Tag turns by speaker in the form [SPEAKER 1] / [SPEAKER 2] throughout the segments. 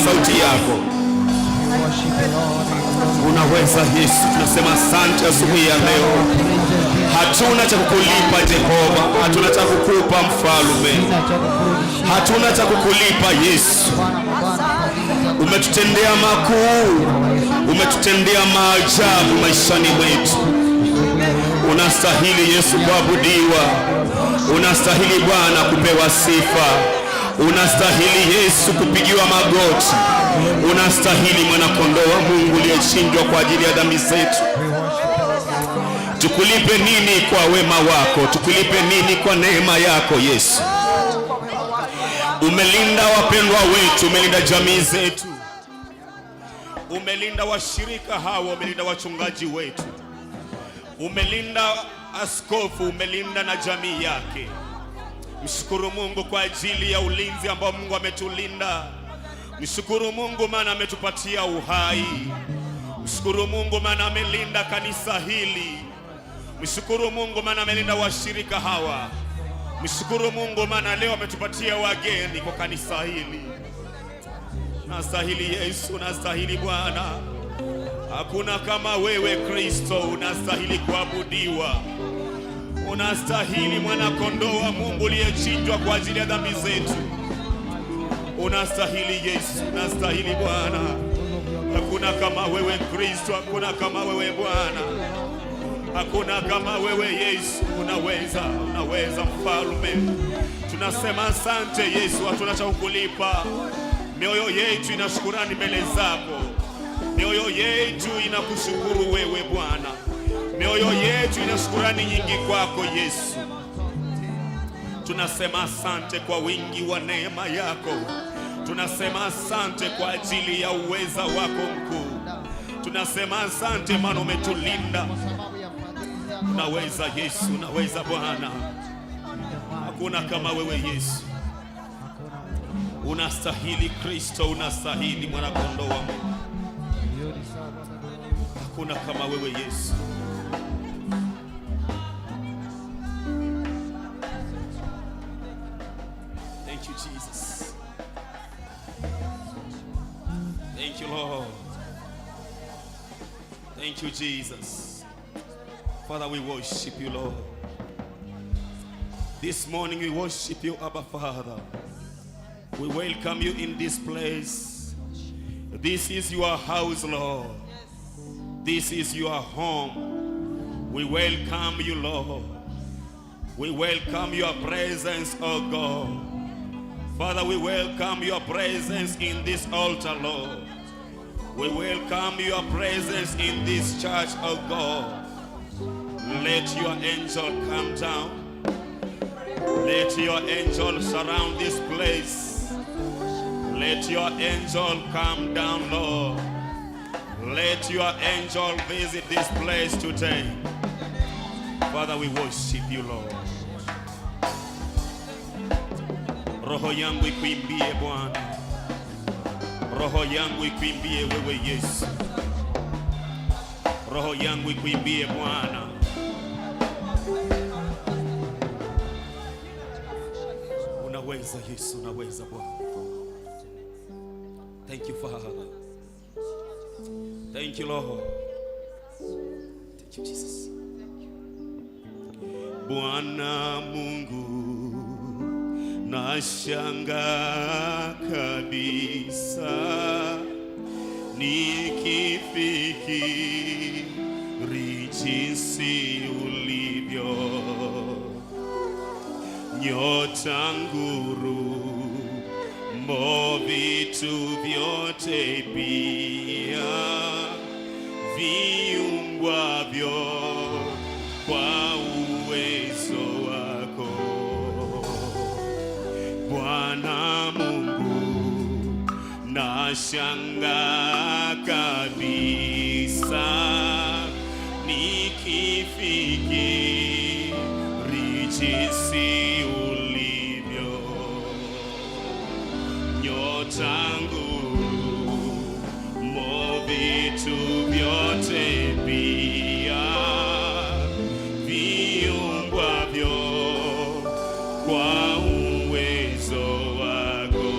[SPEAKER 1] sauti yako. Unaweza Yesu, tunasema asante asubuhi ya leo. Hatuna cha kukulipa Jehova, hatuna cha kukupa Mfalme,
[SPEAKER 2] Sina cha kukurudishia.
[SPEAKER 1] Hatuna cha kukulipa Yesu.
[SPEAKER 2] Bwana mabwana, fadhili zako.
[SPEAKER 1] Umetutendea makuu, umetutendea maajabu maishani mwetu. Unastahili Yesu kuabudiwa, unastahili Bwana kupewa sifa, unastahili Yesu kupigiwa magoti, unastahili mwanakondoo wa Mungu uliyechinjwa kwa ajili ya dhambi zetu. Tukulipe nini kwa wema wako? Tukulipe nini kwa neema yako Yesu? Umelinda wapendwa wetu, umelinda jamii zetu, umelinda washirika hawa, umelinda wachungaji wetu, umelinda askofu, umelinda na jamii yake. Mshukuru Mungu kwa ajili ya ulinzi ambao Mungu ametulinda. Mshukuru Mungu maana ametupatia uhai. Mshukuru Mungu maana amelinda kanisa hili. Mshukuru Mungu maana amelinda washirika hawa. Mshukuru Mungu maana leo ametupatia wageni kwa kanisa hili. Nastahili Yesu, nastahili Bwana. Hakuna kama wewe Kristo, unastahili kuabudiwa. Unastahili mwana kondoo wa Mungu uliyechinjwa kwa ajili ya dhambi zetu. Unastahili Yesu, unastahili Bwana. Hakuna kama wewe Kristo, hakuna kama wewe Bwana. Hakuna kama wewe Yesu, unaweza, unaweza Mfalme. Tunasema asante Yesu, hatuna cha kukulipa. Mioyo yetu ina shukurani mbele zako, mioyo yetu inakushukuru wewe Bwana, mioyo yetu ina shukurani nyingi kwako Yesu. Tunasema asante kwa wingi wa neema yako, tunasema asante kwa ajili ya uweza wako mkuu, tunasema asante maana umetulinda.
[SPEAKER 2] Kwa sababu ya fadhili zako.
[SPEAKER 1] Unaweza Yesu, unaweza Bwana, hakuna kama wewe Yesu. Unastahili Kristo, unastahili mwana kondoo wa Mungu, hakuna kama wewe Yesu. Thank you, Jesus. Thank you, Lord. Thank you, Jesus. Father, we worship you, Lord. This morning we worship you, Abba Father. We welcome you in this place. This is your house, Lord. This is your home. We welcome you, Lord. We welcome your presence, oh God. Father, we welcome your presence in this altar, Lord. We welcome your presence in this church, oh God. Let your angel come down. Let your angel surround this place. Let your angel come down, Lord. Let your angel visit this place today. Father, we worship you, Lord. Roho yangu ikuimbie Bwana. Roho yangu ikuimbie wewe Yesu. Roho yangu ikuimbie Bwana. Unaweza Yesu, unaweza Bwana. Thank you, Father. Thank you, Lord. Thank you, Jesus. Bwana Mungu, nashangaa kabisa nikifikiri jinsi ulivyo, nyota, ngurumo, vitu vyote pia viumbwavyo kwa uwezo wako. Bwana Mungu, nashangaa kabisa nikifikiri jinsi ulivyo, nyota, ngurumo, vitu vyote pia viumbwavyo kwa uwezo wako.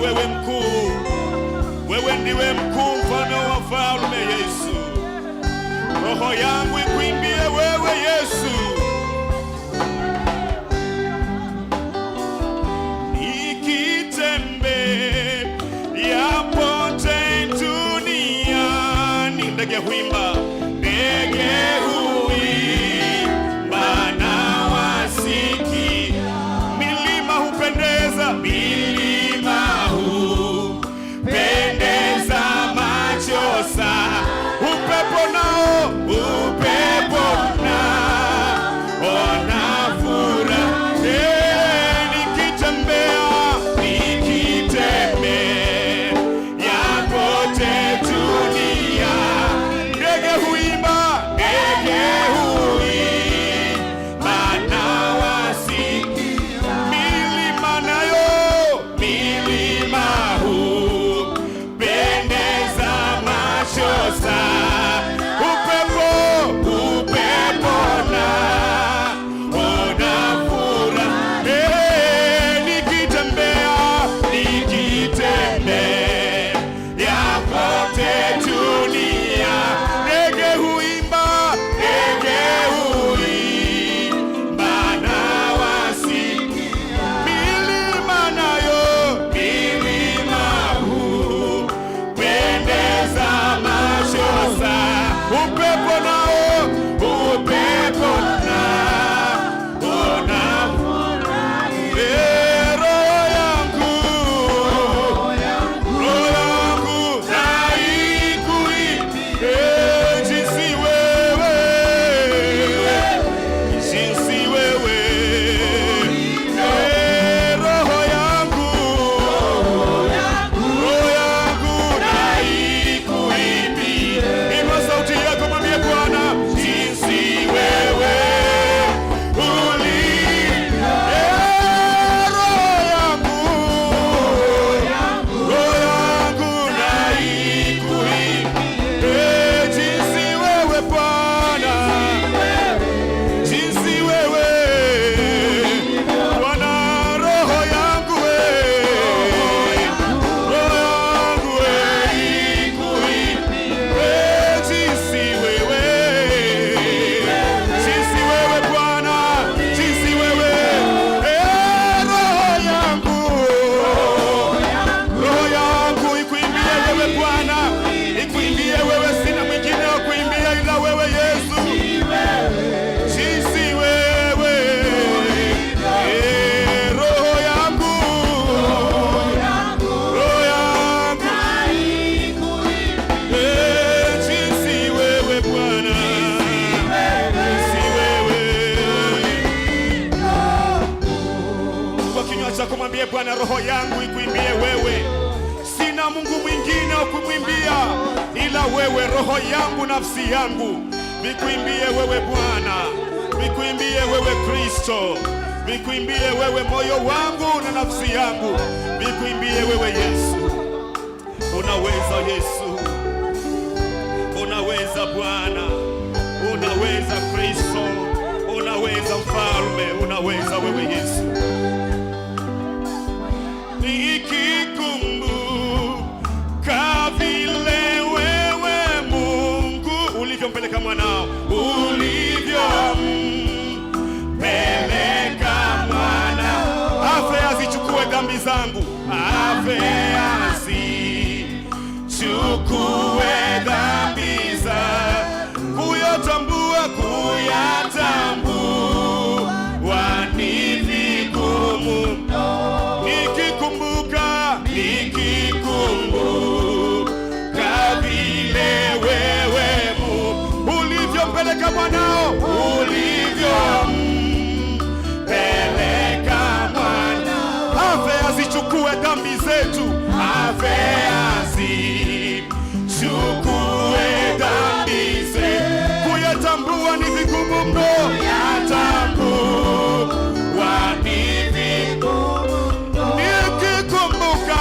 [SPEAKER 1] wewe mkuu. Wewe ndiwe mkuu, mfalme wa falme Yesu. Roho yangu ikuimbie wewe Yesu. Nikitembea pote duniani, ndege huimba, ndege huimba na wasiki, milima hupendeza, milima hupendeza macho sana, upepo nao, upepo nao ona. Nikitembea, nikitembea kote dunia, ndege huimba, ndege huimba na wasiki, milima nayo, milima hupendeza macho sana, upepo, upepo na ona furaha. Nikitembea, nikitembea kote dunia, ndege huimba, ndege huimba na wasiki, milima nayo, milima hupendeza macho sana, upepo nao, upepo na ona. Roho yangu, roho yangu na ikuimbie jinsi wewe, jinsi wewe. Roho yangu, roho yangu na ikuimbie. Inua sauti yako, mwambie Bwana jinsi wewe ulivyo. Roho yangu, roho yangu na ikuimbie jinsi wewe Bwana, jinsi wewe Bwana, roho yangu we, roho yangu we ikuimbie jinsi wewe, jinsi wewe Bwana, jinsi wewe. Roho yangu, roho yangu ikuimbie wewe Bwana, ikuimbie wewe, sina mwingine wa kuimbia ila wewe Yesu. Jinsi wewe, roho yangu, roho yangu, jinsi wewe Bwana, jinsi wewe. Kwa kinywa chako mwambie Bwana, roho yangu ikuimbie wewe. Sina Mungu mwingine wa kumwimbia ila wewe. Roho yangu, nafsi yangu vikuimbie wewe Bwana, vikuimbie wewe Kristo, vikuimbie wewe moyo wangu na nafsi yangu, vikuimbie wewe Yesu. Unaweza Yesu, unaweza Bwana, unaweza Kristo, unaweza Mfalme, unaweza wewe Yesu. Nikikumbuka vile wewe Mungu ulivyompeleka mwanao, ulivyompeleka mwana afe azichukue dhambi zangu, afe azichukue dhambi zangu, kuyatambua, kuyatambua ni vigumu. Nikikumbuka, nikikumbuka vile wewe Mungu ulivyompeleka mwanao, ulivyompeleka mwana afe azichukue dhambi zetu, afe azichukue dhambi zetu. Kuyatambua ni vigumu mno, yatambua ni vigumu. Nikikumbuka,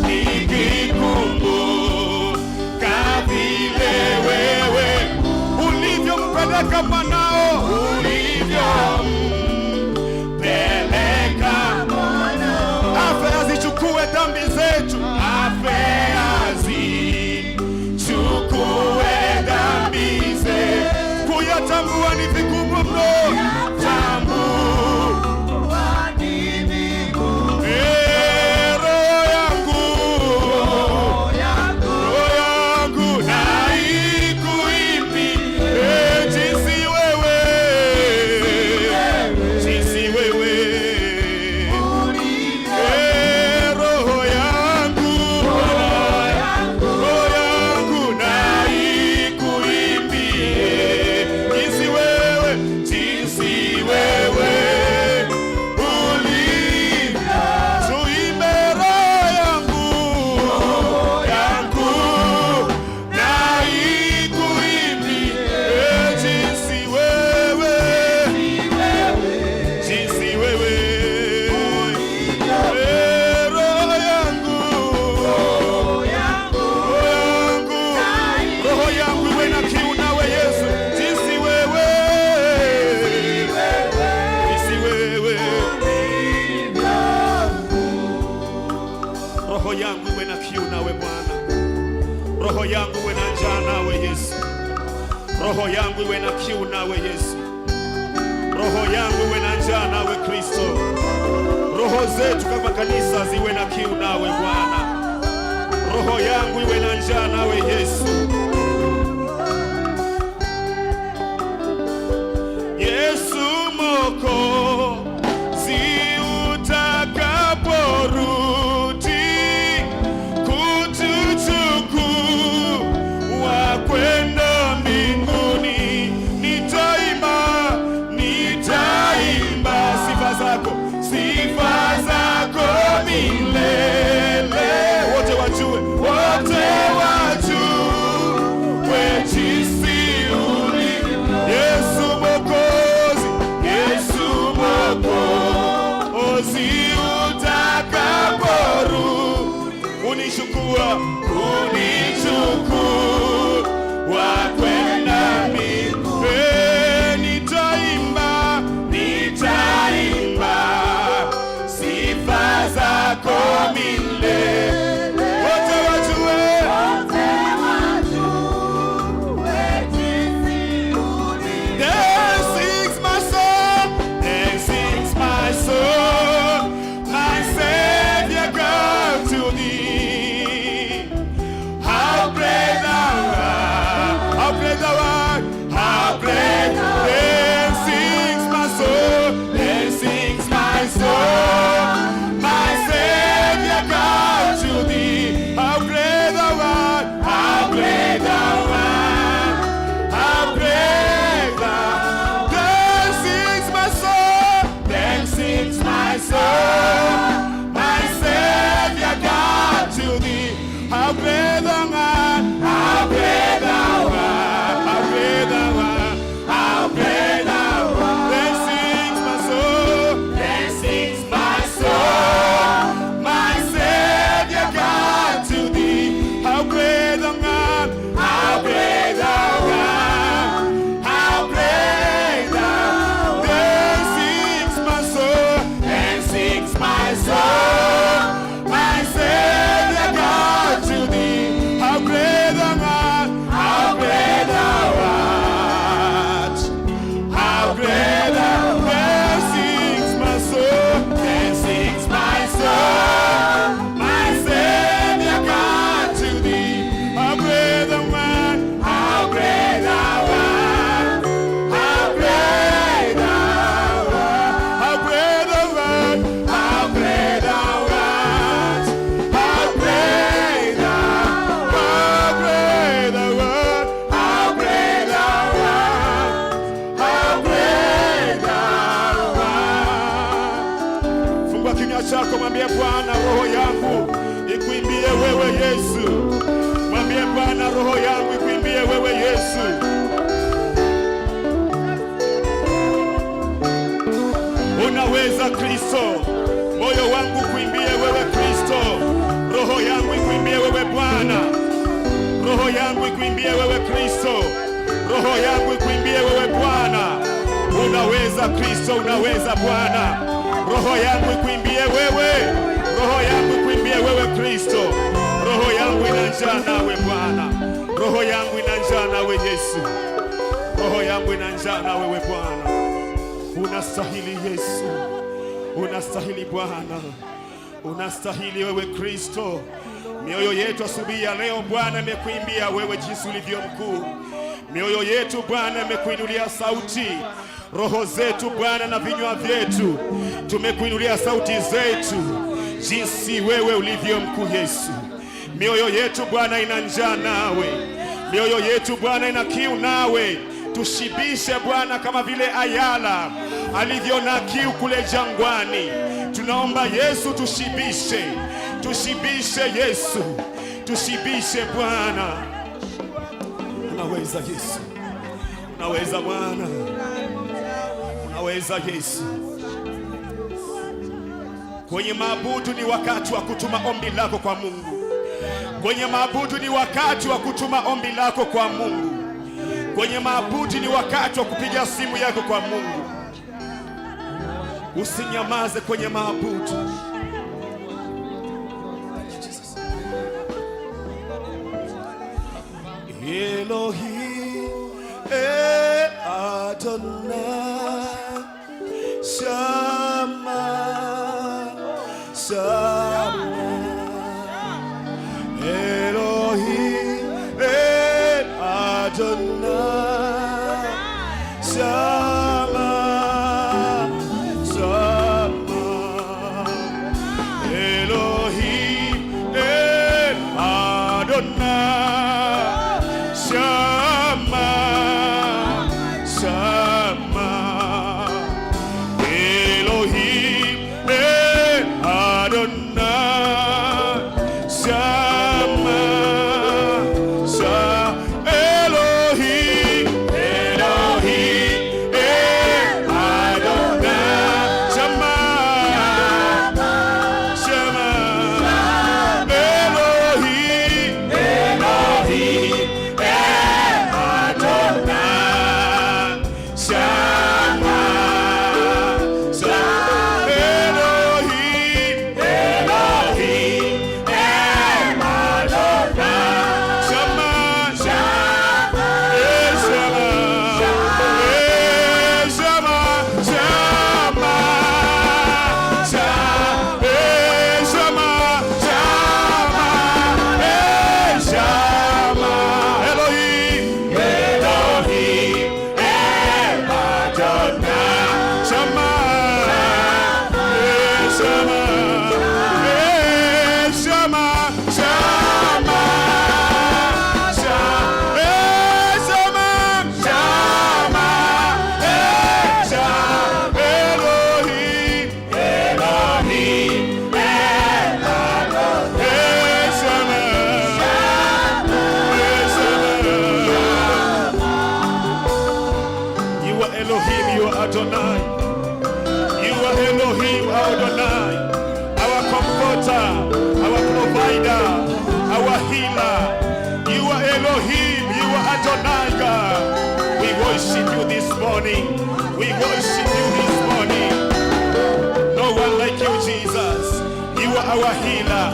[SPEAKER 1] nikikumbuka vile wewe ulivyompeleka mwanao, ulivyompeleka afe azichukue dhambi zetu. Roho yangu iwe na njaa nawe Yesu. Roho yangu iwe na kiu nawe Yesu. Roho yangu iwe na njaa nawe Kristo. Roho zetu kama kanisa ziwe na kiu nawe Bwana. Roho yangu iwe na njaa nawe Yesu. Yesu Mwokozi, utakaporudi kutuchukua kwenda mbinguni, nitaimba, nitaimba sifa zako milele. Wote wajue, wote wajue jinsi ulivyo. Yesu Mwokozi, Yesu Mwokozi, utakaporudi kunichukua, kunichukua kwenda mbinguni, nitaimba, nitaimba sifa zako milele. Wote wajue. Then sings my soul, then sings my soul, my Savior God to thee. How great thou art, how great thou art, how great. Then sings my soul, then sings my soul, my Savior God to thee. How great thou art, how great thou art, how great thou. Then sings my soul, then sings my soul, my Savior God to thee. How great thou art, how great thou art, how great thou art, how great thou art. Then sings my soul, then sings my soul, my Savior God to thee. How great thou art, how great thou art, how great thou. Then sings my soul, then sings my soul, my Savior God to thee. How great thou art, how great thou art, how great thou. Then sings my soul, then sings my soul, my Savior God to thee. How great thou art, how great thou art, how great thou art, how great thou art, how great thou art, how great thou, how great thou art, how great thou art, how great thou art. Fungua kinywa chako, mwambie Bwana, roho yangu ikuimbie wewe Yesu. Mwambie Bwana, roho yangu ikuimbie wewe Yesu. Unaweza Kristo, moyo wangu kuimbie wewe Kristo, roho yangu ikuimbie wewe Bwana, roho yangu ikuimbie wewe Kristo, roho yangu ikuimbie wewe Bwana. Unaweza Kristo, unaweza Bwana, roho yangu ikuimbie wewe, roho yangu ikuimbie wewe Kristo, roho yangu ina njaa nawe Bwana, roho yangu ina njaa nawe Yesu, roho yangu ina njaa na wewe Bwana. Unastahili Yesu, unastahili Bwana, unastahili wewe Kristo. Mioyo yetu asubuhi ya leo Bwana imekuimbia wewe jinsi ulivyo mkuu. Mioyo yetu Bwana imekuinulia sauti, roho zetu Bwana na vinywa vyetu tumekuinulia sauti zetu, jinsi wewe ulivyo mkuu Yesu. Mioyo yetu Bwana ina njaa nawe, mioyo yetu Bwana ina kiu nawe. Tushibishe Bwana kama vile ayala alivyo na kiu kule jangwani. Tunaomba Yesu, tushibishe, tushibishe Yesu, tushibishe Bwana. Unaweza Yesu, unaweza Bwana, unaweza Yesu. Kwenye maabudu ni wakati wa kutuma ombi lako kwa Mungu. Kwenye maabudu ni wakati wa kutuma ombi lako kwa Mungu. Kwenye maabudu ni wakati wa kupiga simu yako kwa Mungu. Usinyamaze kwenye maabudu. Elohim El Adonai Shama Shama Elohim El Adonai Shama Shama Elohim El Adonai Shama Shama Elohim El Adonai Shama Shama Elohim Elohim El Adonai Shama Shama Elohim Elohim El Adonai Shama Shama Elohim Elohim El Adonai Shama Shama Eh, Shama Eh, Shama Shama Shama Eh, Shama Shama Eh, Shama Elohim Elohim El Adonai Shama Eh, Shama Eh, Shama Shama Shama Eh, Shama Shama Eh, Shama Elohim Elohim El Adonai Eh, Shama Eh, Shama. You are Elohim, you are Adonai. You are Elohim, Adonai, our comforter, our provider, our healer. You are Elohim, you are Adonai, God. We worship you this morning. We worship you this morning. No one like you, Jesus. You are our healer.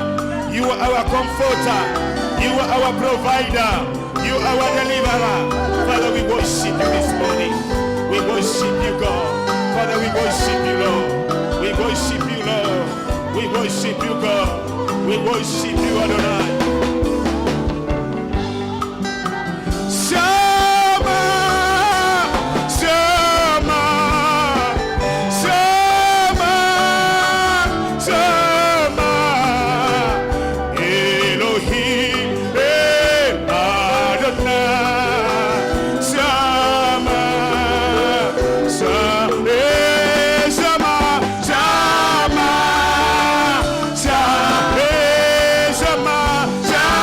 [SPEAKER 1] You are our comforter. You are our provider. You are our deliverer. Father, we worship you this morning. We worship you, God. Father, we worship you, Lord. We worship you, Lord. We worship you, God. We worship you, Adonai. Shama, Shama, Shama, Shama, Elohim, El Adonai, Shama, Shama, eh, Shama, Shama, Shama, eh, Shama, Shama.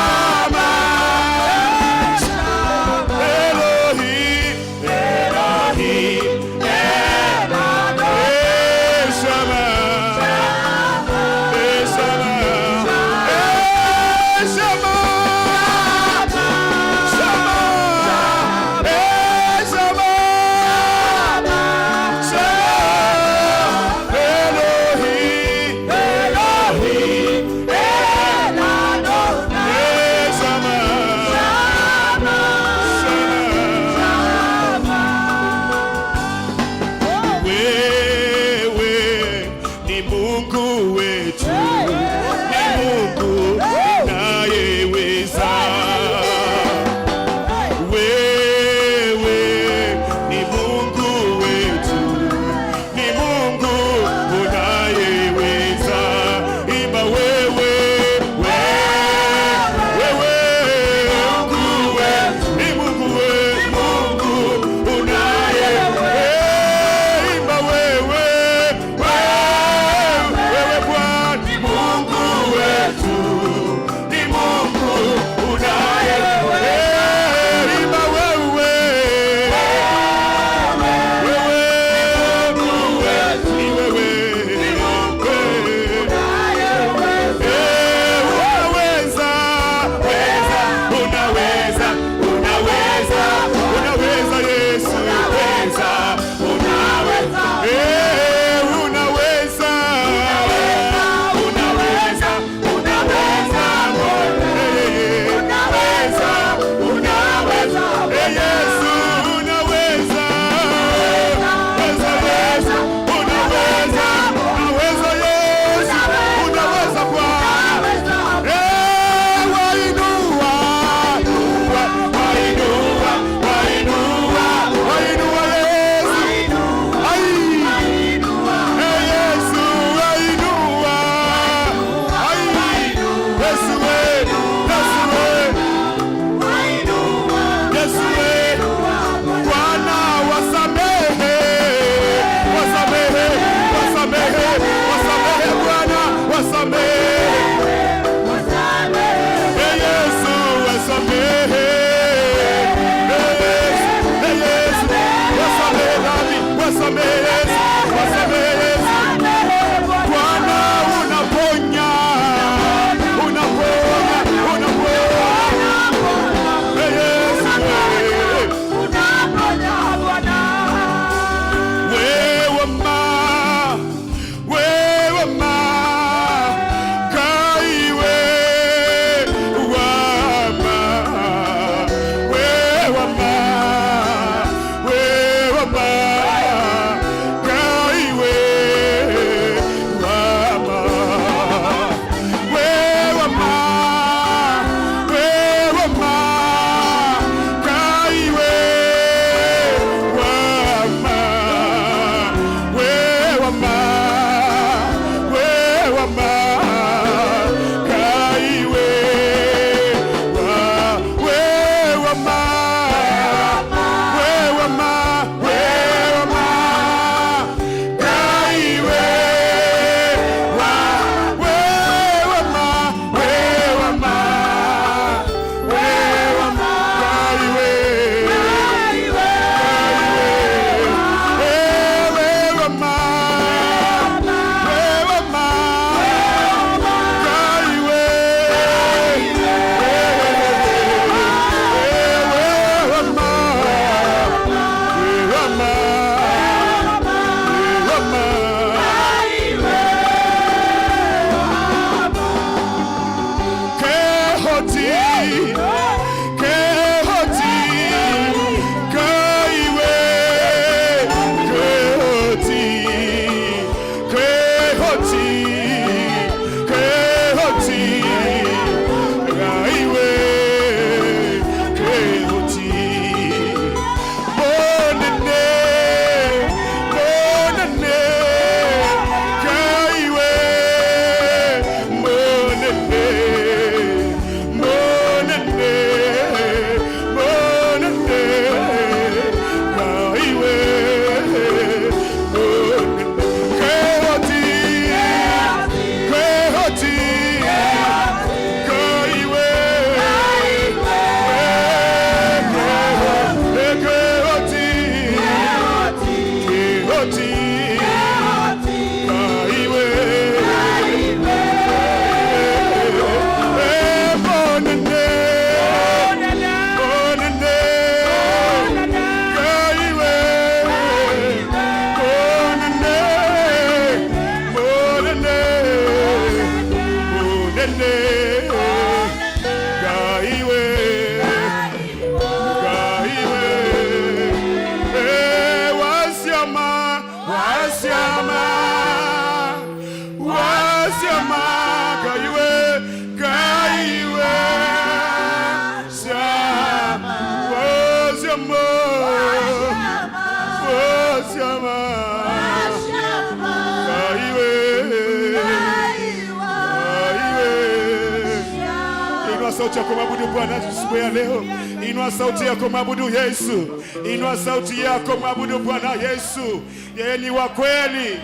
[SPEAKER 1] sauti yako mwabudu Bwana siku ya leo. Inua sauti yako mwabudu Yesu. Inua sauti yako mwabudu Bwana Yesu. Yeye ni wa kweli.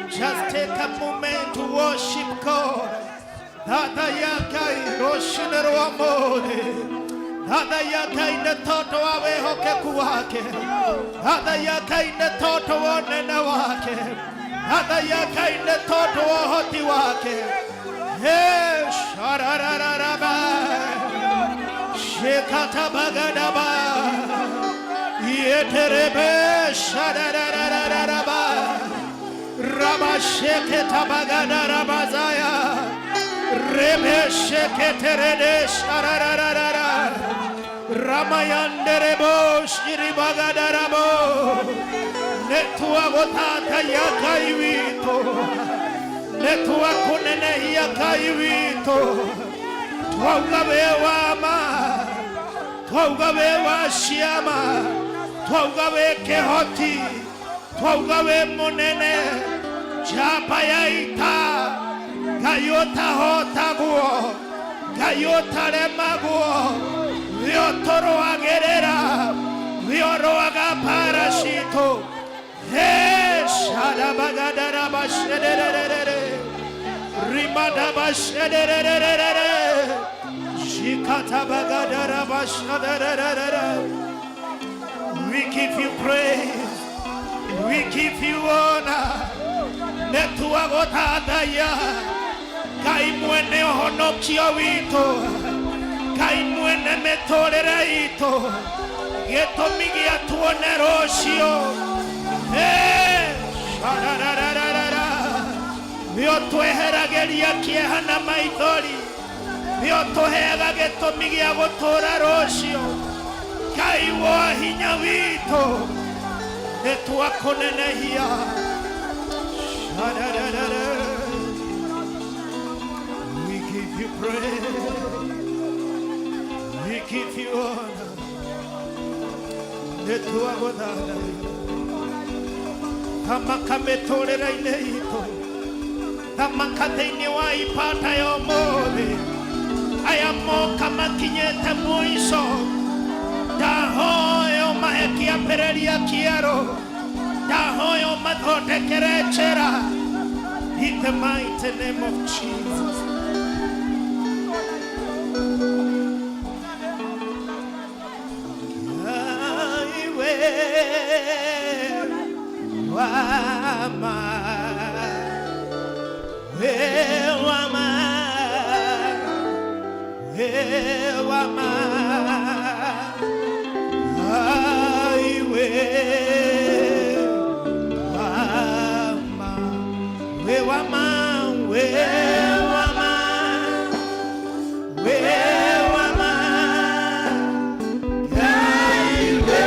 [SPEAKER 3] Just take a moment to worship God. Tata yakai roshinero amore. Tata yakai ne toto wa wĩhokeku wake. Tata yakai ne toto wa ũnene wake. Tata yakai ne toto wa ũhoti wake. Hey, shararararaba. Shekatabagadaba. Yeterebe shararararaba. Rabasheketabagada rabazaya. Rebe sheketerede sharararara. Ramayanderebo shiribagadarabo. Netua gotata yakaiwito. Netua kunene yakaiwito. Twauga we wama. Twauga we wa ciama. Twauga we kĩhoti. Twauga we mũnene. Njamba ya ita. Ngai ũtahotagwo. Ngai ũtaremagwo. We ũtũrũagĩrĩra. We ũrũaga mbara citũ. Hey, shadabagadarabashedererere. Rimadabashedererere. Shikatabagadarabashedererere. We give you praise. We give you honor. Netuagothathaiya. Ngai mwene ũhonokio witũ. Ngai mwene mĩtũrĩre itũ. Gĩtũmi gĩa tuone rũciũ. Hey, shararararara. Nĩ ũtweheragĩria kĩeha na maithori. Nĩ ũtũheaga gĩtũmi gĩa gũtũũra rũciũ. Ngai wa hinya witũ. Nĩ twakũnenehia. Sharararara. We give you praise. We give you honor. Nĩ twagũthathaiya. Thamaka mĩtũrĩre-inĩ itũ. Thamaka thĩinĩ wa ipata ya ũmũthĩ. Aya moka makinyĩte mũico. Ndahoya ũmahe kĩambĩrĩria kĩerũ. Ndahoya ũmathondekere njĩra. In the mighty name of Jesus. Ngai we wama, we wama, we wama, Ngai we wama, we wama, we wama, we wama, Ngai we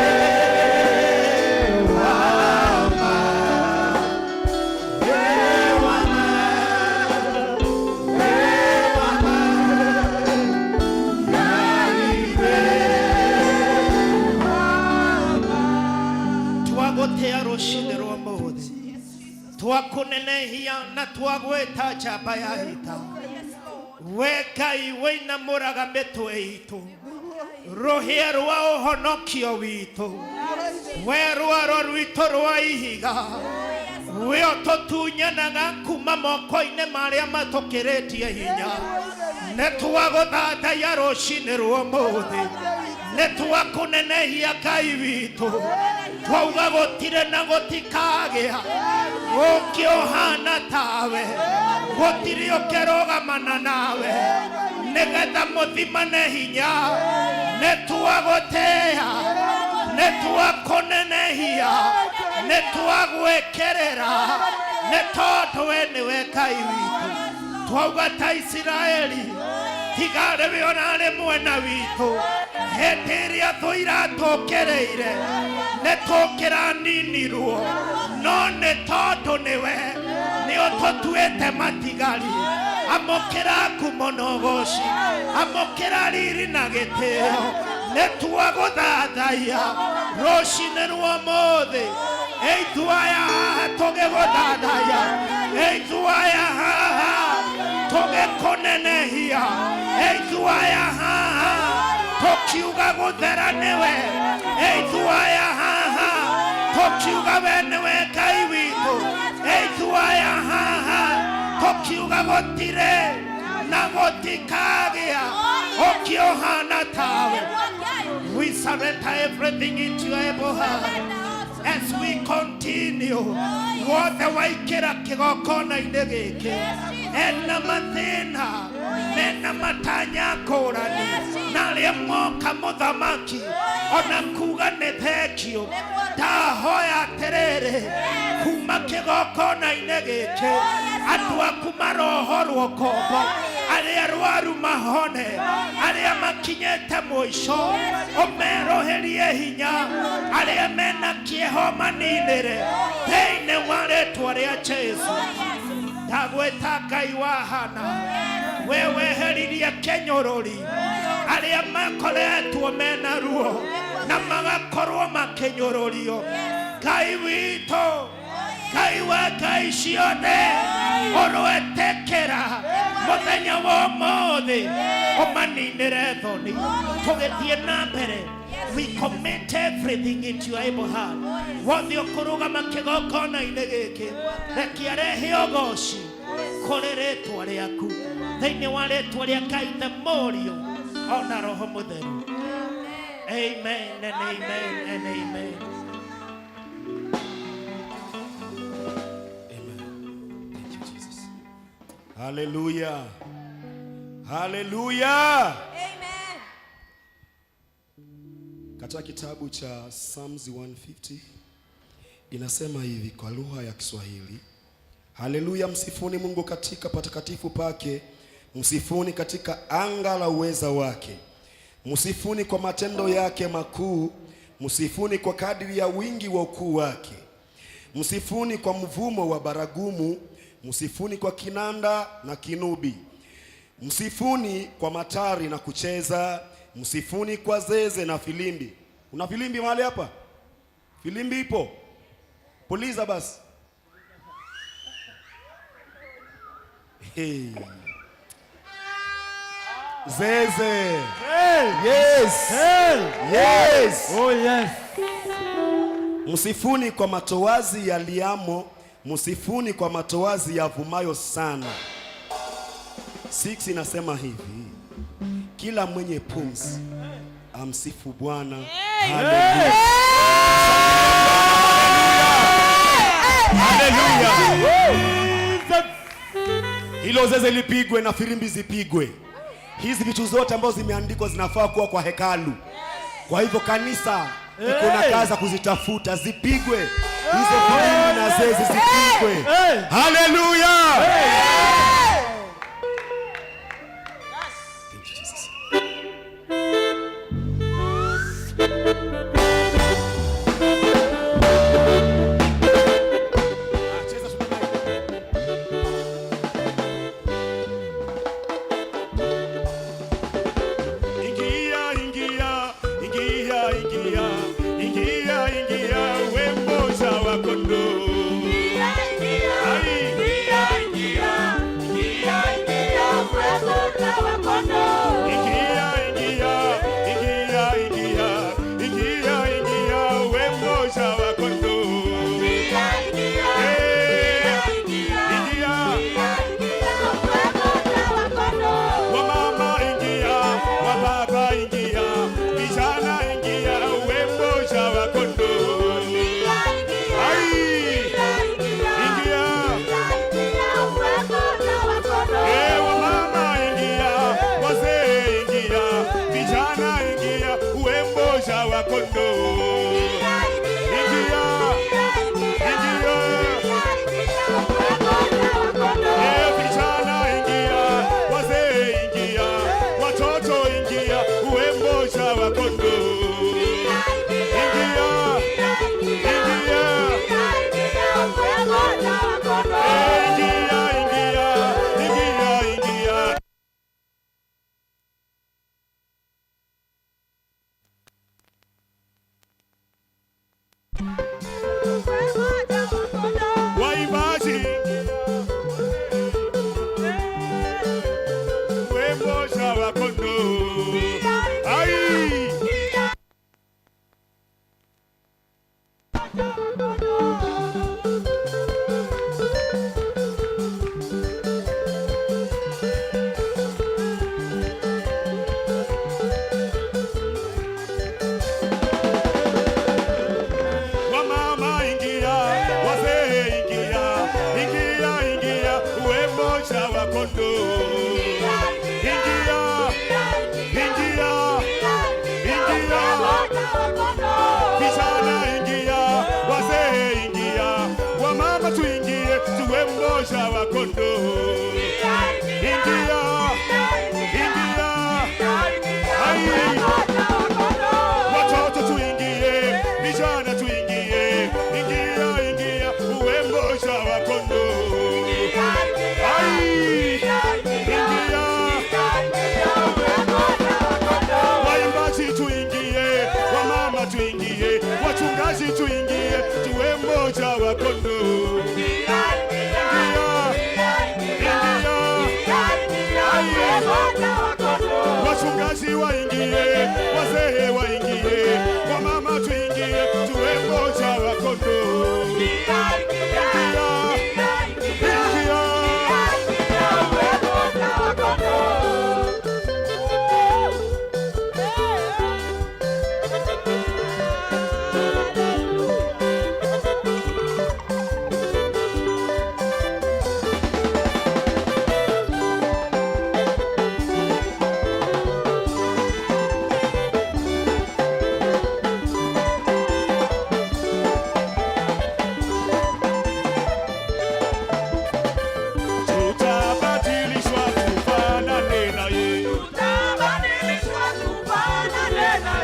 [SPEAKER 3] wama, we wama, we wama, Ngai we wama. Twagũtĩa rũcinĩ rwa ũmũthĩ. Twakũnenehia na twagwĩta njamba ya ita. We Ngai wĩinamũraga mĩtwe itũ. Rũhĩa rwa ũhonokio witũ. We rwaro rwitũ rwa ihiga. We ũtũtunyanaga kuma moko-inĩ marĩa matũkĩrĩtie hinya. Nĩ twagũthathaiya rũcinĩ rwa ũmũthĩ. Nĩ twakũnenehia Ngai witũ. Twauga gũtirĩ na gũtikagĩa ũngĩ ũhana tawe. Gũtirĩ ũkĩrũgamana nawe nĩgetha mũthimane hinya. Nĩ twagũtĩa, nĩ twakũnenehia, nĩ twagwĩkĩrĩra, nĩ tondũ we nĩwe Ngai witũ. Twauga ta Isiraeli, tiga rĩwe onarĩ mwena witũ. Hĩndĩ ĩrĩa thũ iratũkĩrĩire, nĩ tũkĩraninirwo, no nĩ tondũ nĩwe nĩ ũtũtuĩte matigari. Amũkĩra ngumo na ũgoci, amũkĩra riri na gĩtĩo. Nĩ twagũthathaiya rũcinĩ rwa ũmũthĩ. Ithuaya haha tũgĩgũthathaya, ithuaya haha tũgĩkũnenehia, ithuaya haha tũkiuga gũthera nĩwe, ithuaya haha tũkiuga we nĩwe Ngai witũ, ithuaya haha tũkiuga gũtirĩ na gũtikagĩa ũkĩũhana tawe. We surrender everything into your able hand as we continue. Wothe waikĩra kĩgongona-inĩ gĩkĩ ena mathĩna mena matanya ngũrani na arĩa moka mũthamaki ona kuga nĩ thengio, ndahoya atĩrĩrĩ kuma kĩgongona-inĩ gĩkĩ andũ aku marohorwo ngombo, arĩa arwaru mahone, arĩa makinyĩte mũico ũmerũhĩrie hinya, arĩa mena kĩeho maninĩre thĩinĩ wa rĩtwa rĩa Jesu. Ndagwĩta Ngai wa Hana, we weheririe kĩnyũrũri, arĩa makoretwo mena ruo na magakorwo makĩnyũrũrio. Ngai witũ, Ngai wa ngai ciothe, ũrwetĩkĩra mũthenya wa ũmũthĩ ũmaninĩre thoni. Tũgĩthiĩ na mbere, we commit everything into your able hand. Wothe ũkũrũgama kĩgongona-inĩ gĩkĩ, reke arehe ũgoci kũrĩ rĩtwa rĩaku thĩinĩ wa rĩtwa rĩa Ngai the Mũriũ ona Roho Mũtheru. Amen and amen and amen.
[SPEAKER 1] Amen. Thank you, Jesus. Hallelujah. Hallelujah.
[SPEAKER 4] Amen.
[SPEAKER 1] Katika kitabu cha Psalms 150 inasema hivi kwa lugha ya Kiswahili: Haleluya, msifuni Mungu katika patakatifu pake, msifuni katika anga la uweza wake, msifuni kwa matendo yake makuu, msifuni kwa kadiri ya wingi wa ukuu wake, msifuni kwa mvumo wa baragumu, msifuni kwa kinanda na kinubi, msifuni kwa matari na kucheza, msifuni kwa zeze na filimbi. Una filimbi mahali hapa? Filimbi ipo? Puliza basi. Hey. Zeze. Yes. Yes.
[SPEAKER 5] Oh yes.
[SPEAKER 1] Msifuni kwa matoazi ya liamo, msifuni kwa matoazi yavumayo sana. 6 inasema hivi: kila mwenye pumzi amsifu Bwana. Haleluya. Haleluya. Hilo zeze lipigwe na firimbi zipigwe. Hizi vitu zote ambazo zimeandikwa zinafaa kuwa kwa hekalu. Kwa hivyo kanisa iko na kazi ya kuzitafuta, zipigwe hizo firimbi na zeze zipigwe.
[SPEAKER 5] Hey.
[SPEAKER 1] Haleluya. Thank you, Jesus. Ah, cheza Superman. Ingia, ingia, ingia, ingia, ingia, ingia, we mmoja wa kondoo. Ai. kondoo. Ingia, ingia, ingia. Vijana ingia, wazee ingia, wamama tuingie, tuwe mmoja wa kondoo. Ingia, ingia, ai. Watoto tuingie, vijana tuingie, ingia, ingia, uwe mmoja wa kondoo. Ai, ingia, waimbaji tuingie, wamama tuingie, wachungaji tuingie, tuwe mmoja wa kondoo. Ingia, ingia, ai. Wachungaji waingie, wazee waingie, wamama tuingie, tuwe mmoja wa kondoo. Ingia, ingia. Tutabadilishwa tufanane naye.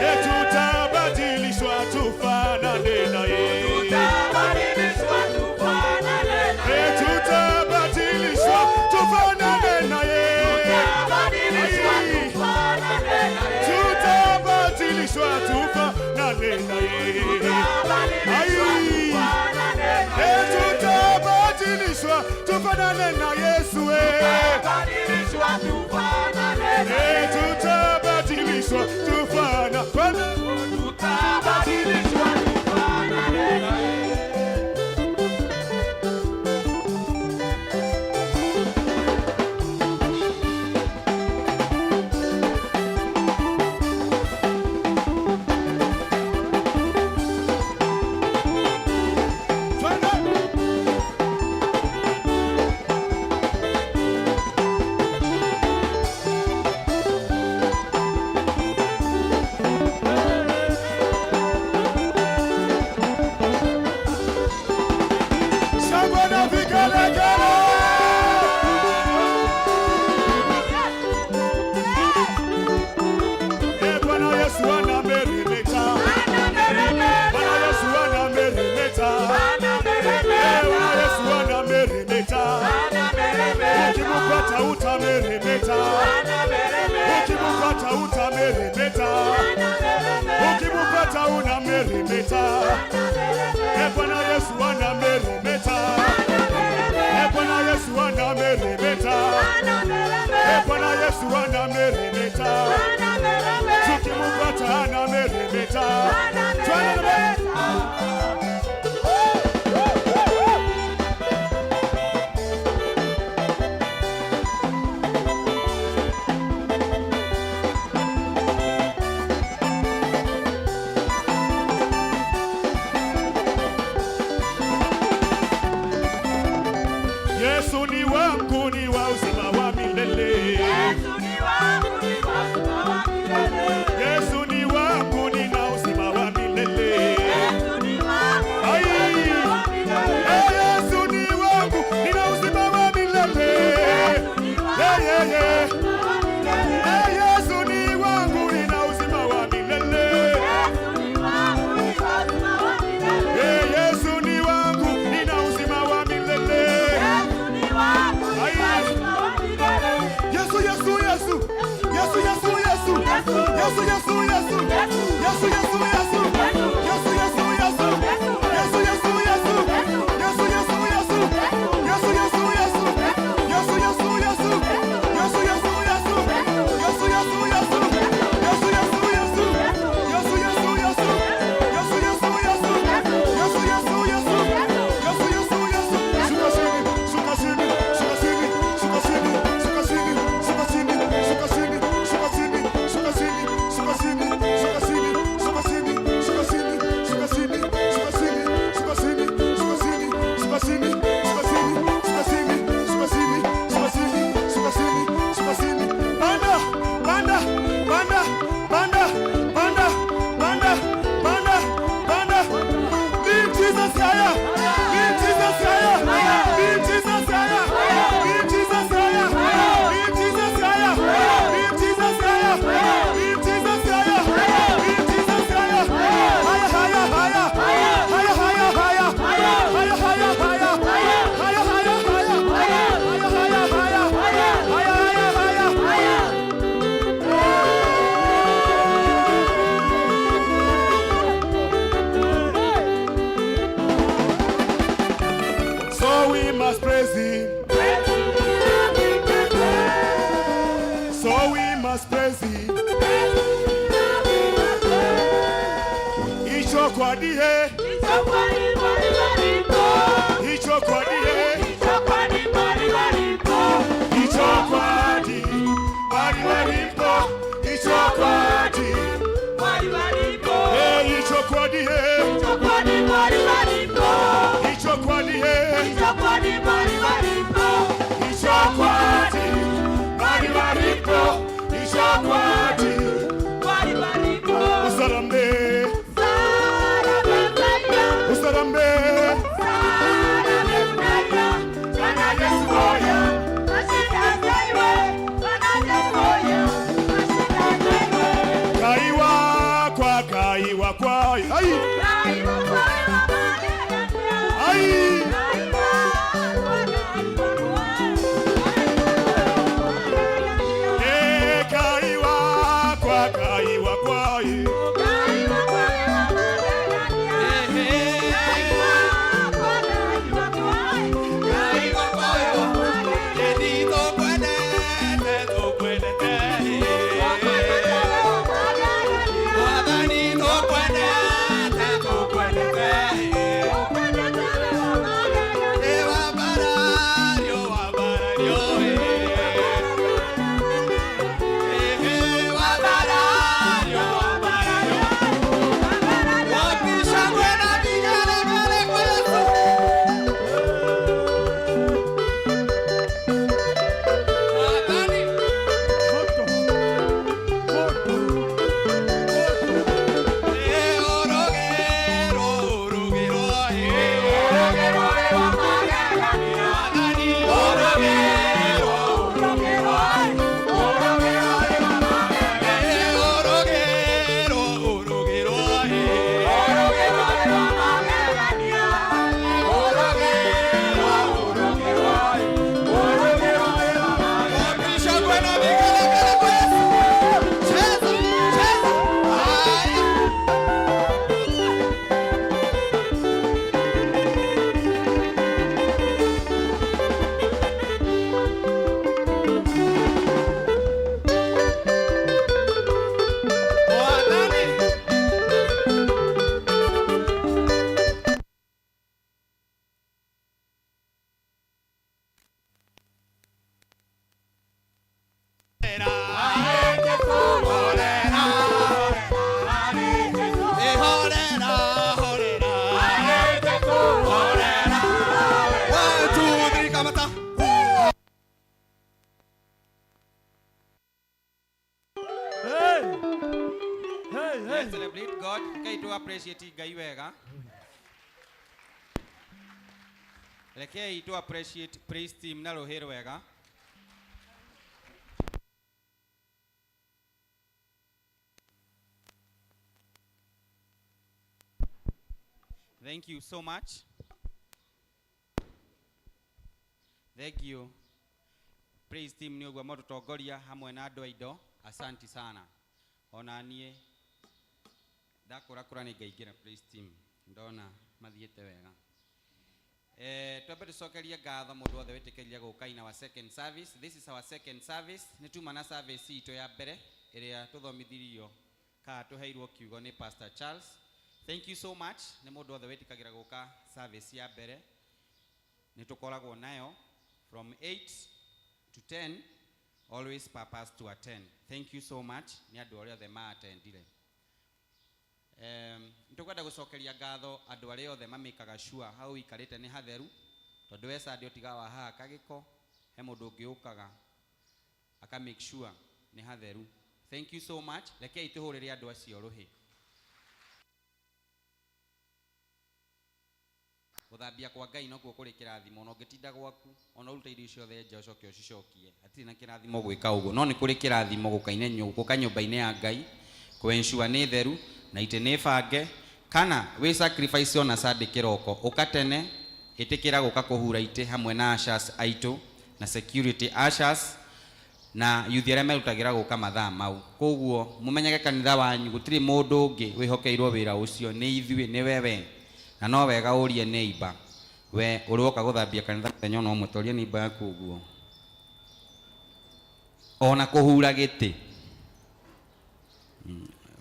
[SPEAKER 1] Eh, tutabadilishwa tufanane naye. Eh, tutabadilishwa tufanane naye. Tutabadilishwa tufanane naye. Ai. Eh, tutabadilishwa tufanane na Yesu. Eh. Eh, tutabadilishwa tufana.
[SPEAKER 2] Tutabadilishwa tufanane naye.
[SPEAKER 1] Twende. Shangwe na vigelegele. Eh, Bwana Yesu anameremeta. Bwana Yesu anameremeta. Eh, Bwana Yesu anameremeta. Ukimfuata utameremeta. Ukimfuata utameremeta. Ukimfuata unameremeta. Eh, Bwana Yesu anameremeta. Eh, Bwana Yesu anameremeta. Eh, Bwana Yesu anameremeta. Tukimfuata anameremeta. Twende na Yesu ni wangu, ni wa uzima wa milele.
[SPEAKER 2] Yesu ni wangu, ni wa uzima wa milele.
[SPEAKER 1] Yesu ni wangu, nina uzima wa milele.
[SPEAKER 2] Yesu ni wangu, ni
[SPEAKER 1] Ai.
[SPEAKER 2] wa uzima wa milele.
[SPEAKER 1] Eh, Yesu ni wangu, nina uzima wa milele.
[SPEAKER 2] Yesu ni wangu,
[SPEAKER 1] Eh, eh, eh.
[SPEAKER 2] ni wa milele.
[SPEAKER 1] Eh, Yesu ni wangu, nina uzima wa milele.
[SPEAKER 2] Yesu ni wangu, ni wa uzima wa milele.
[SPEAKER 1] Eh, Yesu ni wangu, nina uzima wa milele.
[SPEAKER 2] Yesu ni wangu, ni
[SPEAKER 1] Ai.
[SPEAKER 2] wa uzima wa milele.
[SPEAKER 1] Ichokwadi he. Ichokwadi he. Ichokwadi. Mwari varipo. Ichokwadi. Hey, ichokwadi he. Ichokwadi he. Ichokwadi. Mwari varipo. Ichokwadi. Usarambe. Usarambe. Kaiwa kwa kaiwa kwa. Ai. Ai. Eh, kaiwa kwa kaiwa kwa. Moto. Moto.
[SPEAKER 2] One, two, three, kamata.
[SPEAKER 3] Hey. Hey, hey.
[SPEAKER 2] Let's celebrate God. Rekei tu appreciate Ngai wega. Rekei tu appreciate praise team na rũhĩ rwega. Thank you so much. Thank you. Praise team nĩ ũguo mũtũtongoria hamwe na andũ a indo. Asanti sana. Ona niĩ ndakũrakũra nĩ ngaingĩra praise team ndona mathiĩte wega. Twambe tũcokerie ngatho mũndũ wothe wĩtĩkĩrire gũka in our second service. This is our second service. Nĩ tuma na service itũ ya mbere ĩrĩa tũthomithirio kana tũheirwo kiugo nĩ Pastor Charles. Thank you so much nĩ mũndũ wothe wĩtĩkagĩra gũka service ya mbere. Nĩ tũkoragwo nayo from 8 to 10, always purpose to attend. Thank you so much nĩ andũ arĩa othe ma-attendire. Nĩtũkwenda gũcokeria ngatho andũ arĩa othe mamĩkaga sure hau ũikarĩte nĩ hatheru, tondũ we Sunday ũtigaga wahaka gĩko, he mũndũ ũngĩ ũkaga aka make sure nĩ hatheru. Thank you so much. Rekei tũhũrĩre andũ acio rũhĩ. Gũthambia kwa Ngai nokuo kũrĩ kĩrathimo, ona ũngĩtinda gwaku ona ũrute irio ciothe nja ũcoke ũcicokie, hatirĩ na kĩrathimo gwĩka ũguo, no nĩ kũrĩ kĩrathimo gũka nyũmba-inĩ ya Ngai kũ-ensure nĩ theru na itĩ nĩ bange, kana wĩ sacrifice ona Sunday kĩroko ũka tene, ĩtĩkĩra gũka kũhura itĩ hamwe na ushers aitũ na security ushers na youth arĩa merutagĩra gũka mathaa mau. Koguo mũmenyage kanitha wanyu gũtirĩ mũndũ ũngĩ wĩhokeirwo wĩra ũcio, nĩ ithuĩ, nĩ wewe. Na no wega ũrie neighbor, we ũrĩ woka gũthambia kanitha mũthenya ona ũmwe, toria neighbor yaku ũguo, ona kũhura gĩtĩ.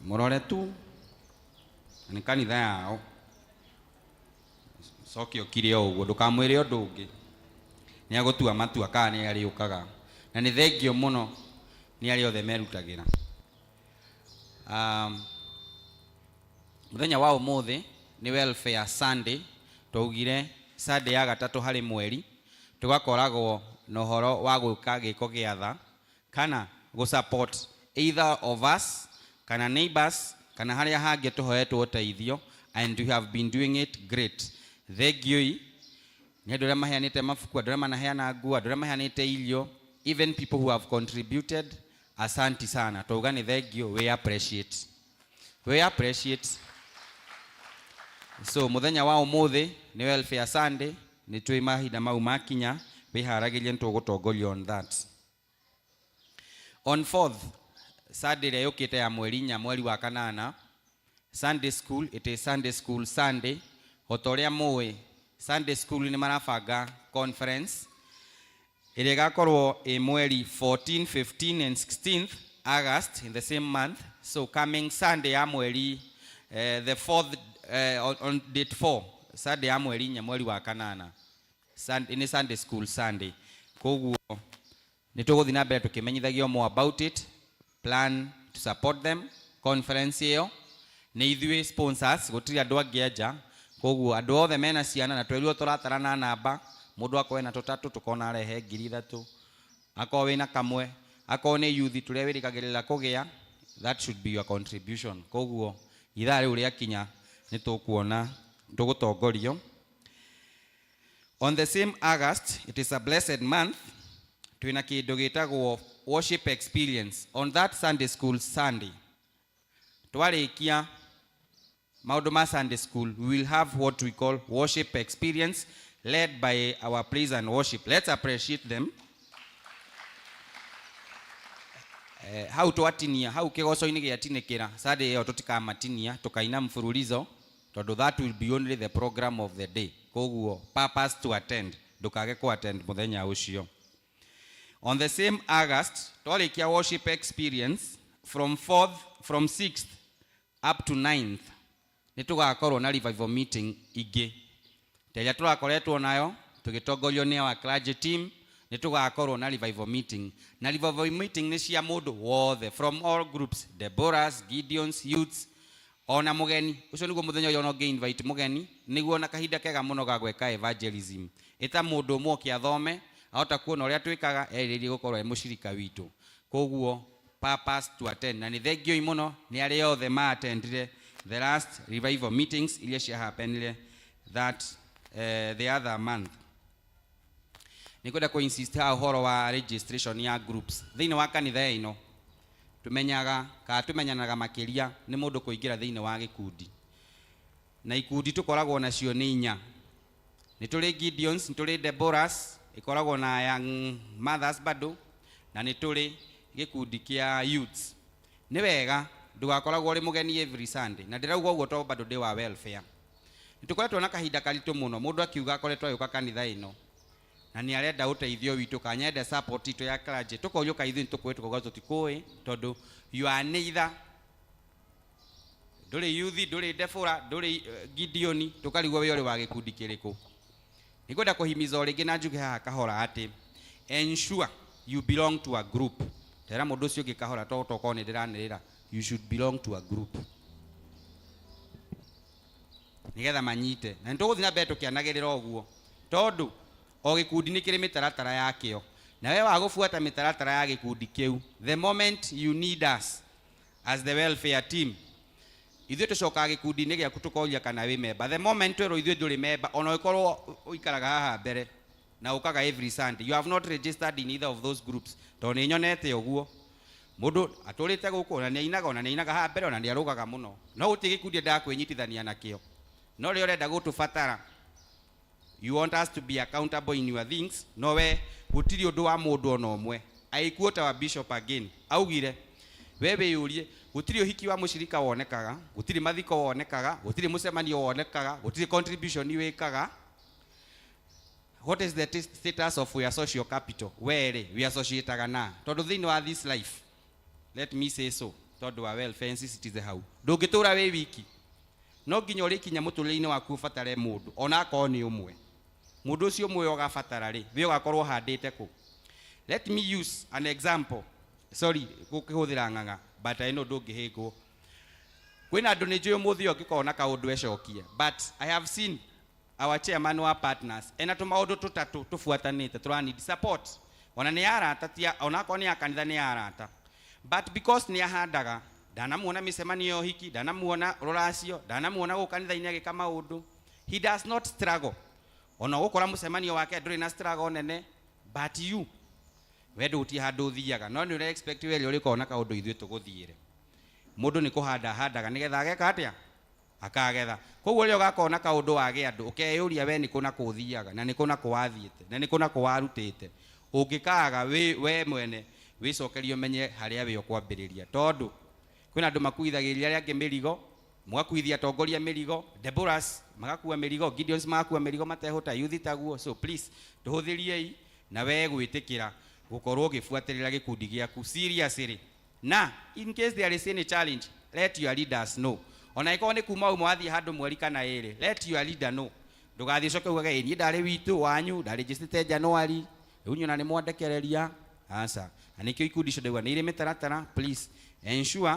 [SPEAKER 2] Mũrore tu. Na nĩ kanitha yao. Coke ũkire o ũguo, ndũkamwĩre ũndũ ũngĩ. Nĩ agũtua matua kana nĩ arĩũkaga. Na nĩ thengio mũno nĩ arĩa othe merutagĩra. Mũthenya wa ũmũthĩ nĩ Welfare Sunday. Twaugire Sunday ya gatatũ harĩ mweri tũgakoragwo na ũhoro wa gwĩka gĩko gĩa tha kana gũ support either of us kana neighbors kana harĩa hangĩ tũhoetwo ũteithio, and we have been doing it great. Thengiũi nĩ andũ arĩa maheanĩte mabuku, andũ arĩa manaheana nguo, andũ arĩa maheanĩte irio, even people who have contributed, asanti sana. Twauga nĩ thengio, we appreciate, we appreciate. So muthenya wa umuthi ni Welfare Sunday, ni twi mahinda mau makinya, wiharagirie ni tũgũtongoria on that. On fourth Sunday ĩrĩa yũkĩte ya mweri 4 mweri wa kanana, Sunday school, it is Sunday school Sunday. O ta ũrĩa mũĩ, Sunday school nĩ marabanga conference ĩrĩa ĩgakorwo ĩ mweri 14, 15 and 16th August in the same month. So coming Sunday ya mweri the fourth, on date 4, Sunday ya mweri 4 mweri wa kanana, Sunday, ni Sunday school Sunday. Koguo nĩ tũgũthiĩ na mbere tũkĩmenyithagio more about it, plan to support them. Conference ĩyo nĩ ithuĩ sponsors, gũtirĩ andũ angĩ anja. Koguo andũ othe mena ciana na twerirwo tũratarana namba, mũndũ akorwo ena tũtatũ tũkona arehe 3,000, akorwo wĩna kamwe, akorwo nĩ youth tũrĩa wĩrĩgagĩrĩra kũgĩa, that should be your contribution. Koguo ithaa rĩu rĩakinya nĩ tũkuona tũgũtongorio. On the same August, it is a blessed month, twĩna kĩndũ gĩtagwo worship experience. On that Sunday school Sunday, twarĩkia maũndũ ma Sunday school, we will have what we call worship experience led by our praise and worship. Let's appreciate them. Hau twatinia, hau kĩgoco-inĩ gĩatinĩkĩra, Sunday ĩyo tũtikamatinia, tũkaina mfululizo, tondũ that will be only the program of the day. Koguo purpose to attend, ndũkage ku attend mũthenya ũcio. On the same August, twarĩkia worship experience from 4th, from 6th up to 9th, nĩ tũgakorwo na revival meeting ingĩ. Ta ĩrĩa tũrakoretwo nayo, tũgĩtongorio nĩ our clergy team, nĩ tũgakorwo na revival meeting. Na revival meeting nĩ cia mũndũ wothe, from all groups, Deborahs, Gideons, youths, ona mũgeni. Ũcio nĩguo mũthenya ũrĩa ona ũngĩ invite mũgeni, nĩguo na kahinda kega mũno ga gwĩka evangelism. Ĩta mũndũ ũmwe oke athome, ahota kuona ũrĩa twĩkaga, erirĩrie gũkorwo e mũcirika witũ. Koguo purpose to attend. Na nĩ thengiũi mũno nĩ arĩa othe ma-attendire the last revival meetings iria cia happenire that the other month. Nĩngwenda kũ insist haha ũhoro wa registration ya groups. Thĩinĩ wa kanitha ĩno tumenyaga kana tumenyanaga makĩria nĩ mũndũ kũingĩra thĩinĩ wa gĩkundi. Na ikundi tũkoragwo nacio nĩ inya. Nĩ tũrĩ Gideons, nĩ tũrĩ Deborahs, ĩkoragwo na Young Mothers bado, na nĩ tũrĩ gĩkundi kĩa youths. Nĩ wega ndũgakoragwo ũrĩ mũgeni every Sunday, na ndĩrauga ũguo tondũ bado ndĩ wa welfare. Nĩ tũkoretwo na kahinda karitũ mũno, mũndũ akiuga akoretwo agĩũka kanitha ĩno na nĩ arenda ũteithio witũ kana nĩ arenda support itũ ya clergy, tũkorio ka ithuĩ nĩtũkũĩ, tũkauga tũtikũĩ tondũ you are neither, ndũrĩ youth, ndũrĩ Deborah, ndũrĩ Gideon, tũkarigwo we ũrĩ wa gĩkundi kĩrĩkũ. Nĩngwenda kũhimiza o rĩngĩ na njuge haha kahora atĩ ensure you belong to a group. Tera mũndũ ũcio ũngĩ kahora to tokorwo nĩ ndĩranĩrĩra, you should belong to a group nĩgetha manyite. Na nĩtũgũthiĩ na mbere tũkĩanagĩrĩra ũguo tondũ o gĩkundi nĩ kĩrĩ mĩtaratara yakĩo, na we wa gũbuata mĩtaratara ya gĩkundi kĩu, the moment you need us as the welfare team, ithuĩ tũcokaga gĩkundi-inĩ gĩaku tũkoria kana wĩ member. The moment twerwo ithuĩ ndũrĩ member, ona ũkorwo ũikaraga haha mbere na ũkaga every Sunday, you have not registered in either of those groups. Tondũ nĩ nyonete ũguo mũndũ atũrĩte gũkũ na nĩainaga, ona nĩainaga haha mbere, ona nĩarũgaga mũno, no gũtirĩ gĩkundi endaga kwĩnyitithania nakĩo. No rĩrĩa ũrenda gũtũbatara, you want us to be accountable in your things, no we gũtirĩ ũndũ wa mũndũ ona ũmwe. I quote our bishop again, augire we wĩyũrie, gũtirĩ ũhiki wa mũcirika wonekaga, gũtirĩ mathiko wonekaga, gũtirĩ mũcemanio wonekaga, gũtirĩ contribution wĩkaga. What is the status of your social capital? We rĩ, we associataga na tondũ thĩinĩ wa this life, let me say so, tondũ wa welfare insisitize hau, ndũngĩtũra wĩ wiki. No nginya ũrĩkinya mũtũrĩre-inĩ waku ũbatare mũndũ, ona akorwo nĩ ũmwe. Mũndũ ũcio ũmwe ũgabatara rĩ, we ũgakorwo ũhandĩte kũ? Let me use an example. Sorry, gũkĩhũthĩra ng'ang'a, but I know ndũngĩhĩngwo. Kwĩna andũ nĩ njũĩ ũmũthĩ ũyũ angĩkorwo na kaũndũ ecokie, but I have seen our chairman wa partners ena tũmaũndũ tũtatũ tũbuatanĩte tũra need support. Ona nĩ arata tia, ona akorwo nĩ ya kanitha nĩ arata, but because nĩ ahandaga, ndanamuona mĩcemanio ya ũhiki, ndanamuona rũracio, ndanamuona gũkũ kanitha-inĩ agĩka maũndũ. He does not struggle. Ona ũgũkora mũcemanio wake ndũrĩ na struggle nene, but you we ndũgũtirĩ handũ ũthiaga, no nĩ ũre expect we ũrĩa ũrĩkorwo na kaũndũ ithuĩ tũgũthiĩre. Mũndũ nĩ kũhanda ahandaga nĩgetha ageka atĩa? Akagetha. Koguo rĩrĩa ũgakorwo na kaũndũ wage andũ, ũkeyũria we nĩ kũ na kũ ũthiaga, na nĩ kũ na kũ wathiĩte, na nĩ kũ na kũ warutĩte. Ũngĩkaga we mwene wĩcokerie ũmenye harĩa wĩ ũkwambĩrĩria, tondũ kwĩna andũ makuithagĩrĩria arĩa angĩ mĩrigo, mũgakuithia atongoria mĩrigo, Deborahs magakua mĩrigo, Gideons magakua mĩrigo matehota, youth taguo. So please tũhũthĩriei na we gwĩtĩkĩra gũkorwo ũgĩbuatĩrĩra gĩkundi gĩaku seriously. Na in case there is any challenge, let your leaders know. Ona ĩkorwo nĩ kuma ũmwe wathiĩ handũ mweri kana ĩrĩ, let your leader know. Ndũgathiĩ ũcoke ugage ĩ niĩ ndarĩ witũ wanyu, ndarĩnjĩcĩte January, rĩu nyona nĩ mwandekereria. Aca. Na nĩkĩo ikundi icio ndauga nĩ irĩ mĩtaratara. Please ensure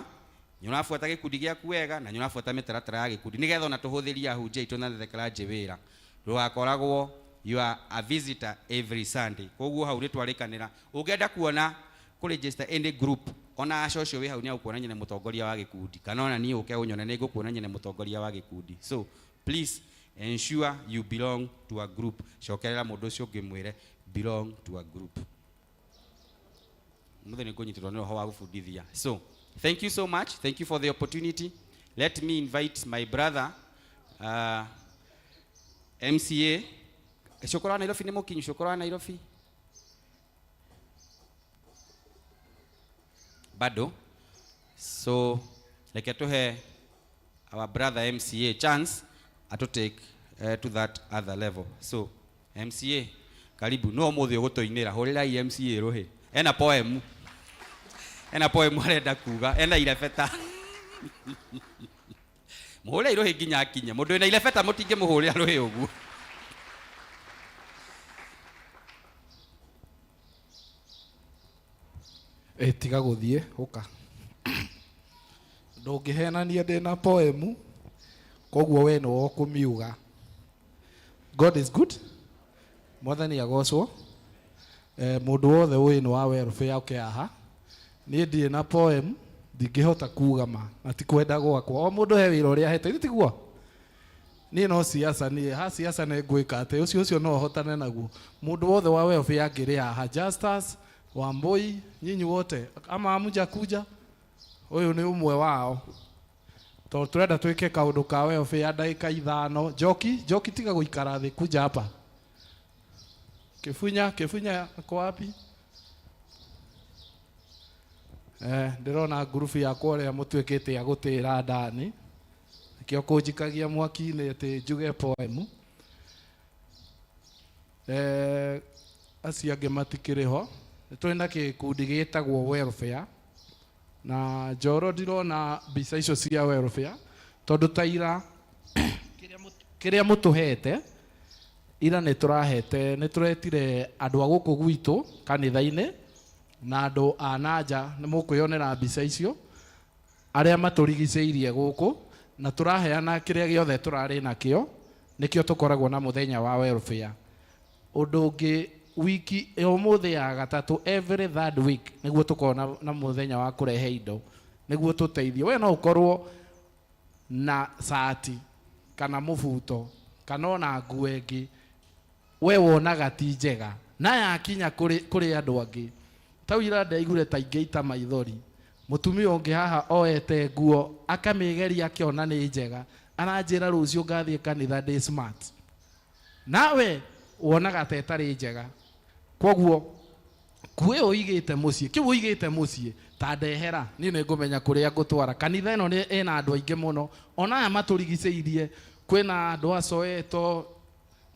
[SPEAKER 2] nĩ ũrabuata gĩkundi gĩaku wega na nĩ ũrabuata mĩtaratara ya gĩkundi, nĩgetha ona tũhũthĩrie ahunjia aitũ na the clergy wĩra. Ndũgakoragwo you are a visitor every Sunday. Koguo hau nĩ twarĩkanĩra. Ũngĩenda kuona kũ register any group, ona aca ũcio wĩ hau nĩ agũkuonania nĩ mũtongoria wa gĩkundi, kana ona niĩ ũke ũnyone nĩ ngũkuonania nĩ mũtongoria wa gĩkundi. So please ensure you belong to a group. Cokerera mũndũ ũcio ũngĩ mwĩre belong to a group. Mũthĩ nĩ ngũnyitĩrwo nĩ roho wa gũbundithia. So thank you so much. Thank you for the opportunity. Let me invite my brother, MCA Cukuru wa Nairobi. Nĩ mũkinyu Cukuru wa Nairobi bado, so reke tuhe our brother MCA chance atu take to that other level. So MCA, karibu. No mũthĩ ũgũtũinĩra, hũrĩrai MCA rũhĩ. Ena poem, ena poem arenda kuga, ena irebeta. Mũhũrĩrai rũhĩ nginya akinye. Mũndũ wĩna irebeta mũtingĩmũhũrĩra rũhĩ ũguo.
[SPEAKER 4] Tiga gũthiĩ ũka, ndũngĩhenania ndĩna poemu, koguo we nĩwe ũkũmiuga. God is good. Mwathani agocwo. Mũndũ wothe ũĩ nĩ wa welfare oke haha. Niĩ ndirĩ na poem, ndingĩhota kuga ma na ti kwenda gwakwa. O mũndũ he wĩra ũrĩa ahetwo, ithe tiguo? Niĩ no siasa, niĩ ha siasa nĩ ngwĩka atĩ ũcio ũcio no hotane naguo. Mũndũ wothe wa welfare angĩrĩ haha, Justus Wambui, nyinyi wote ama amuja kuja, ũyũ nĩ ũmwe wao, tondũ tũrenda twĩke kaũndũ ka welfare ya ndagĩka 5. Njoki, Njoki, tiga gũikara thĩ, kuja hapa. Kibunya, Kibunya ako wapi? Ndĩrona ngurubu yakwa ũrĩa mũtuĩkĩte a gũtĩra ndani, nĩkĩo kũnjikagia mwaki-inĩ atĩ njuge poemu. Acio angĩ matikĩrĩ ho. Nĩ tũrĩ na gĩkundi gĩtagwo welfare, na Njoro ndirona mbica icio cia welfare, tondũ ta ira kĩrĩa mũtũhete ira, nĩ tũrahete, nĩ tũretire andũ a gũkũ gwitũ kanitha-inĩ na andũ a nanja. Nĩ mũkwĩyonera mbica icio, arĩa matũrigicĩirie gũkũ, na tũraheana kĩrĩa gĩothe tũrarĩ nakĩo. Nĩkĩo tũkoragwo na mũthenya wa welfare. Ũndũ ũngĩ, wiki ũmũthĩ ya gatatũ, every third week nĩguo tũkorwo na mũthenya wa kũrehe indo nĩguo tũteithie. We no ũkorwo na cati kana mũbuto kana ona nguo ĩngĩ we wonaga ti njega na yakinya kũrĩ andũ angĩ. Tau ira ndaiguire ta ingĩita maithori. Mũtumia ũngĩ haha oete nguo akamĩgeria akĩona nĩ njega, aranjĩra rũciũ ngathiĩ kanitha ndĩ smart, nawe wonaga ta ĩtarĩ njega. Koguo nguo ĩyo ũigĩte mũciĩ, kĩu ũigĩte mũciĩ, ta ndehera, niĩ nĩ ngũmenya kũrĩa ngũtwara. Kanitha ĩno nĩ ĩna andũ aingĩ mũno, ona aya matũrigicĩirie, kwĩna andũ a Soweto,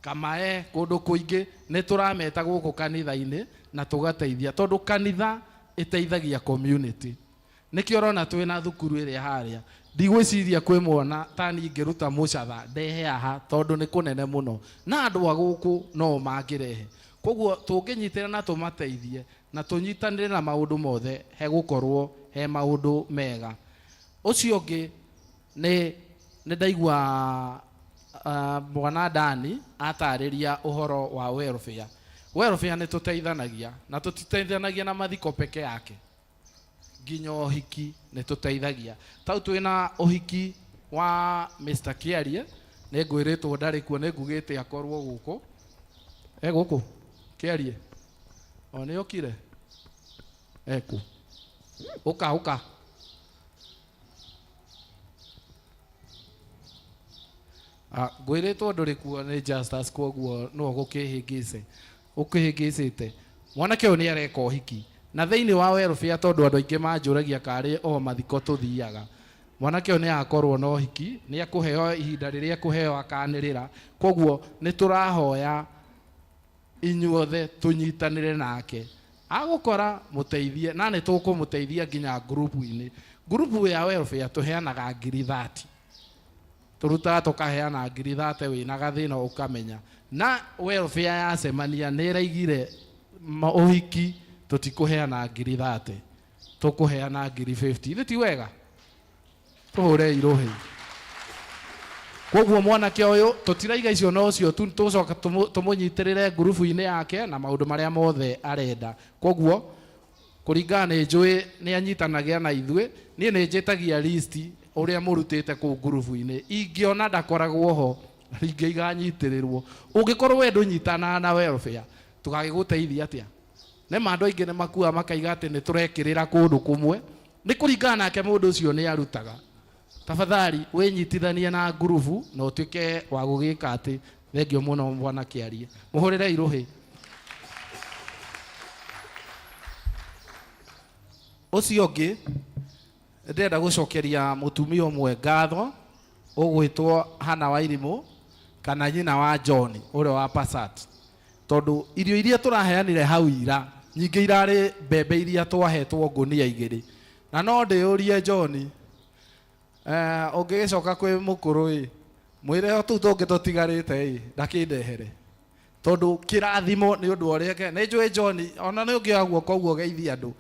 [SPEAKER 4] Kamae, kũndũ kũingĩ. Nĩ tũrameta gũkũ kanitha-inĩ na tũgateithia, tondũ kanitha ĩteithagia community. Nĩkĩo ũrona twĩna thukuru ĩrĩa harĩa. Ndigwĩciria kwĩ mwana ta niĩ ingĩruta mũcatha ndehe haha tondũ nĩ kũnene mũno na andũ a gũkũ no mangĩrehe. Koguo tũngĩnyitĩra na tũmateithie na tũnyitanĩre na maũndũ mothe, hegũkorwo he maũndũ mega. Ũcio ũngĩ nĩ ndaigua mwana Dani atarĩria ũhoro wa welfare. Welfare nĩ tũteithanagia na tũtiteithanagia na mathiko peke yake, nginya ũhiki nĩ tũteithagia. Tau twĩna ũhiki wa Mr. Kiarie, nĩ ngwĩrĩtwo ndarĩ kuo, nĩ ngugĩte akorwo gũkũ. E gũkũ Kiarie o nĩ okire eku ũka ũka. Ngwĩrĩtwo ndũrĩ kuo nĩ Justus, koguo no gũkĩhĩngĩce ũkĩhĩngĩcĩte. Mwanake ũyũ nĩ areka ũhiki na thĩinĩ wa welfare, tondũ andũ aingĩ manjũragia karĩ o mathiko tũthiaga. Mwanake ũyũ nĩ akorwo na ũhiki, nĩ akũheo ihinda rĩrĩa akũheo akanĩrĩra. Koguo nĩ tũrahoya inyuothe tũnyitanĩre nake, agũkora mũteithie na nĩ tũkũmũteithia nginya ngurubu-inĩ. Ngurubu ya welfare tũheanaga ngiri 30, tũrutaga tũkaheana ngiri 30, wĩna gathĩna ũkamenya. Na welfare yacemania nĩ ĩraigire ũhiki tũtikũheana ngiri 30, tũkũheana ngiri 50. Ithe ti wega? Tũhũre irũhĩ. Koguo mwanake ũyũ tũtiraiga icio no ũcio tu, tũcoka tũmũnyitĩrĩre ngurubu-inĩ yake na maũndũ marĩa mothe arenda. Koguo kũringana nĩ njũĩ nĩ anyitanagia na ithuĩ, niĩ nĩ njĩtagia list ũrĩa mũrutĩte kũu ngurubu-inĩ, ingĩona ndakoragwo ho rĩngĩ iganyitĩrĩrwo. Ũngĩkorwo we ndũnyitanaga na welfare, tũgagĩgũteithia atĩa? Nĩ ma andũ aingĩ nĩ makua makaiga atĩ nĩ tũrekĩrĩra kũndũ kũmwe, nĩ kũringana nake mũndũ ũcio nĩ arutaga. Tafadhali wĩnyitithanie na ngurubu na ũtuĩke wa gũgĩka atĩ. Thengio mũno bwana Kĩarie, mũhũrĩre irũhĩ. Ũcio ũngĩ ndĩrenda gũcokeria mũtumia ũmwe ngatho ũgwĩtwo Hannah Wairimũ kana nyina wa John ũrĩa wa Passat, tondũ irio iria tũraheanire hau ira nyingĩ irarĩ mbembe iria twahetwo ngũnia 2. Na no ndĩũrie John, ũngĩgĩcoka kwĩ mũkũrũ ĩ, mwĩre o tũu tũngĩ tũtigarĩte ĩ ndakĩndehere, tondũ kĩrathimo nĩ ũndũ ũrĩa nĩ njũĩ John ona nĩ ũngĩoya guoko ũguo ũgeithie andũ.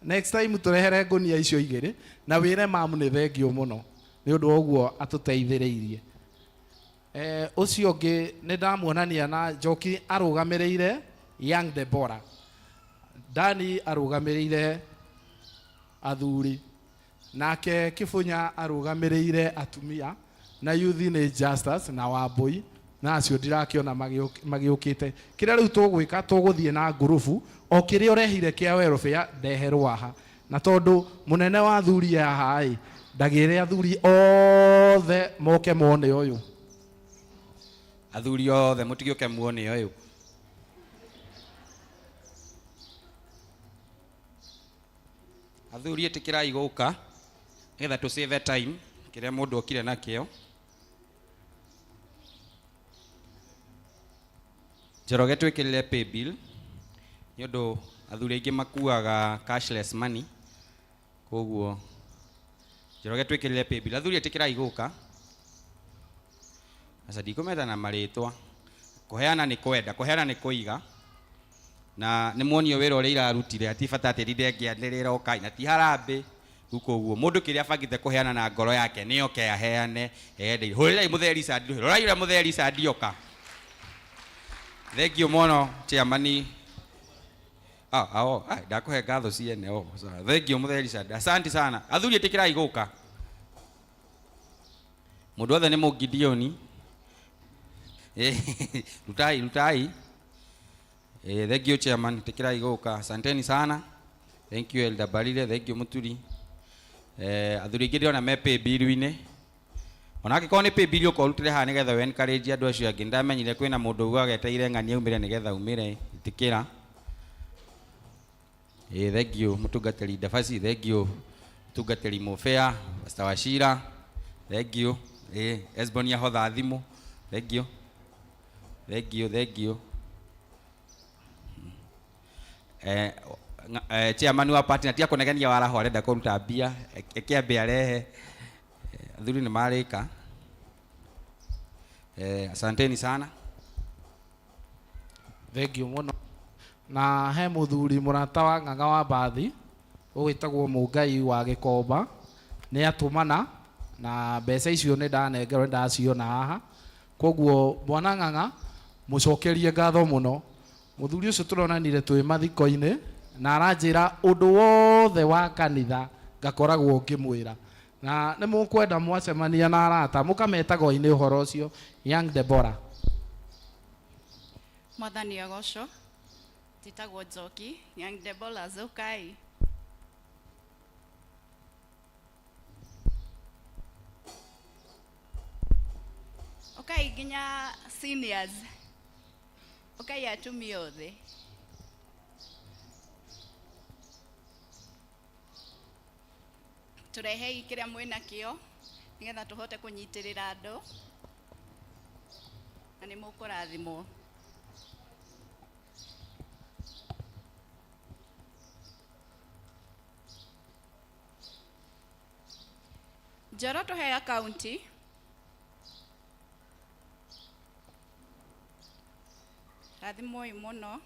[SPEAKER 4] Next time tũrehere ngũnia icio 2 na wĩre mamu nĩ thengio mũno nĩ ũndũ wa ũguo atũteithĩrĩirie. Ũcio ũngĩ nĩ ndamuonania na Njoki arũgamĩrĩire Young Deborah, Dani arũgamĩrĩire athuri, nake Kĩbunya arũgamĩrĩire atumia, na youth nĩ Justus na Wambui, na acio ndirakĩona magĩũkĩte. Kĩrĩa rĩu tũgwĩka, tũgũthiĩ na ngurubu o kĩrĩa ũrehire kĩa welfare ndeherwo haha, na tondũ mũnene wa athuri haha ĩ ndagĩre athuri othe moke mone ũyũ.
[SPEAKER 2] Athuri othe mũtigĩũke muone ũyũ. Athuri ĩtĩkĩrai gũka nĩgetha tũ save time kĩrĩa mũndũ okire nakĩo. Njoroge twĩkĩrĩre pay bill nĩ ũndũ athuri aingĩ makuaga cashless money, koguo Njoroge twĩkĩrĩre pay bill. Athuri ĩtĩkĩrai gũka. Aca ndikũmeta na marĩtwa. Kũheana nĩ kwenda, kũheana nĩ kũiga. Na nĩ muonio wĩra ũrĩa irarutire, hati bata atĩ ndinde ngĩanĩrĩra ũkai na ti harambĩ. Rĩu koguo mũndũ kĩrĩa abangĩte kũheana na ngoro yake nĩ oke aheane ende. Hũrĩrai mũthee Richard, rorai ũrĩa mũthee Richard oka. Thank you mũno chairman. Ndakũhe ngatho ciene. Oh, sorry. Thank you mũthee Richard. Asante sana. Athuri ĩtĩkĩrai gũka. Mũndũ wothe nĩ mũgidioni. Rutai, rutai. Thank you chairman, ĩtĩkĩrai gũka. Asanteni sana. Thank you Elder Barile, thank you Muturi. Athuri aingĩ ndĩrona me pay bill-inĩ. Ona angĩkorwo nĩ pay bill ũka ũrutĩre haha nĩgetha we encourage andũ acio angĩ. Ndamenyire kwĩna mũndũ ugaga etereire ng'ania aumĩre nĩgetha aumĩre. Ĩtĩkĩra. Thank you mũtungatĩri Ndabasi, thank you mũtungatĩri Mũbea, Pastor Wachira, thank you. Esboni ahotha thimũ, thank you. Thank you, thank you. Chairman wa party na tia kũnegenia waraho arenda kũruta mbia, ĩkĩambe arehe. Athuri nĩ marĩka. Asanteni sana.
[SPEAKER 4] Thengio mũno. Na he mũthuri mũrata wa ng'ang'a wa mbathi ũgwĩtagwo Mũngai wa Gĩkomba nĩ atũmana na mbeca icio nĩ ndanengerwo, nĩ ndaciona haha. Koguo bwana ng'ang'a mũcokerie ngatho mũno. Mũthuri ũcio tũronanire twĩ mathiko-inĩ na aranjĩra ũndũ wothe wa kanitha ngakoragwo ngĩmwĩra. Na nĩ mũkwenda mwacemania na arata mũkametago-inĩ ũhoro ũcio. Young Deborah.
[SPEAKER 5] Mwathani agocwo. Njĩtagwo Njoki, Young Deborah Zukai. Ũkai nginya seniors. Ũkai atumia othe. Tũrehei kĩrĩa mwĩna kĩo nĩgetha tũhote kũnyitĩrĩra andũ na nĩ mũkũrathimwo. Njoro tũhe akaunti. Rathimwoi mũno.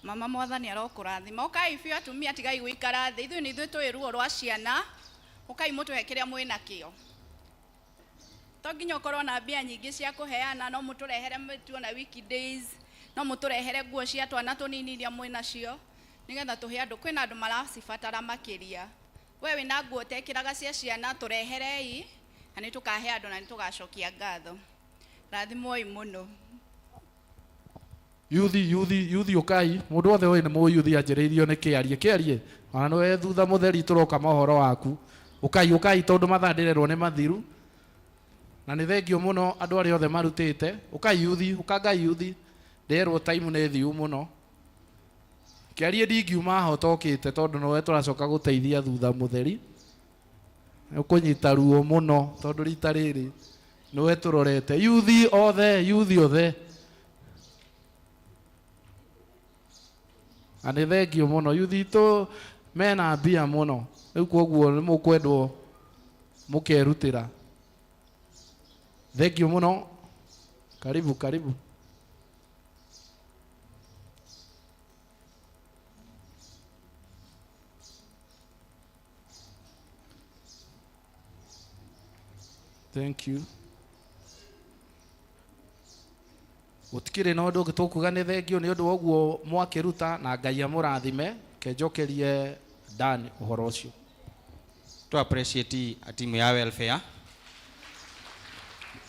[SPEAKER 5] Mama mwathani arokũrathima. Ũkai biũ atumia, tigai gũikara thĩ. Ithuĩ nĩ ithuĩ tũĩ ruo rwa ciana. Ũkai mũtũhe kĩrĩa mwĩna kĩo. To nginya ũkorwo na mbia nyingĩ cia kũheana, no mũtũrehere mĩtu ona weekdays, no mũtũrehere nguo cia twana tũnini iria mwĩnacio nĩgetha tũhe andũ. Kwĩna andũ maracibatara makĩria. We wĩna nguo ũtekĩraga cia ciana, tũreherei na nĩ tũkahe andũ na nĩ tũgacokia ngatho. Rathimwoi mũno.
[SPEAKER 4] Yuthi, yuthi, yuthi ũkai. Mũndũ wothe ũyũ nĩ mũyuthi anjĩrĩirio nĩ kĩarie. Kĩarie. Ona nĩwe thutha mũtheri tũroka mohoro waku. Ũkai, ũkai tondũ mathaa ndĩrerwo nĩ mathiru. Na nĩ thengio mũno andũ arĩa othe marutĩte. Ũkai yuthi, ũkangai yuthi. Ndĩrerwo time nĩ thiu mũno. Kĩarie ndingiuma haha ũtokĩte tondũ nĩwe tũracoka gũteithia thutha mũtheri. Nĩ ũkũnyita ruo mũno tondũ rita rĩrĩ nĩwe tũrorete. Yuthi othe, yuthi othe. Na nĩ thengio mũno. Yuthi itũ mena mbia mũno. Rĩu koguo nĩ mũkwendwo mũkerutĩra. Thengio mũno. Karibu, karibu. Thank you. Gũtikĩrĩ na ũndũ ũngĩ tũkuga nĩ thengio nĩ ũndũ wa ũguo mwakĩruta na Ngai amũrathime. Kenjokerie Dan ũhoro ũcio.
[SPEAKER 2] To appreciate a timu ya welfare.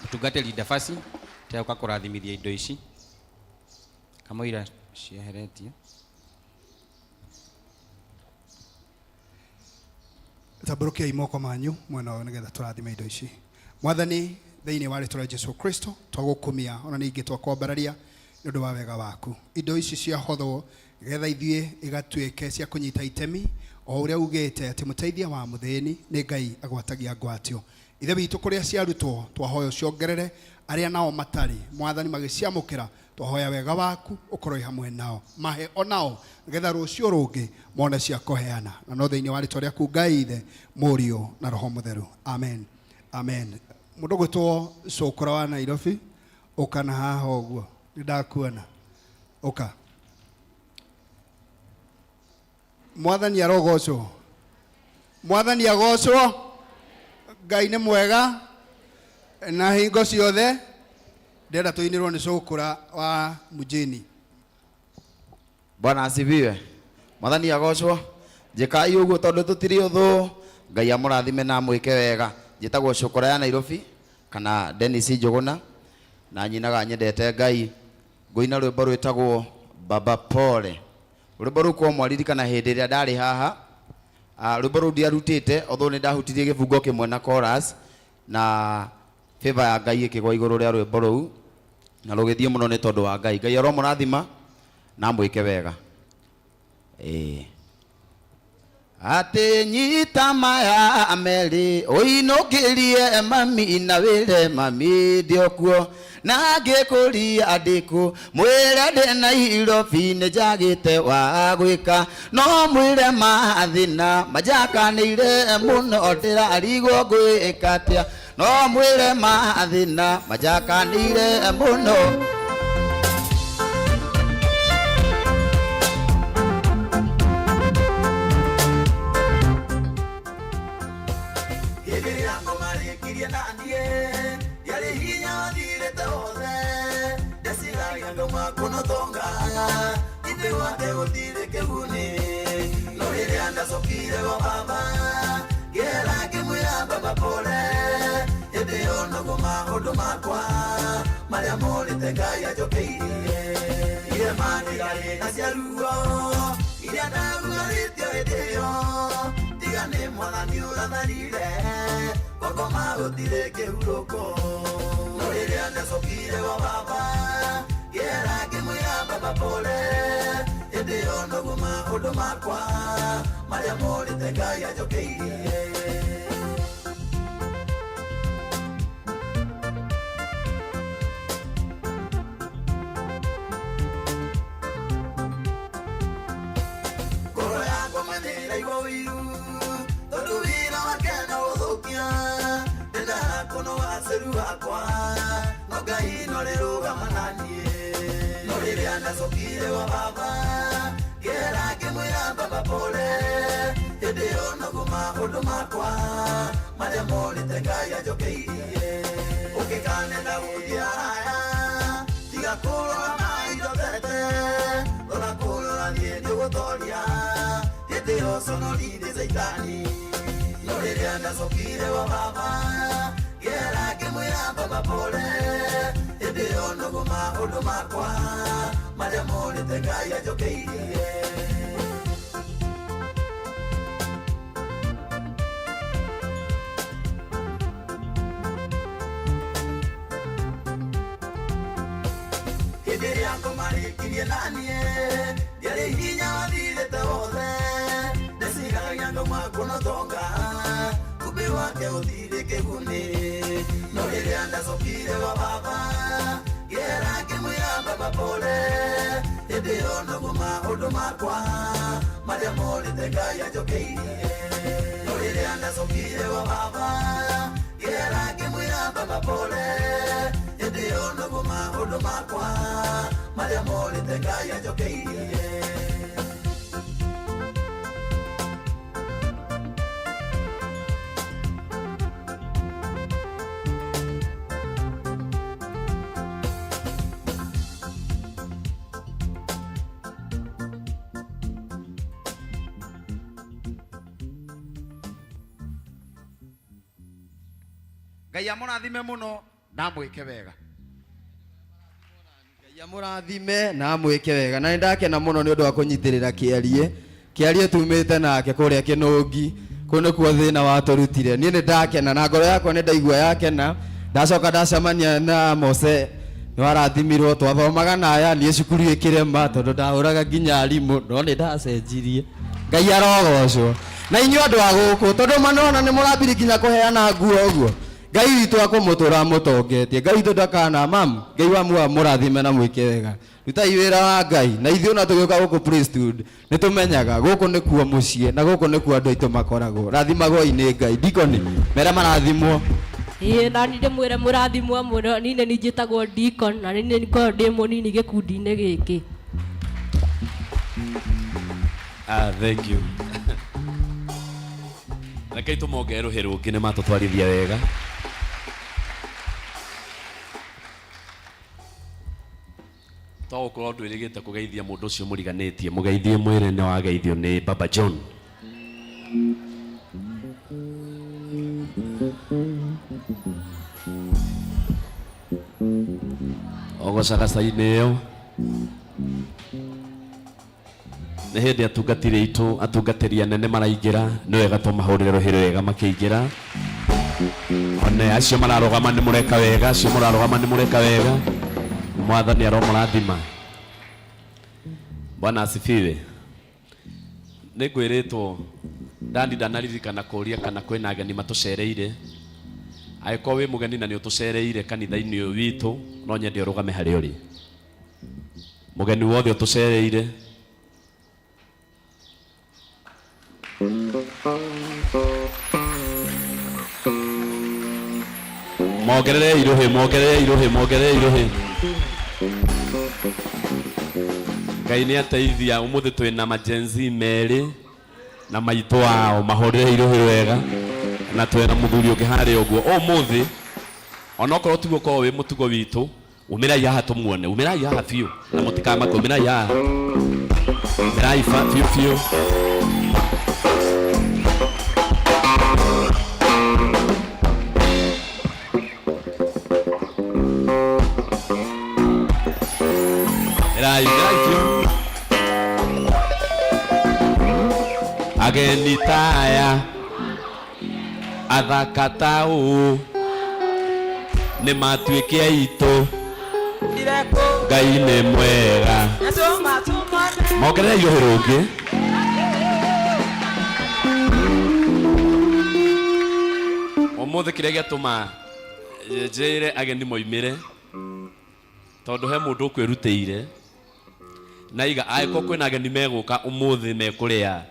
[SPEAKER 2] Mũtungatĩri Ndabasi teuka kũrathimithia indo ici kamũira cieheretio.
[SPEAKER 6] Tambũrũkiai moko manyu mwena ũyũ nĩgetha tũrathime indo ici. Mwathani, thĩinĩ wa rĩtwa rĩa Jesu Kristo twagũkumia ona ningĩ twakwambararia nĩ ũndũ wa wega waku. Indo ici ciahothwo nĩgetha ithuĩ igatuĩke cia kũnyita itemi o ũrĩa ugĩte atĩ mũteithia wa mũthĩni nĩ Ngai agwatagia ngwatio. Ithe witũ kũrĩa ciarutwo twahoya ũciongerere arĩa nao matarĩ Mwathani magĩciamũkĩra twahoya wega waku ũkorwo hamwe nao mahe onao nĩgetha rũciũ rũngĩ mone cia kũheana na no thĩinĩ wa rĩtwa rĩaku Ngai Ithe Mũriũ na Roho Mũtheru. Amen. Amen. Mũndũ gwĩtwo Cũkũra wa Nairobi ũka na haha ũguo nĩ ndakuona ũka. Mwathani arogocwo. Mwathani agocwo. Ngai nĩ mwega na hingo ciothe. Ndĩrenda tũinĩrwo nĩ Cũkũra wa Mujini.
[SPEAKER 7] Bwana asifiwe. Mwathani agocwo. Njĩkai ũguo tondũ tũtirĩ ũthũ. Ngai amũrathime na amwĩke wega. Njĩtagwo Cũkũra ya Nairobi kana Dennis Njũgũna na nyinaga nyendete Ngai. Ngũina rwĩmbo rwĩtagwo Baba Pole. Rwĩmbo rũu kwa mwaririkana hĩndĩ ĩrĩa ndarĩ haha. Rwĩmbo rũu ndiarutĩte although nĩ ndahutirie gĩbungo kĩmwe na chorus na favor ya Ngai ĩkĩgwa igũrũ rĩa rwĩmbo rũu na rũgĩthiĩ mũno nĩ tondũ wa Ngai. Ngai aromũrathima na amwĩke wega. Atĩ nyita maya merĩ ũinũkĩrie mami na wĩre mami ndĩokuo na ngĩkũria ndĩkũ mwĩre ndĩ Nairobi nĩ njagĩte wa gwĩka no mwĩre mathĩna manjakanĩire mũno ndĩrarigwo ngwĩka atĩa no mwĩre mathĩna manjakanĩire mũno. Hĩndĩ ĩrĩa ngũmarĩkirie na niĩ ndiarĩ hinya wathirĩte wothe ndeciragia ngauma kũnotonga ithe wake gũtirĩ kĩguni no rĩrĩa ndacokire gwa baba ngĩera ngĩmwĩra baba pole hĩndĩ ĩyo noguo maũndũ makwa marĩa morĩte Ngai anjokeirie irema ndirarĩ na cia ruo iria ndaguarĩtio hĩndĩ ĩyo tiga nĩ mwathani ũratharire gũkoma gũtirĩ kĩhurũko no rĩrĩa ndacokire gwa baba ngĩera ngĩmwĩra baba pole hĩndĩ ĩyo noguo maũndũ makwa marĩa morĩte Ngai anjokeirie. Ngoro yakwa manĩraigua ũiru tondũ wĩra wake no ũthũkia ndendaga kũnoga ceru wakwa no Ngai no rĩrũgama na niĩ no rĩrĩa ndacokire gwa baba ngĩera ngĩmwĩra baba pole hĩndĩ ĩyo noguo maũndũ makwa marĩa morĩte Ngai anjokeirie ũngĩkanenda gũthiĩ haraya tiga kũrora maindo tete rora kũrora niĩ nĩũgũtoria hĩndĩ ĩyo conorire caitani no rĩrĩa ndacokire gwa baba ngĩera ngĩmwĩra baba pole hĩndĩ ĩyo noguo maũndũ makwa marĩa morĩte Ngai anjokeirie. Hĩndĩ ĩrĩa ngũmarĩkirie na niĩ ndiarĩ hinya wathirĩte wothe ndeciragia ngauma kũnotonga kumbĩ wake ũthirĩ kĩguni no rĩrĩa ndacokire gwa baba ngĩera ngĩmwĩra baba pole hĩndĩ ĩyo noguo maũndũ makwa marĩa morĩte Ngai anjokeirie no rĩrĩa ndacokire gwa baba ngĩera ngĩmwĩra baba pole hĩndĩ ĩyo noguo maũndũ makwa marĩa morĩte Ngai anjokeirie.
[SPEAKER 8] Ngai amũrathime mũno na amwĩke wega.
[SPEAKER 9] Ngai amũrathime na amwĩke wega na nĩndakena mũno nĩ ũndũ wa kũnyitĩrĩra kĩarie kĩarie tumĩte nake kũrĩa kĩnũngi kũu nĩkuo thĩna watũrutire niĩ nĩndakena na ngoro yakwa nĩndaigua yakena ndacoka ndacemania na Mose nĩwarathimirwo twathomaga na aya niĩ cukuru ĩkĩrema tondũ ndahũraga nginya arimũ no nĩndacenjirie Ngai arogocwo na inyuĩ andũ a gũkũ tondũ manona nĩmũrambiri nginya kũheana nguo ũguo Ngai witũ akũmũtũra mũtongetie Ngai witũ ndakana mamu Ngai wa muoyo mũrathime na mwĩke wega rutai wĩra wa Ngai na ithuĩ ona tũgĩũka gũkũ priesthood nĩtũmenyaga gũkũ nĩkuo mũciĩ na gũkũ nĩkuo andũ aitũ makoragwo rathimagwoi nĩ Ngai dikoni mera marathimwo.
[SPEAKER 10] Ĩĩ nani ndĩmwĩre mũrathimwo mũno niĩ nĩ njĩtagwo Deacon na nĩ ngoragwo ndĩ mũnini gĩkundi-inĩ gĩkĩ.
[SPEAKER 11] Thank you. Rekei tũmongerere rũhĩ rũngĩ nĩ matũtwarithia wega. To gũkorwo ndwĩrĩgĩte kũgeithia mũndũ ũcio mũriganĩtie mũgeithie mwĩre nĩ wageithio nĩ Baba John. Ogocaga-inĩ ĩyo nĩ hĩndĩ atungatĩri aitũ atungatĩri anene maraingĩra nĩ wega tũmahũrĩre rũhĩ wega makĩingĩra one acio mararũgama nĩ mũreka wega acio mũrarũgama nĩ mũreka wega mwathani aromũrathima. Bwana asifiwe. Nĩ ngwĩrĩtwo ndandi ndanaririkana kũria kana kwĩna ageni matũcereire. Angĩkorwo wĩ mũgeni na nĩ ũtũcereire kanitha-inĩ ũyũ witũ, no nyende ũrũgame harĩa ũrĩ. Mũgeni wothe ũtũcereire. Mongerere iruhi, mongerere iruhi, mongerere iruhi. Ngai nĩ ateithia ũmũthĩ twĩna majenzi merĩ na maitũ wao mahũrĩre iruhi wega na twĩna mũthuri ũngĩ harĩa ũguo ũmũthĩ onokorwo tiguo ũkoragwo wĩ mũtugo witũ umĩrai haha tũmuone umĩrai haha biũ na mũtikamake umĩrai haha umĩrai biũ biũ. Umĩrai, umĩrai biũ. Ageni taya athaka ta ũũ nĩ matuĩke aitũ. Ngai nĩ mwega. Mongerere iruhĩ rũngĩ. Ũmũthĩ kĩrĩa gĩatũma njĩre ageni moimĩre tondũ he mũndũ ũkwĩrutĩire na iga angĩkorwo kwĩna ageni megũka ũmũthĩ mekũrĩa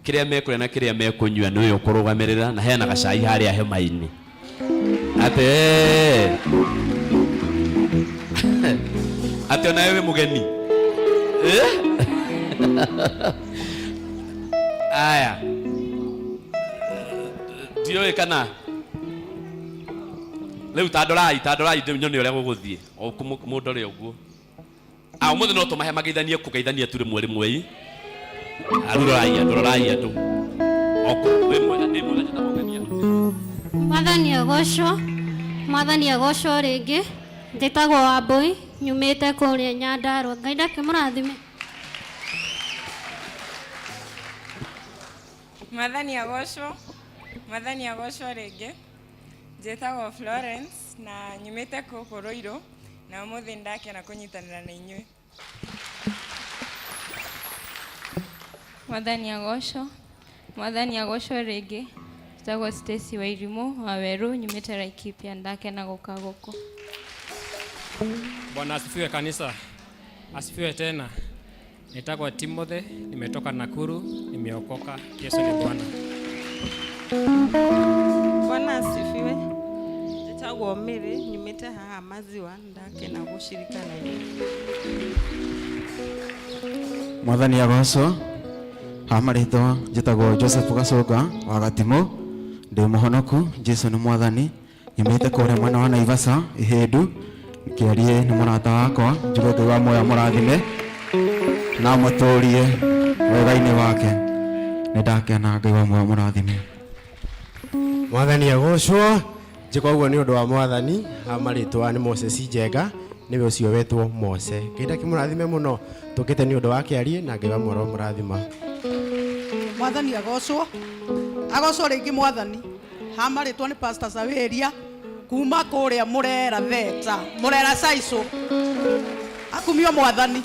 [SPEAKER 11] kĩrĩa mekũrĩa na kĩrĩa mekũnyua nĩwe ũkũrũgamĩrĩra na hena gacai harĩa hema-inĩ. Ate ate onawe wĩ mũgeni. Aya ndiũĩ kana rĩu ta ndorai ta ndorai nyone ũrĩa gũgũthiĩ mũndore ũguo. Ũmũthĩ no tũmahe mageithanie kũgeithania tu rĩmwe rĩmwe ĩ. Rĩu rorai andũ, rorai andũ. Wĩ mwega, ndĩ mwega njĩtagwo Ng'ania.
[SPEAKER 12] Mwathani agocwo, Mwathani agocwo rĩngĩ. Njĩtagwo Wambũi, nyumĩte kũrĩa Nyandarũa. Ngai ndakĩmũrathime.
[SPEAKER 13] Mwathani agocwo, Mwathani agocwo rĩngĩ. Njĩtagwo Florence na nyumĩte gũkũ Ruiru na ũmũthĩ ndakena kũnyitanĩra na inyuĩ.
[SPEAKER 14] Mwathani agocwo, Mwathani agocwo rĩngĩ. Njĩtagwo Stacy Wairimu wa Weru, nyumĩte Laikipia, ndakena gũka gũkũ.
[SPEAKER 15] Bwana asifiwe kanisa. Asifiwe tena. Nitagwa Timothy, nimetoka Nakuru, nimeokoka. Yesu ni Bwana.
[SPEAKER 16] Bwana asifiwe. Njĩtagwo Mary, nyumĩte haha Maziwa, ndakena gũcirika na inyuĩ.
[SPEAKER 9] Mwathani agocwo. Ha marĩtwa njĩtagwo Joseph Gacũnga wa Gatimũ, ndĩ mũhonoku, Jesu nĩ Mwathani, nyumĩte kũrĩa mwena wa Naivasha, Ihĩndu, kĩarie nĩ mũrata wakwa, njuge Ngai wa muoyo amũrathime na amũtũrie wega-inĩ wake. Nĩ ndakena, Ngai wa muoyo amũrathime.
[SPEAKER 17] Mwathani agocwo. Njĩka ũguo nĩ ũndũ wa Mwathani. Ha marĩtwa nĩ Moses Njenga, nĩwe ũcio wetwo Mose. Ngai ndakĩmũrathime mũno. Tũkĩte nĩ ũndũ wa kĩarie na Ngai wa muoyo amũrathima.
[SPEAKER 18] Mwathani agocwo. Agocwo rĩngĩ Mwathani. Ha marĩtwa nĩ Pastor Saweria kuma kũrĩa Mũrera Theta, Mũrera Saico. Akumio Mwathani.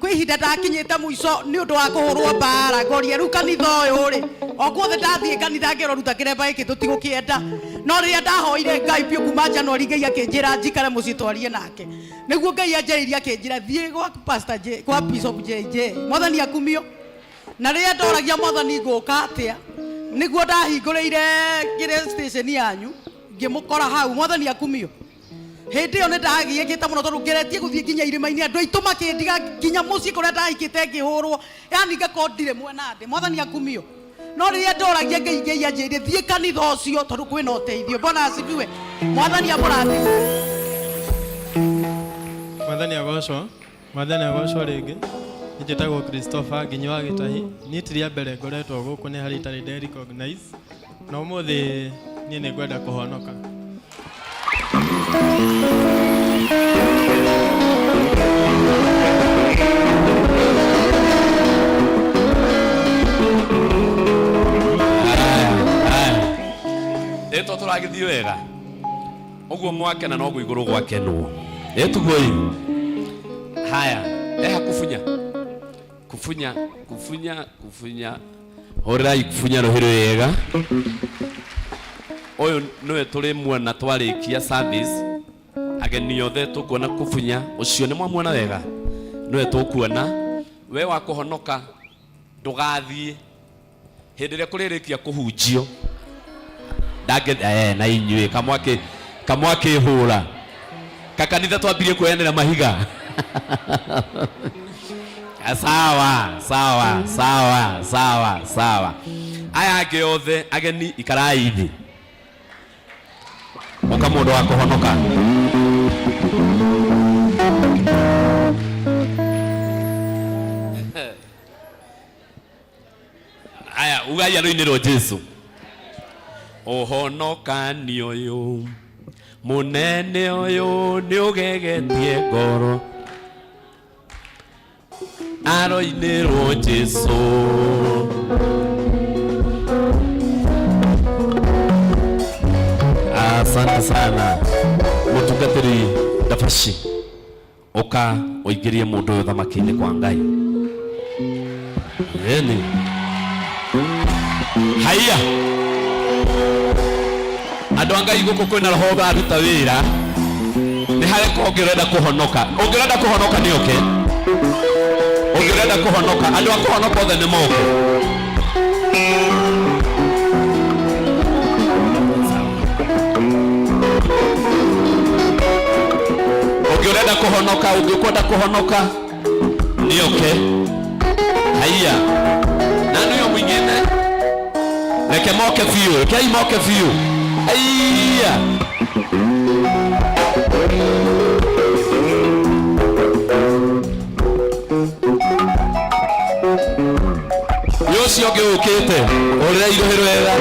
[SPEAKER 18] Kwĩ ihinda ndakinyĩte mũico nĩ ũndũ wa kũhũrwo mbara ngoria rĩu kanitha ũyũ rĩ o guothe ndathiĩ kanitha ngĩrwo ruta kĩremba gĩkĩ tũtigũkĩenda no rĩrĩa ndahoire Ngai biũ kuma January Ngai akĩnjĩra njikare mũciĩ twarie nake nĩguo Ngai anjarĩirie akĩnjĩra thiĩ gwa Pastor J, kwa Bishop JJ. Mwathani akumio. Na rĩrĩa ndoragia Mwathani ngũka atĩa nĩguo ndahingũrĩire kĩrĩa station yanyu ngĩmũkora hau. Mwathani akumio. Hĩndĩ ĩyo nĩ ndagiĩkĩte mũno tondũ ngeretie gũthiĩ nginya irĩma-inĩ andũ aitũ makĩndiga nginya mũciĩ kũrĩa ndahikĩte ngĩhũrwo, yani ngakorwo ndirĩ mwena ndĩ. Mwathani akumio. No rĩrĩa ndoragia Ngai, Ngai anjĩrire thiĩ kanitha ũcio tondũ kwĩna ũteithio. Bwana asifiwe. Mwathani amũrathime.
[SPEAKER 19] Mwathani agocwo. Mwathani agocwo rĩngĩ. Niĩ njĩtagwo Christopher Nginyi wa Gĩtahi. Niĩ ti rĩa mbere ngoretwo gũkũ, nĩ harĩa itarĩ nde recognize. Na ũmũthĩ niĩ nĩ ngwenda kũhonoka.
[SPEAKER 11] Ĩto tũragĩthiĩ wega ũguo mwakena noguo igũrũ gwakenwo. Ĩtuguo ĩ haya eha kubunya Kubunya, kubunya, kubunya. Hũrĩrai kubunya rũhĩ rwega. Ũyũ nĩwe tũrĩmuona twarĩkia service. Ageni othe tũkuona kubunya. Ũcio nĩ mwamuona wega? Nĩwe tũkuona. We wa kũhonoka ndũgathiĩ. Hĩndĩ ĩrĩa kũrĩrĩkia kũhunjio. Ndangĩ na inyuĩ kamwakĩ kamwakĩhũra. Kakanitha twambirie kuoyanĩra mahiga. Sawa, sawa, sawa, sawa, sawa. Aya angĩ othe ageni ikarai thĩ. Ũka mũndũ wa kũhonoka. Aya, ugai arũinĩrwo Jesu. Ũhonokani ũyũ mũnene ũyũ nĩũgegetie ngoro aroinĩrwo Jesu. Asante sana mũtungatĩri Ndabashi, ũka ũingĩrie mũndũ ũyũ thamaki-inĩ kwa Ngai. Ĩni haiya andũ a Ngai gũkũ kwĩna roho ũraruta wĩra nĩ harĩ ko ũngĩrenda kũhonoka ũngĩrenda kũhonoka nĩ oke ũngĩrenda kũhonoka andũ a kũhonoka othe nĩ moke. Ũngĩrenda kũhonoka ũngĩkwenda kũhonoka nĩ oke. Haiya nani huyo mwingine? Reke moke biũ, rekei moke biũ. Haiya nĩ ũcio ũngĩ ũkĩte ũrĩra irũhĩ rwega.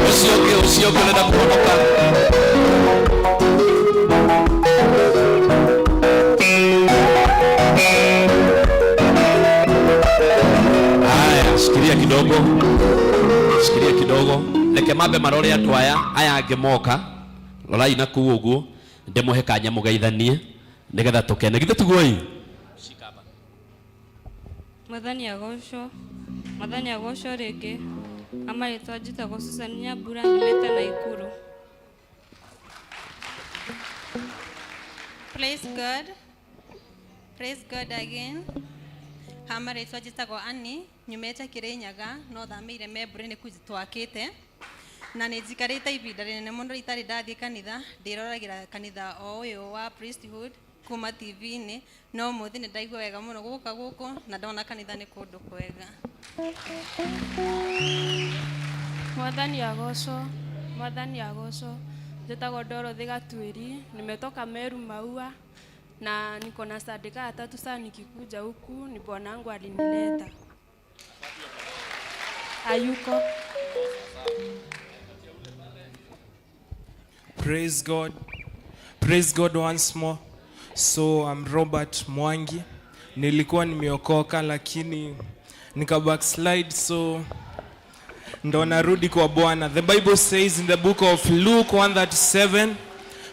[SPEAKER 11] Ũcio ũngĩ, ũcio ũngĩ ũrenda kũhonoka. Haya, shikilia kidogo, shikilia kidogo, reke mambe marore andũ aya aya angĩ moka. Rorai na kũu ũguo ndĩmũhe kanya mũgeithanie nĩgetha tũkene. Githĩ tiguo ĩ?
[SPEAKER 14] Mwathani agocwo, Mwathani agocwo rĩngĩ. Amarĩtwa njĩtagwo Susan Nyambura nyumĩte Naikuru.
[SPEAKER 20] Praise God. Praise God again. Ha marĩtwa njĩtagwo Annie, nyumĩte Kĩrĩnyaga, no thamĩire Membure nĩ kuo twakĩte. Na nĩ njikarĩte ihinda rĩnene mũno itarĩ ndathiĩ kanitha, ndĩroragĩra kanitha o ũyũ wa priesthood kuma TV-inĩ, no ũmũthĩ nĩ ndaigua wega mũno gũka gũkũ na ndona kanitha nĩ kũndũ kwega.
[SPEAKER 21] Mwathani agocwo, Mwathani agocwo. Njĩtagwo Dorothy Gatuĩri, nimetoka Meru Maua na niko na sadaka tatu sana nikikuja huku ni bwanangu alinileta. Hayuko.
[SPEAKER 22] Praise God. Praise God once more. So I'm Robert Mwangi. Nilikuwa nimeokoka lakini nika backslide, so ndo narudi kwa Bwana. The Bible says in the book of Luke 1:37,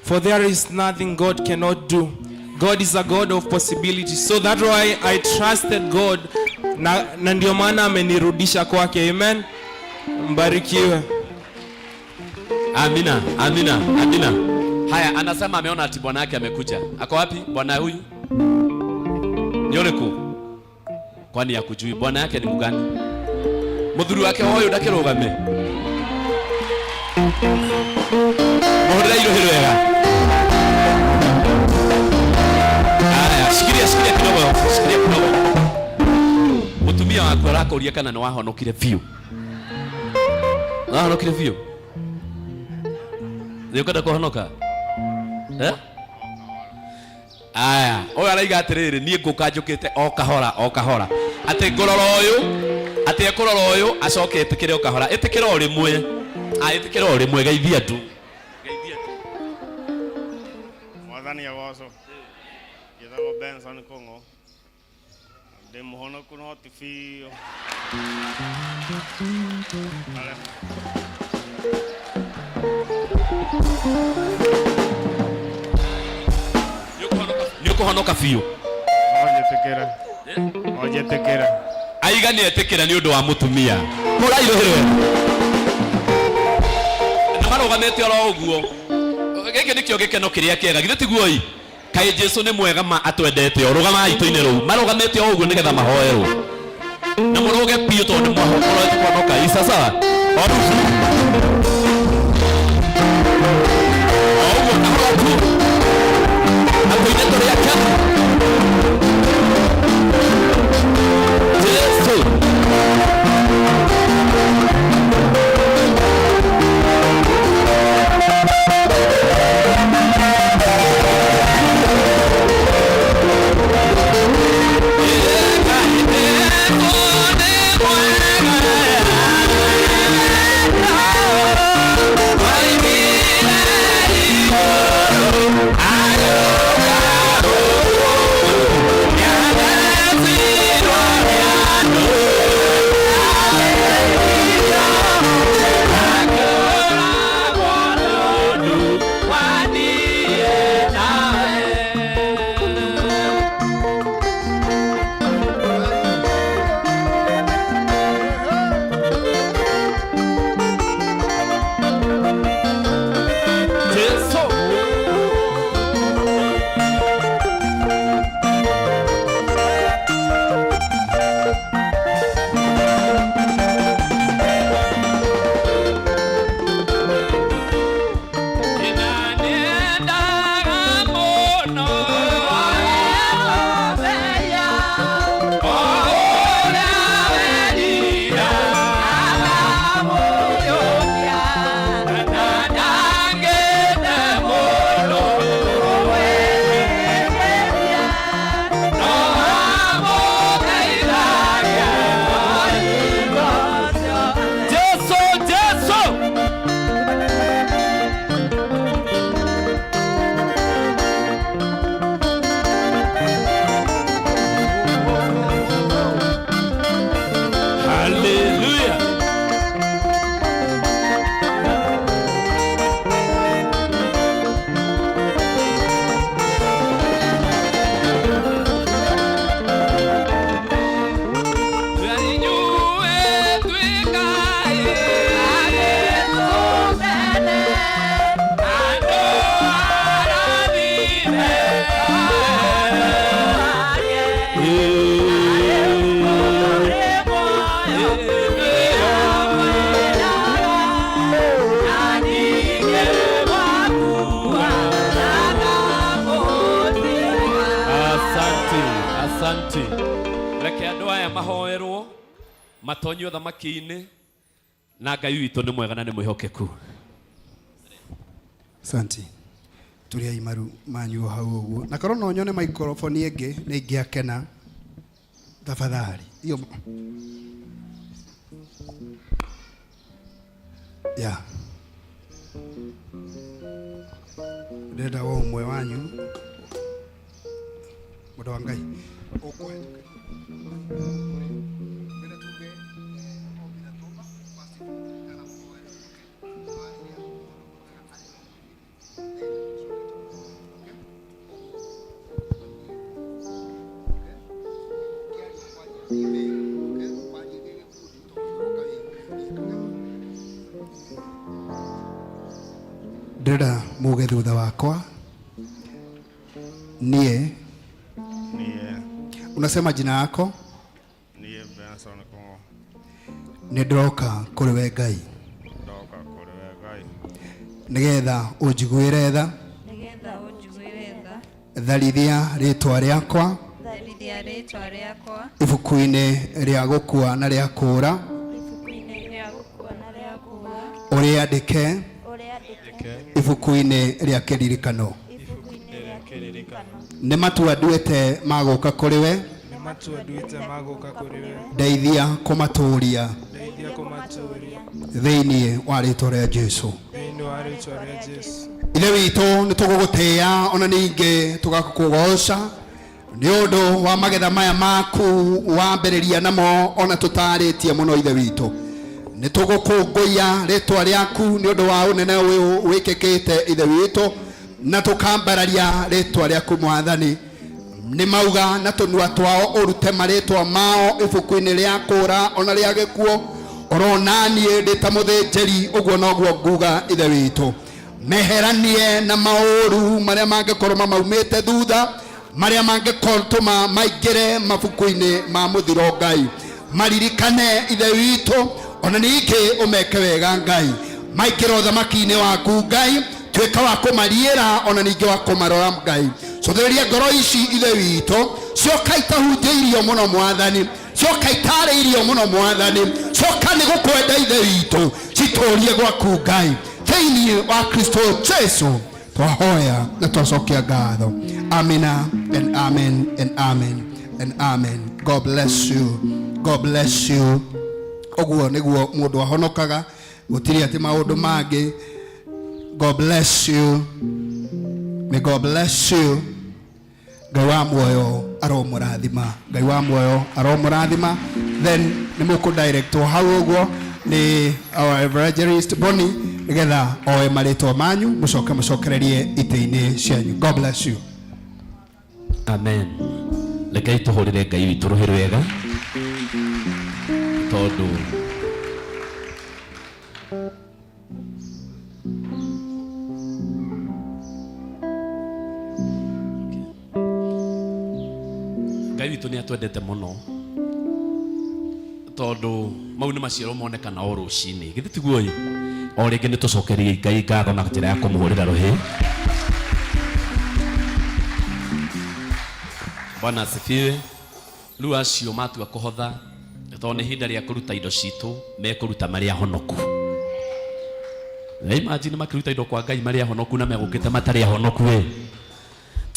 [SPEAKER 22] for there is nothing God cannot do. God is a God of possibility. So that's why I trusted God na ndio maana amenirudisha kwake. Amen. Mbarikiwe.
[SPEAKER 11] Amina, amina, amina. Haya, anasema ameona ati bwana yake amekuja. Ako wapi bwana huyu? Ni ũrĩkũ? Kwani hakujui bwana yake ni mgani? Muthuri wake ũyũ ndakĩrũgame. Mũhũrĩre irũhĩ rwega. Haya, shikilia, shikilia kidogo, shikilia kidogo. Mũtumia waku arakũria kana nĩ wahonokire biũ. Nĩ wahonokire biũ? Nĩ ũkwenda kũhonoka? Eh? Aya, ũyũ araiga atĩrĩrĩ, niĩ ngũka njũkĩte o kahora o kahora. Atĩ ngũrora ũyũ, atĩ ekũrora ũyũ acoke ĩtĩkĩre o kahora. Ĩtĩkĩra o rĩmwe. Ah, ĩtĩkĩra o rĩmwe, geithia tu.
[SPEAKER 23] Mwathani agocwo. Njĩtagwo Benson Kũng'ũ. Ndĩ mũhonoku no ti biũ.
[SPEAKER 11] Nĩ ũkũhonoka biũ.
[SPEAKER 23] No njĩtĩkĩre. No njĩtĩkĩre.
[SPEAKER 11] Aiga nĩ etĩkĩra nĩ ũndũ wa mũtumia. Hũrai rũhĩ rwega. Na marũgamĩte oro ũguo. Gĩkĩ nĩkĩo gĩkeno kĩrĩa kĩega. Githĩ tiguo ĩ? Kaĩ Jesu nĩ mwega ma atwendete o. Rũgamai itũ-inĩ rũu. Marũgamĩte o ũguo nĩgetha mahoerwo. Na mũrũge biũ tondũ nĩ mwahonoka. Isa sawa? O rĩu. O ũguo kahora tu. Na tũine tũrĩ akenu. Jesu. Jesu. Jesu, Jesu. Hallelujah. Asante, asante. Reke andũ aya mahoerwo matonyio thamaki-inĩ na Ngai witũ nĩ mwega na nĩ mwĩhokeku.
[SPEAKER 6] Asante. Turiai maru manyu o hau ũguo. Na korwo no nyone maikroboni ĩngĩ nĩ ingĩakena. Tafadhali. Iyo. Ya. Ndĩrenda o ũmwe wanyu. Mũndũ wa Ngai. Ũkũhetũka. Ndĩrenda muge thutha wakwa. Niĩ.
[SPEAKER 23] Niĩ.
[SPEAKER 6] Unasema jina yako?
[SPEAKER 23] Niĩ Benson Kũng'ũ.
[SPEAKER 6] Nĩ ndĩroka kũrĩ we Ngai.
[SPEAKER 23] Ndoka kũrĩ we Ngai.
[SPEAKER 6] Nĩgetha ũnjiguĩre tha.
[SPEAKER 14] Nĩgetha ũnjiguĩre tha.
[SPEAKER 6] Tharithia rĩtwa rĩakwa.
[SPEAKER 14] Tharithia rĩtwa rĩakwa.
[SPEAKER 6] Ibuku-inĩ rĩa gũkua na rĩa kũũra.
[SPEAKER 14] Ibuku-inĩ rĩa gũkua na rĩa kũũra.
[SPEAKER 6] Ũrĩandĩke.
[SPEAKER 14] Ũrĩandĩke.
[SPEAKER 6] Ibuku-inĩ rĩa kĩririkano.
[SPEAKER 14] Ibuku-inĩ rĩa kĩririkano.
[SPEAKER 6] Nĩ matua nduĩte ma gũka kũrĩ we.
[SPEAKER 22] Nĩ matua nduĩte ma gũka kũrĩ we.
[SPEAKER 6] Ndeithia kũmatũũria.
[SPEAKER 22] Ndeithia kũmatũũria.
[SPEAKER 6] Thĩinĩ wa rĩtwa rĩa Jesu.
[SPEAKER 22] Thĩinĩ wa rĩtwa rĩa Jesu.
[SPEAKER 6] Ithe witũ nĩ tũgũgũtĩĩa ona ningĩ tũgakũgoca nĩ ũndũ wa magetha maya maku wambĩrĩria namo ona tũtarĩtie mũno Ithe witũ. Nĩ tũgũkũngũiya rĩtwa rĩaku nĩ ũndũ wa ũnene ũyũ wĩkĩkĩte Ithe witũ, na tũkambararia rĩtwa rĩaku Mwathani. Nĩ mauga na tũnua twao ũrute marĩtwa mao ibuku-inĩ rĩa kũra ona rĩa gĩkuũ, orona niĩ ndĩ ta mũthĩnjĩri ũguo noguo nguga Ithe witũ. Meheranie na maũru marĩa mangĩkorwo mamaumĩte thutha, marĩa mangĩtũma maingĩre mabuku-inĩ ma mũthiro Ngai. Maririkane Ithe witũ, ona ningĩ ũmeke wega Ngai, maingĩre ũthamaki-inĩ waku Ngai, tuĩka wa kũmariĩra ona ningĩ wa kũmarora Ngai. Cũthĩrĩria ngoro ici Ithe witũ, cioka itahunjĩirio mũno Mwathani, cioka itarĩirio mũno Mwathani, cioka nĩ gũkwenda Ithe witũ, citũrie gwaku Ngai, thĩinĩ wa Kristo Jesu twahoya na twacokia ngatho. Amina and amen and amen and amen. God bless you. God bless you. Ũguo nĩguo mũndũ ahonokaga, gũtirĩ atĩ maũndũ mangĩ. God bless you. May God bless you. Ngai wa muoyo aromũrathima. Ngai wa muoyo aromũrathima. Then nĩ mũkũ-directwo hau ũguo nĩ our evangelist Bonnie, nĩgetha oe marĩtwa manyu mũcoke mũcokererie itĩ-inĩ cianyu. God bless you.
[SPEAKER 11] Amen. Rekei tũhũrĩre Ngai witũ rũhĩ rwega, tondũ Ngai witũ nĩ atwendete mũno, tondũ mau nĩ maciaro monekana o rũcinĩ, githĩ tiguo ĩ? O rĩngĩ nĩ tũcokerie Ngai ngatho na njĩra ya kũmũhũrĩra rũhĩ. Bwana asifiwe. Rĩu acio matua kũhotha, tondũ nĩ ihinda rĩa kũruta indo citũ, mekũruta marĩ ahonoku. Na imagine makĩruta indo kwa Ngai marĩ ahonoku na megũkĩte matarĩ ahonoku ĩ.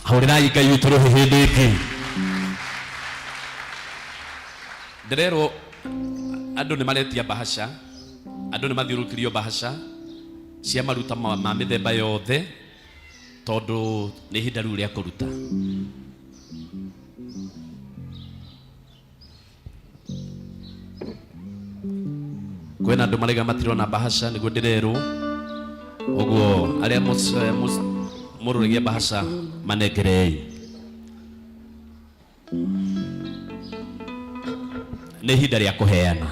[SPEAKER 11] Hũrĩrai Ngai witũ rũhĩ hĩndĩ ĩngĩ. Ndĩrerwo andũ nĩ maretia bahasha, andũ nĩ mathiũrũrũkĩrio bahasha cia maruta ma mĩthemba yothe, tondũ nĩ ihinda rĩu rĩa kũruta. Kwĩna andũ maraiga matirona bahasha, nĩguo ndĩrerwo. Ũguo arĩa mũrũragia bahasha manengerei. Nĩ ihinda rĩa kũheana.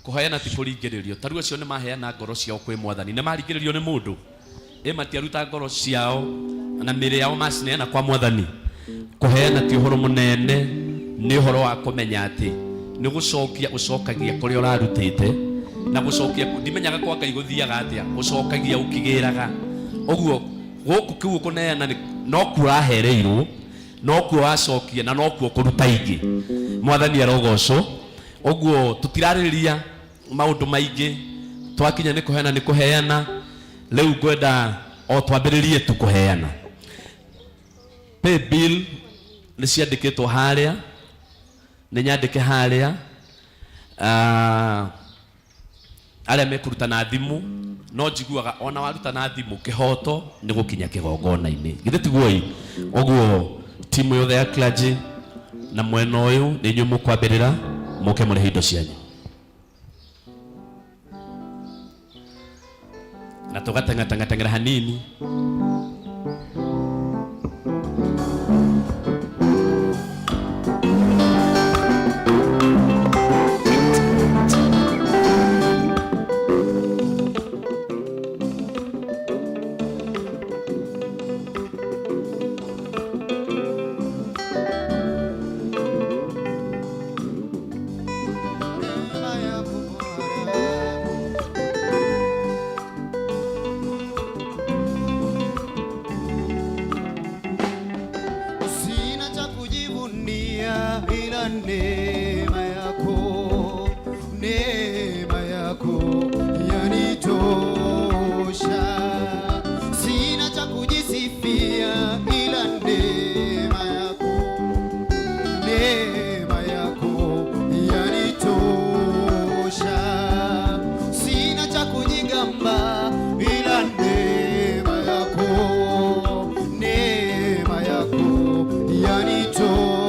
[SPEAKER 11] Kũheana ti kũringĩrĩrio. Ta rĩu acio nĩ maheana ngoro ciao kwĩ Mwathani, nĩ maringĩrĩrio nĩ mũndũ? Ĩ matiaruta ngoro ciao na mĩĩrĩ yao macineana kwa Mwathani. Kũheana ti ũhoro mũnene, nĩ ũhoro wa kũmenya atĩ nĩ gũcokia ũcokagia kũrĩa ũrarutĩte, na gũcokia ndimenyaga kwa Ngai gũthiaga atĩa, ũcokagia ũkĩgĩraga. Ũguo gũkũ kĩu ũkũneana no kuo ũrahereirwo, no kuo wacokia, na no kuo kũruta ingĩ. Mwathani arogocwo. Ũguo tũtirarĩrĩria maũndũ maingĩ, twakinya nĩ kũheana nĩ kũheana. Rĩu ngwenda o twambĩrĩrie tu kũheana. Pay bill nĩ ciandĩkĩtwo harĩa, nĩ nyandĩke harĩa. Arĩa mekũruta na thimũ, no njiguaga ona waruta na thimũ kĩhoto nĩ gũkinya kĩgongona-inĩ, githĩ tiguo ĩ? Ũguo timu yothe ya clergy na mwena ũyũ nĩ inyuĩ mũkwambĩrĩra, mũke mũrĩhe indo cianyu, na tũgateng'ateng'ateng'era hanini.
[SPEAKER 1] Sina cha kujivunia ila neema yako, neema yako yanitosha. Sina cha kujisifia ila neema yako, neema yako yanitosha. Sina cha kujigamba ila neema yako, neema yako yanitosha.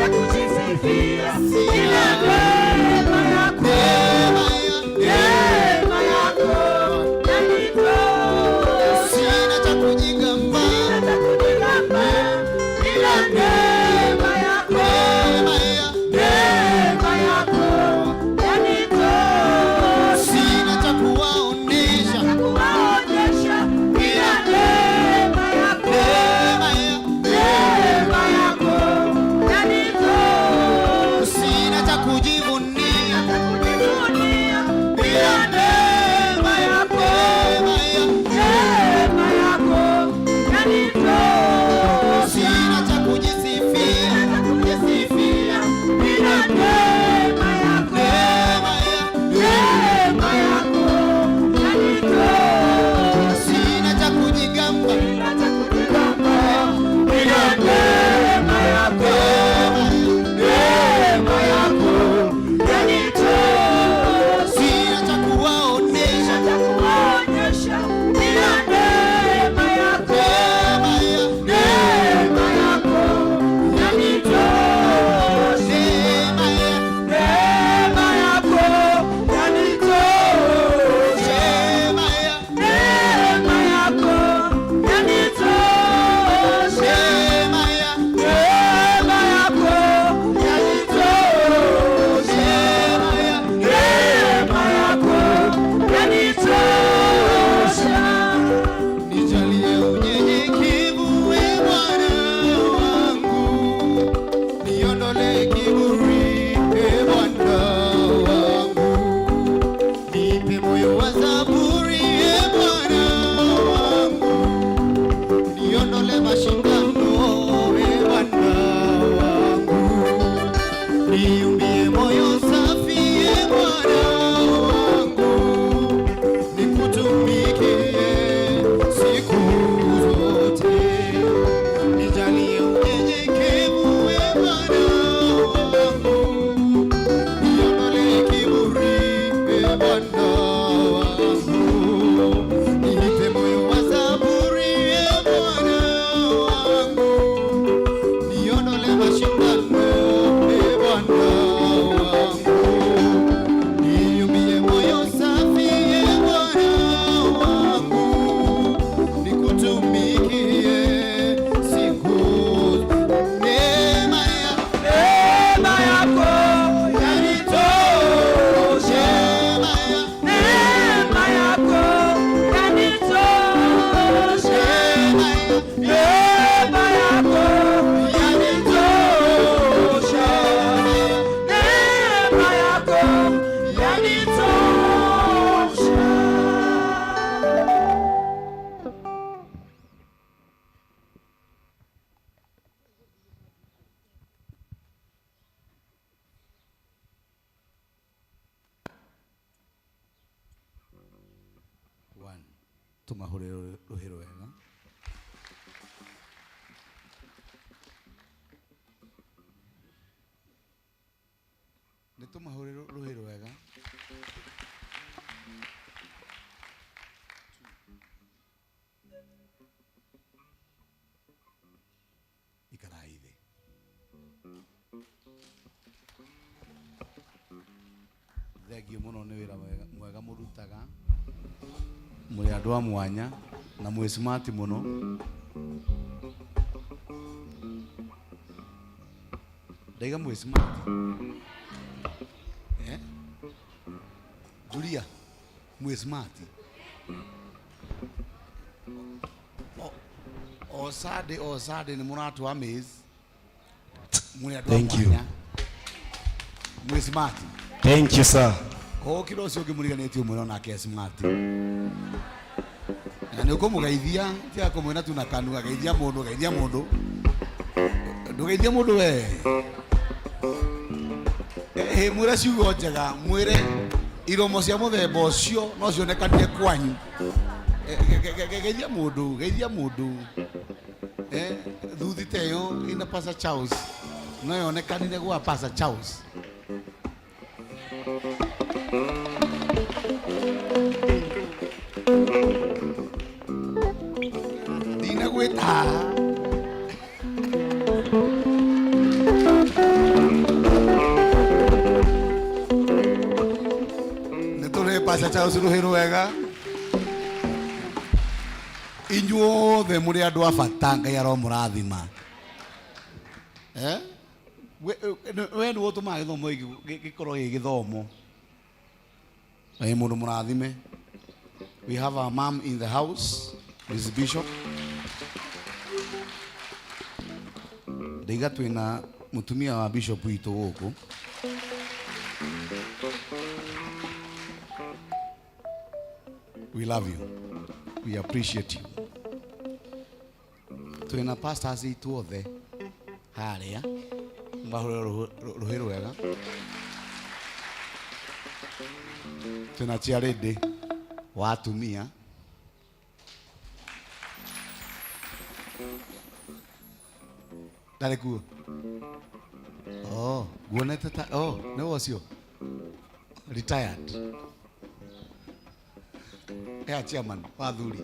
[SPEAKER 1] cha kujisifia ila neema yako, neema yako yanitosha.
[SPEAKER 3] Sina cha kujigamba,
[SPEAKER 1] ila neema yako, neema yako yanitosha.
[SPEAKER 3] Sina cha kuwaonesha,
[SPEAKER 1] ila neema yako, neema yako yanitosha.
[SPEAKER 3] Sina cha kujivunia,
[SPEAKER 1] ila neema yako, neema yako yanitosha.
[SPEAKER 3] Sina cha kujisifia,
[SPEAKER 1] ila neema yako, neema yako yanitosha.
[SPEAKER 3] Sina cha kujigamba,
[SPEAKER 1] ila neema yako, neema yako yanitosha.
[SPEAKER 3] Sina cha kuwaonesha,
[SPEAKER 1] ila neema yako, neema yako yanitosha. Neema yako yanitosha. Neema yako yanitosha. Neema yako yanitosha. Neema yako yanitosha.
[SPEAKER 3] Nijalie unyenyekevu, e Bwana wangu, niondolee kiburi, e Bwana wangu, nipe moyo wa zaburi, e Bwana wangu, niondolee mashindano, e Bwana wangu, niumbie moyo safi, e Bwana wangu, nikutumikie siku zote. Nijalie unyenyekevu, e Bwana wangu, niondolee kiburi, e Bwana wangu, nipe moyo wa zaburi, e Bwana wangu, niondolee mashindano, e Bwana wangu, niumbie moyo safi, e Bwana wangu, nikutumikie siku. Neema ya
[SPEAKER 1] Neema yako yanitosha. Neema yako yanitosha. Neema yako yanitosha. Neema yako yanitosha.
[SPEAKER 4] One, tumahurire ruhi rwega. Nĩ tũmahũrĩre rũhĩ rwega. Ikarai thĩ. Thengiũ mũno nĩ wĩra mwega mũrutaga. Mũrĩ andũ a mwanya na mwĩ smart mũno. Ndaiga mwĩ smart. Eh? Julia, mwĩ smart. O Sunday, o Sunday nĩ mũratũ amaze. Mũrĩ andũ a
[SPEAKER 17] Thank you.
[SPEAKER 4] mwanya. Mwĩ smart.
[SPEAKER 17] Thank you, sir.
[SPEAKER 4] Okira ũcio ũngĩ mũriganĩtie ũmwĩra onake e smart. Na nĩ ũkũmũgeithia, tiga kũmwĩra tu na kanua, geithia mũndũ, geithia mũndũ. Ndũgeithie mũndũ we. Ĩ mwĩre ciugo njega, mwĩre iromo cia mũthemba ũcio no cionekanire kwanyu. Geithia mũndũ, geithia mũndũ. Thuthi ta ĩyo ĩna Pastor Charles no yonekanire gwa Pastor Charles. Ndinagwĩta haha. Pastor Charles rũhĩ rwega. Inyuothe mũrĩ andũ a bata, Ngai aromũrathima. Eh? We we nĩwe ũtũmaga gĩthomo gĩkĩ gĩkorwo gĩ gĩthomo. Ĩ mũndũ mũrathime. We have our mom in the house, Mrs. Bishop. Ndaiga twĩna mũtumia wa bishop witũ gũkũ. We love you. We appreciate you. Twĩna pastors itũ othe harĩa mahũre rũhĩ rwega. Twĩna chairlady wa atumia. Ndarĩ kuo? Oh, nguonete ta oh, nĩwe ũcio retired. Yeah, chairman wa athuri.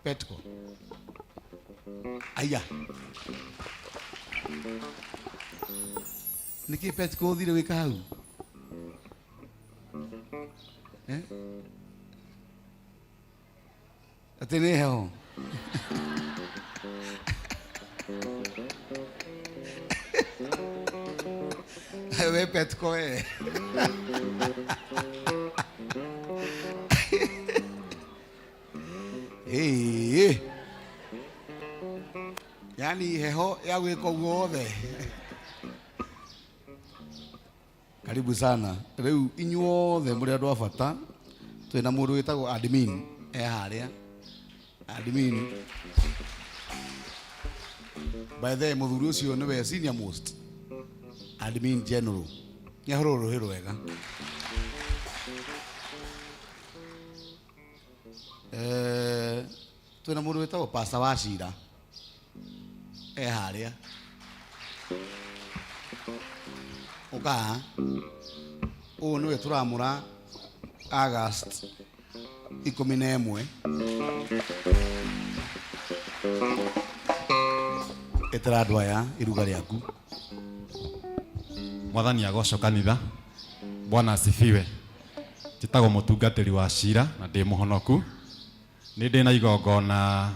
[SPEAKER 4] Petco. Aya. Nĩkĩ Petco ũthire wĩka hau? Eh? Atĩ nĩ heho. We Petco we. Ĩĩ. Yaani heho ya gwĩka ũguo wothe. Karibu sana. Rĩu inyuothe mũrĩ andũ a bata. Twĩna mũndũ wĩtagwo admin e harĩa. Admin. By the way, mũthuri ũcio nĩwe senior most admin general. Nĩahũrwo rũhĩ rwega. Eh, twĩna mũndũ wĩtagwo Pastor wa Cira e harĩa. Ũka haha. Ũyũ nĩwe tũramũra August 11. Ĩtĩra andũ aya iruga rĩaku.
[SPEAKER 2] Mwathani agocwo kanitha. Bwana asifiwe. Njĩtagwo mũtungatĩri wa Cira na ndĩ mũhonoku. Nĩ ndĩ na igongona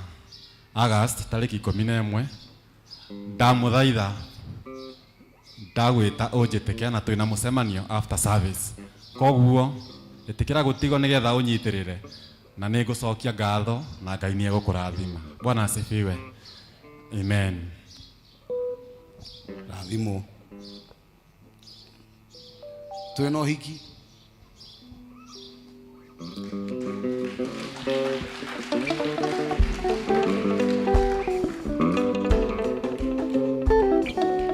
[SPEAKER 2] August tarĩki 11. Ndamũthaitha ndagwĩta ũnjĩtĩke na twĩna mũcemanio after service. Koguo ĩtĩkĩra gũtigwo nĩgetha ũnyitĩrĩre na nĩ ngũcokia ngatho na Ngai nĩ egũkũrathima. Bwana asifiwe. Amen.
[SPEAKER 4] Rathimwo. Twĩna ũhiki.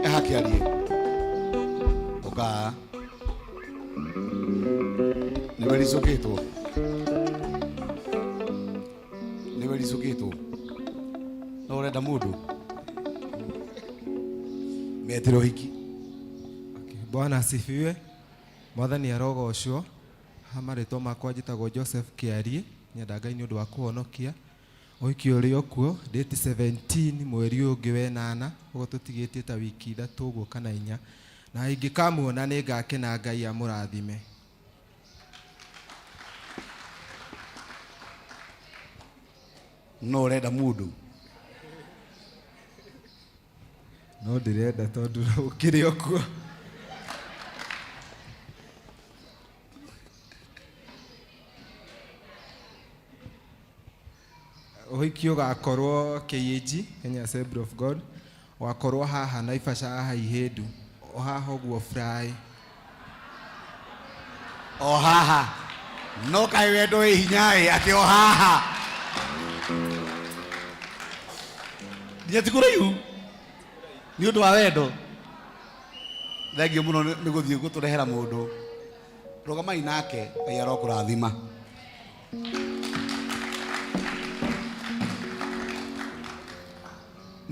[SPEAKER 4] Ehakĩarie. Ũka. Nĩwe ricũkĩtwo. Nĩwe ricũkĩtwo. No ũrenda mũndũ? Metĩre ũhiki.
[SPEAKER 5] Bwana asifiwe. Mwathani arogocwo. Ha marĩtwa makwa njĩtagwo Joseph Kĩarie, nyenda Ngai nĩ ũndũ wa kũhonokia. Ũhiki ũrĩ o kuo, date 17 mweri ũyũ ũngĩ wenana, ũguo tũtigĩtie ta wiki 3 ũguo kana 4. Na ingĩkamuona nĩ ngakena Ngai amũrathime.
[SPEAKER 4] No ũrenda mũndũ?
[SPEAKER 5] No ndĩrenda tondũ ũkĩrĩ o kuo. Ũhiki ũgakorwo KAG, Kenya Assembly of God, ũgakorwo haha Naivasha haha Ihĩndũ, o haha ũguo fry.
[SPEAKER 4] O haha. No kaĩ wendo wĩ hinya ĩ, atĩ o haha. Nginya ti kũraihu. Nĩ ũndũ wa wendo. Thengiũ mũno nĩ gũthiĩ gũtũrehera mũndũ. Rũgamai nake, Ngai arokũrathima.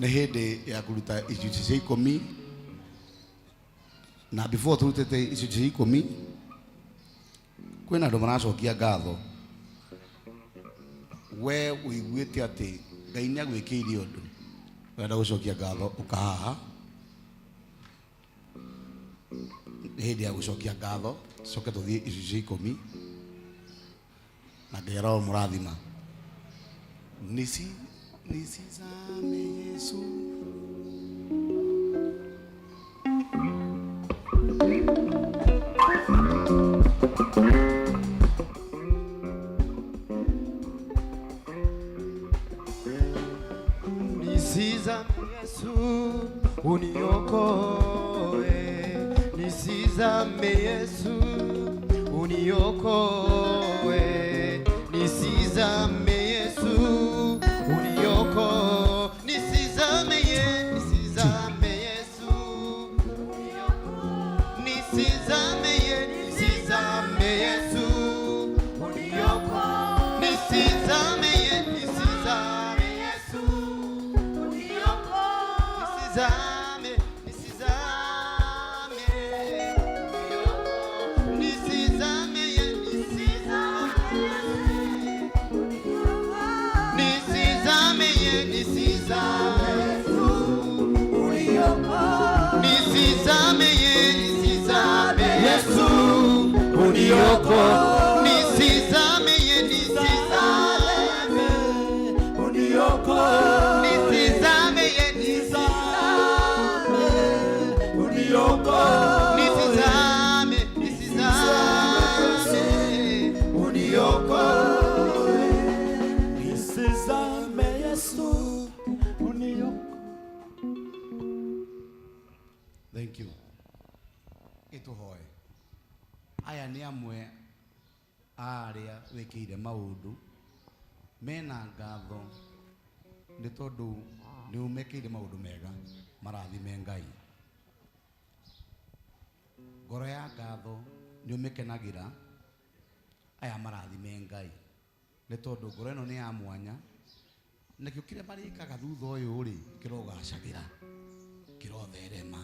[SPEAKER 4] Nĩ hĩndĩ ya kũruta icunjĩ cia 10, na before tũrutĩte icunjĩ cia 10, kwĩna andũ maracokia ngatho. We ũiguĩte atĩ Ngai nĩ agwĩkĩire ũndũ, ũrenda gũcokia ngatho, ũka haha. Nĩ hĩndĩ ya gũcokia ngatho, coke tũthiĩ icunjĩ 10 na Ngai aromũrathima. Nisizame Yesu.
[SPEAKER 3] Nisizame Yesu uniokoe, nisizame Yesu uniokoe, nisizame Yesu uniokoe, nisizame Yesu, nisizame Yesu uniokoe, nisizame Yesu, nisizame Yesu uniokoe, nisizame Yesu, nisizame Yesu uniokoe, nisizame, nisizame nisizame nisizame nisizame nisizame Yesu uniokoe, nisizame nisizame uniokoe, nisizame nisizame uniokoe, nisizame nisizame uniokoe,
[SPEAKER 1] Nisizame Yesu uniokoe.
[SPEAKER 4] Thank you. Gĩtũhoe. Aya nĩ amwe a arĩa wĩkĩire maũndũ mena ngatho nĩ tondũ nĩ ũmekĩire maũndũ mega, marathime Ngai. Ngoro ya ngatho nĩ ũmĩkenagĩra, aya marathime Ngai nĩ tondũ ngoro ĩno nĩ ya mwanya, nakĩo kĩrĩa marĩkaga thutha ũyũ rĩ kĩrogacagĩra, kĩrotherema,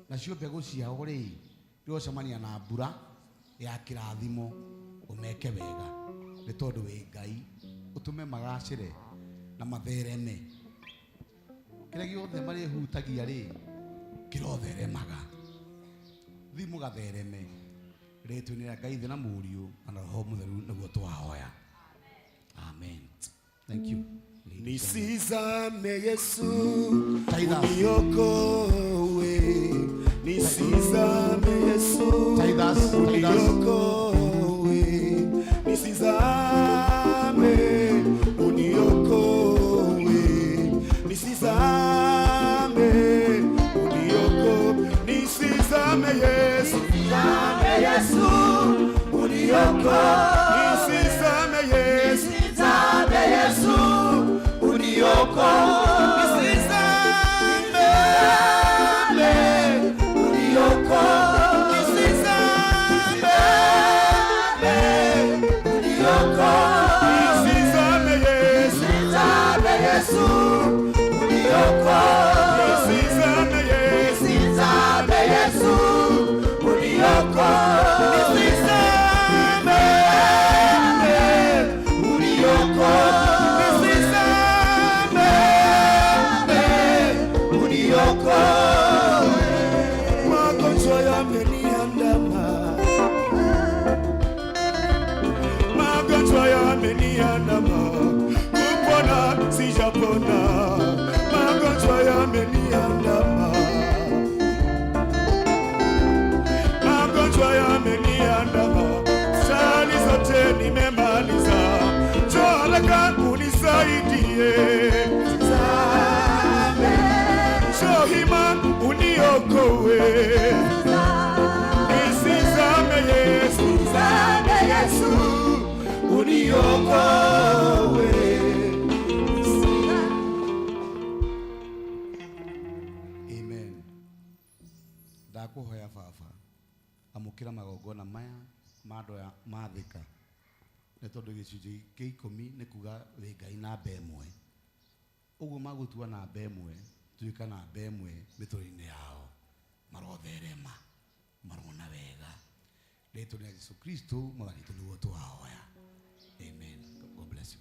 [SPEAKER 4] nacio mbegũ ciao rĩ irocemania na mbura ya kĩrathimo, ũmeke wega nĩ tondũ wĩ Ngai, ũtũme magacĩre na mathereme. Kĩrĩa gĩothe marĩhutagia rĩ kĩrotheremaga, thiĩ mũgathereme rĩtwa-inĩ rĩa Ngai Ithe na Mũriũ na Roho Mũtheru nĩguo twahoya. Amen. Thank you.
[SPEAKER 1] Nisizame Yesu uniokoe, nisizame Yesu uniokoe, nisizame uniokoe, nisizame uniokoe, nisizame Yesu, nisizame Yesu uniokoe, nisizame Yesu, nisizame Yesu uniokoe, nisizame uniokoe, nisizame uniokoe, nisizame Yesu, nisizame Yesu uniokoe, nisizame Yesu, nisizame Yesu uniokoe, nisizame uniokoe, nisizame uniokoe. Magonjwa yameniandama, magonjwa yameniandama, kupona sijapona, magonjwa yameniandama, magonjwa yameniandama, sali zote nimemaliza, njoo haraka unisaidie, njoo hima uniokoe, nisizame Yesu, nisizame Yesu uniokoe.
[SPEAKER 4] Amen. Ndakuhoya baba, amũkĩra magongona maya ma andũ aya mathĩka, nĩ tondũ gĩcunjĩ kĩa 10 nĩ kuga wĩ Ngai namba ĩmwe, ũguo magũtua namba ĩmwe, tuĩka namba ĩmwe mĩtũrĩre-inĩ yao, marotherema, marona wega, rĩtwa rĩa Jesu Kristo mwathani witũ nĩguo twahoya. Amen. God bless you.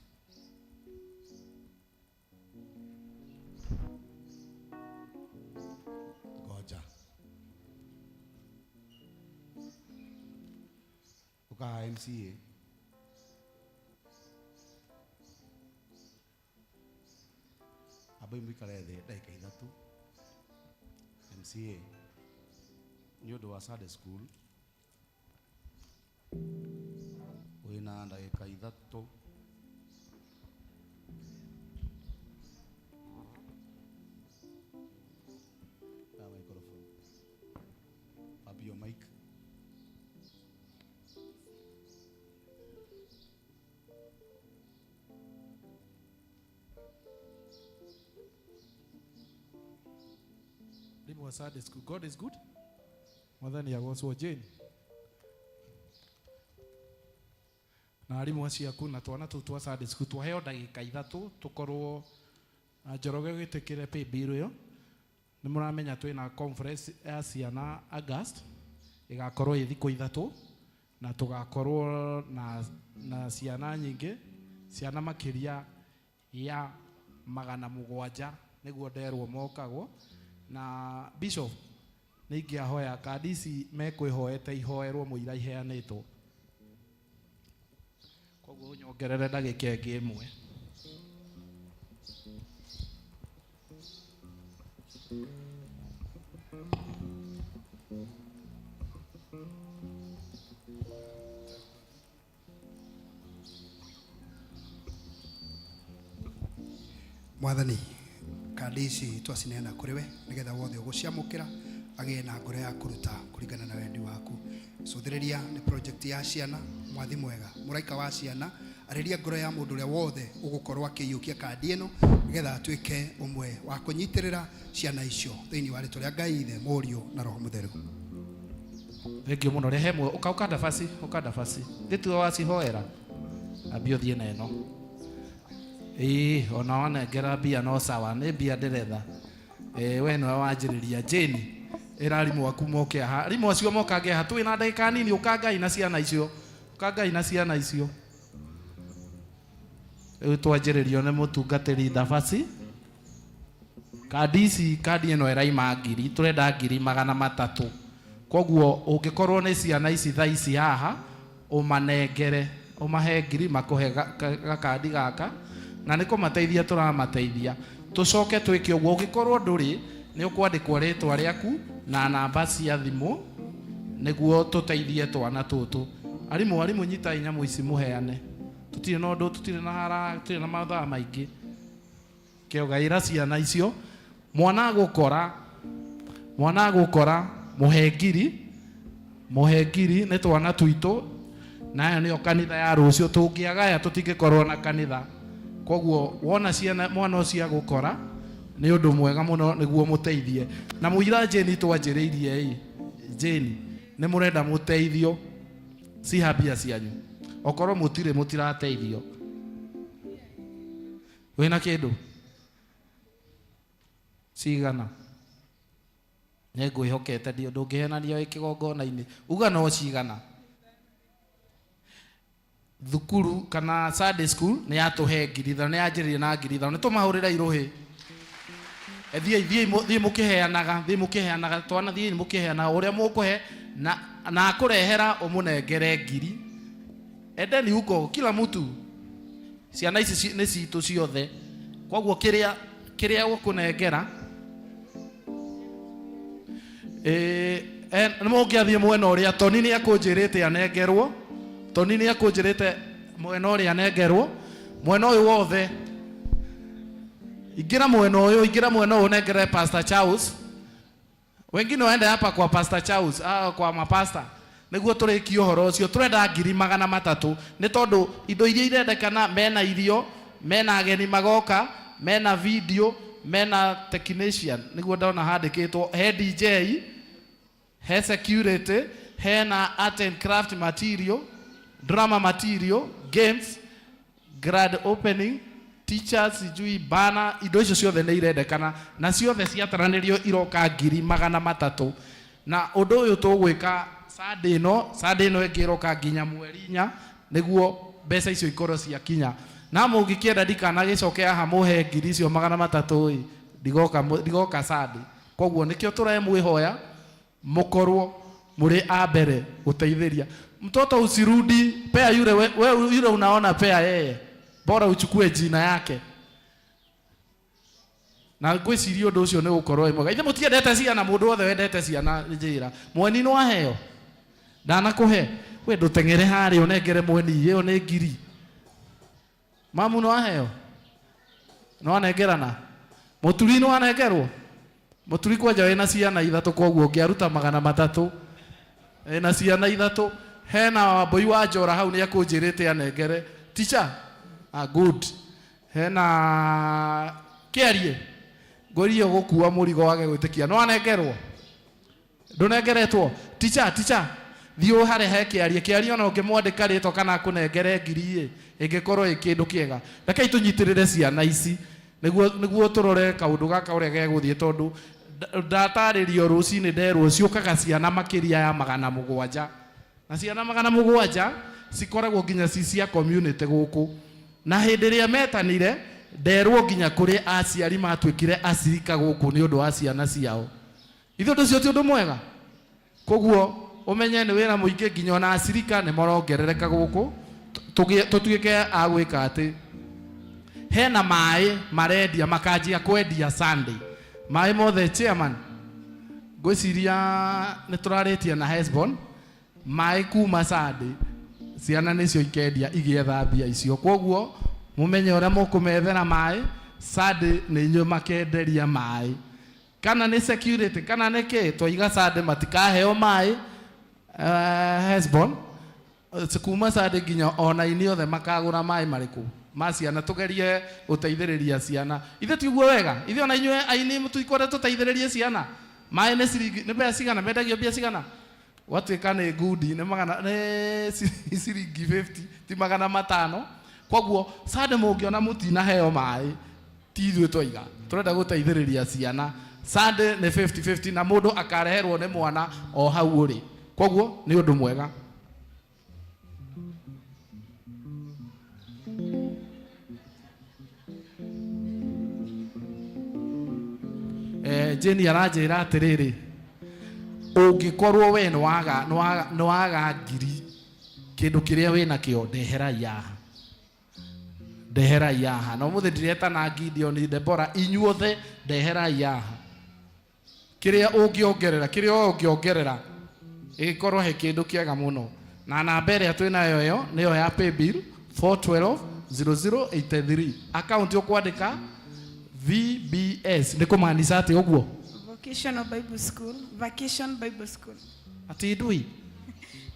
[SPEAKER 4] Ngoja. Ũka haha MCA. Ambai mũikare thĩ ndagĩka ithatũ. MCA nĩ ũndũ wa Sunday school wĩna ndagĩka ithatũ. Ah, microphone. Up your mic.
[SPEAKER 7] Mwalimu wa Sunday school. God is good. Mwathani agocwo Jane. Na arimũ acio aku na twana tũu twa Sunday school twaheo ndagĩka ithatũ tũkorwo na Njoroge wĩtĩkĩre pay bill ĩyo. Nĩ mũramenya twĩna conference ya ciana August ĩgakorwo ĩ thikũ ithatũ na tũgakorwo na ciana nyingĩ, ciana makĩria ya 700 nĩguo nderwo mokagwo. Na Bishop nĩ ingĩahoya kandi ici mekwĩhoete ihoerwo mũira iheanĩtwo, koguo ũnyongerere ndagĩka ĩngĩ ĩmwe.
[SPEAKER 6] Mwathani, kandi ici twacineana kũrĩ we nĩgetha wothe ũgũciamũkĩra agĩe na ngoro ya kũruta kũringana na wendi waku. Cũthĩrĩria nĩ project ya ciana, mwathi mwega, mũraika wa ciana, arĩria ngoro ya mũndũ ũrĩa wothe ũgũkorwo akĩiyũkia kandi ĩno nĩgetha atuĩke ũmwe wa kũnyitĩrĩra ciana icio thĩinĩ wa rĩtwa rĩa Ngai Ithe, Mũriũ na Roho Mũtheru.
[SPEAKER 7] Thengiũ mũno, rehe mwe, ũka, ũka ndabaci, ũka ndabaci. Gĩtuo wacihoera, ambia ũthiĩ na ĩno. Ĩĩ, ona wanengera mbia no sawa, nĩ mbia ndĩretha. Ĩĩ, we nĩwe wanjĩrĩria. Jane, ĩra arimũ aku moke haha. Arimũ acio mokange haha, twĩ na ndagĩka nini, ũka Ngai na ciana icio. Ũka Ngai na ciana icio. Rĩu twanjĩrĩrio nĩ mũtungatĩri Ndabaci. Kandi ici, kandi ĩno ĩraima ngiri, tũrenda ngiri 300. Koguo ũngĩkorwo nĩ ciana ici thaa ici haha, ũmanengere, ũmahe ngiri makũhe gakandi gaka, na nĩ kũmateithia tũramateithia. Tũcoke twĩke ũguo, ũngĩkorwo ndũrĩ, nĩ ũkwandĩkwo rĩtwa rĩaku na namba cia thimũ nĩguo tũteithie twana tũtũ. Arimũ, arimũ nyitai nyamũ ici mũheane. Tũtirĩ na ũndũ, tũtirĩ na haraka, tũtirĩ na mathaa maingĩ. Kĩogaĩra ciana icio, mwana agũkora, mwana agũkora, mũhe ngiri, mũhe ngiri nĩ twana twitũ, na aya nĩo kanitha ya rũciũ, tũngĩagaya tũtingĩkorwo na kanitha. Koguo wona ciana mwana ũcio agũkora nĩ ũndũ mwega mũno nĩguo mũteithie. Na mũira Jane twanjĩrĩirie ĩ, Jane nĩ mũrenda mũteithio, ciha mbia cianyu, okorwo mũtirĩ mũtirateithio. Wĩna kĩndũ cigana? Nĩ ngwĩhokete, ndũngĩhenania wĩ kĩgongona-inĩ, uga no cigana. Thukuru kana Sunday school nĩ yatũhe ngiri ithano, nĩ yanjĩrĩirie na ngiri ithano, nĩ tũmahũrĩre irũhĩ. Thiĩ, thiĩ, thiĩ mũkĩheanaga, thiĩ mũkĩheanaga, twana thiĩ mũkĩheanaga ũrĩa mũkũhe na akũrehera ũmũnengere ngiri. Endeni huko kila mtu, ciana ici nĩ citũ ciothe, koguo kĩrĩa ũkũnengera, nĩ mũngĩathiĩ mwena ũrĩa Toni nĩ akũnjĩrĩte anengerwo, Toni nĩ akũnjĩrĩte mwena ũrĩa anengerwo, mwena ũyũ wothe. Ingĩra mwena ũyũ, ingĩra mwena ũyũ ũnengere Pastor Charles. Wengine waende hapa kwa Pastor Charles, kwa mapasta. Nĩguo tũrĩkie ũhoro ũcio, tũrenda ngiri 300 nĩ tondũ indo iria irendekana, mena irio, mena ageni magoka, mena video, mena technician, nĩguo ndona handĩkĩtwo, he DJ, he security, hena art and craft material, drama material, games, grand opening, teachers, sijui bana, indo icio ciothe nĩ irendekana na ciothe ciataranĩrio iroka ngiri 300. Na ũndũ ũyũ tũgwĩka Sunday ĩno, Sunday ĩno ĩngĩ ĩroka nginya mweri inya nĩguo mbeca icio ikorwo ciakinya. Na mũngĩkĩenda ndikanagĩcoke haha mũhe ngiri icio 300 ĩ, ndigoka Sunday. Koguo nĩkĩo tũremwĩhoya mũkorwo Mũrĩ a mbere gũteithĩria. Mtoto usirudi, pea yule we yule unaona pea yeye. Bora uchukue jina yake. Na ngwĩciria ũndũ ũcio nĩ gũkorwo wĩ mwega. Ithe mũtiendete ciana, mũndũ wothe wendete ciana njĩra. Mweni no aheo. Ndanakũhe. We ndũteng'ere harĩa ũnengere mweni, ĩyo nĩ ngiri. Mamu no aheo. No anengerana. Mũturi no anengerwo. Mũturi kwanja wĩna ciana ithatũ koguo ũngĩaruta 300 wĩna ciana ithatũ. Hena Wambui wa Njora hau nĩ akũnjĩrĩte anengere. Teacher, ah, good. Hena Kĩarie. Ngũrio gũkua mũrigo wage gwĩtĩkia. No anengerwo. Ndũnengeretwo. Teacher, teacher. Thiĩ harĩa he Kĩarie. Kĩarie ona ũngĩmwandĩka rĩtwa kana akũnengere ngiri ĩ, ĩngĩkorwo ĩ kĩndũ kĩega. Rekei tũnyitĩrĩre ciana ici nĩguo tũrore kaũndũ gaka ũrĩa gegũthiĩ tondũ ndatarĩrio rũcinĩ nderwo ciũkaga ciana makĩria ya 700. Na ciana 700 cikoragwo nginya ci cia community gũkũ. Na hĩndĩ ĩrĩa metanire nderwo nginya kũrĩ aciari matuĩkire acirika gũkũ nĩ ũndũ wa ciana ciao. Ithuĩ ũndũ ũcio ti ũndũ mwega. Koguo ũmenye nĩ wĩra mũingĩ nginya ona acirika nĩ marongerereka gũkũ. Tũtuĩke a gwĩka atĩ hena maĩ marendia makanjia kwendia Sunday. Maĩ mothe chairman ngwĩciria nĩ tũrarĩtie na Hesbon maĩ kuma Sunday ciana nĩcio ikendia igĩetha mbia icio. Koguo mũmenye ũrĩa mũkũmethera maĩ Sunday nĩ inyuĩ makenderia maĩ. Kana nĩ security kana nĩ kĩ twaiga Sunday matikaheo maĩ Hesbon kuma Sunday nginya ona ini othe makagũra maĩ marĩkũ ma ciana tũgerie gũteithĩrĩria ciana. Ithuĩ tiguo wega ithuĩ ona inyuĩ aini mũtikwenda tũteithĩrĩrie ciana. Maĩ nĩ ciringi nĩ mbeca cigana mendagio mbia cigana gwatuĩka nĩ ngundi nĩ magana nĩ ciringi 50 ti 500. Koguo Sunday mũngĩona mũtinaheo maĩ ti ithuĩ twaiga tũrenda gũteithĩrĩria ciana. Sunday nĩ 50-50 na mũndũ akareherwo nĩ mwana o hau ũrĩ. Koguo nĩ ũndũ mwega. Jane aranjĩra atĩrĩrĩ ũngĩkorwo we nĩwaga ngiri kĩndũ kĩrĩa wĩnakĩo ndeherai haha. Ndeherai haha. Na ũmũthĩ ndiretana Gideon Deborah inyuothe ndeherai haha. Kĩrĩa ũngĩongerera, kĩrĩa ũngĩongerera ĩgĩkorwo he kĩndũ kĩega mũno. Na namba ĩrĩa twĩnayo ĩyo nĩyo ya paybill 412 0083. Account ũkwandĩka VBS nĩ kũmaanisha atĩ ũguo?
[SPEAKER 8] Vocational Bible School, Vacation Bible School.
[SPEAKER 7] Atĩ ndui?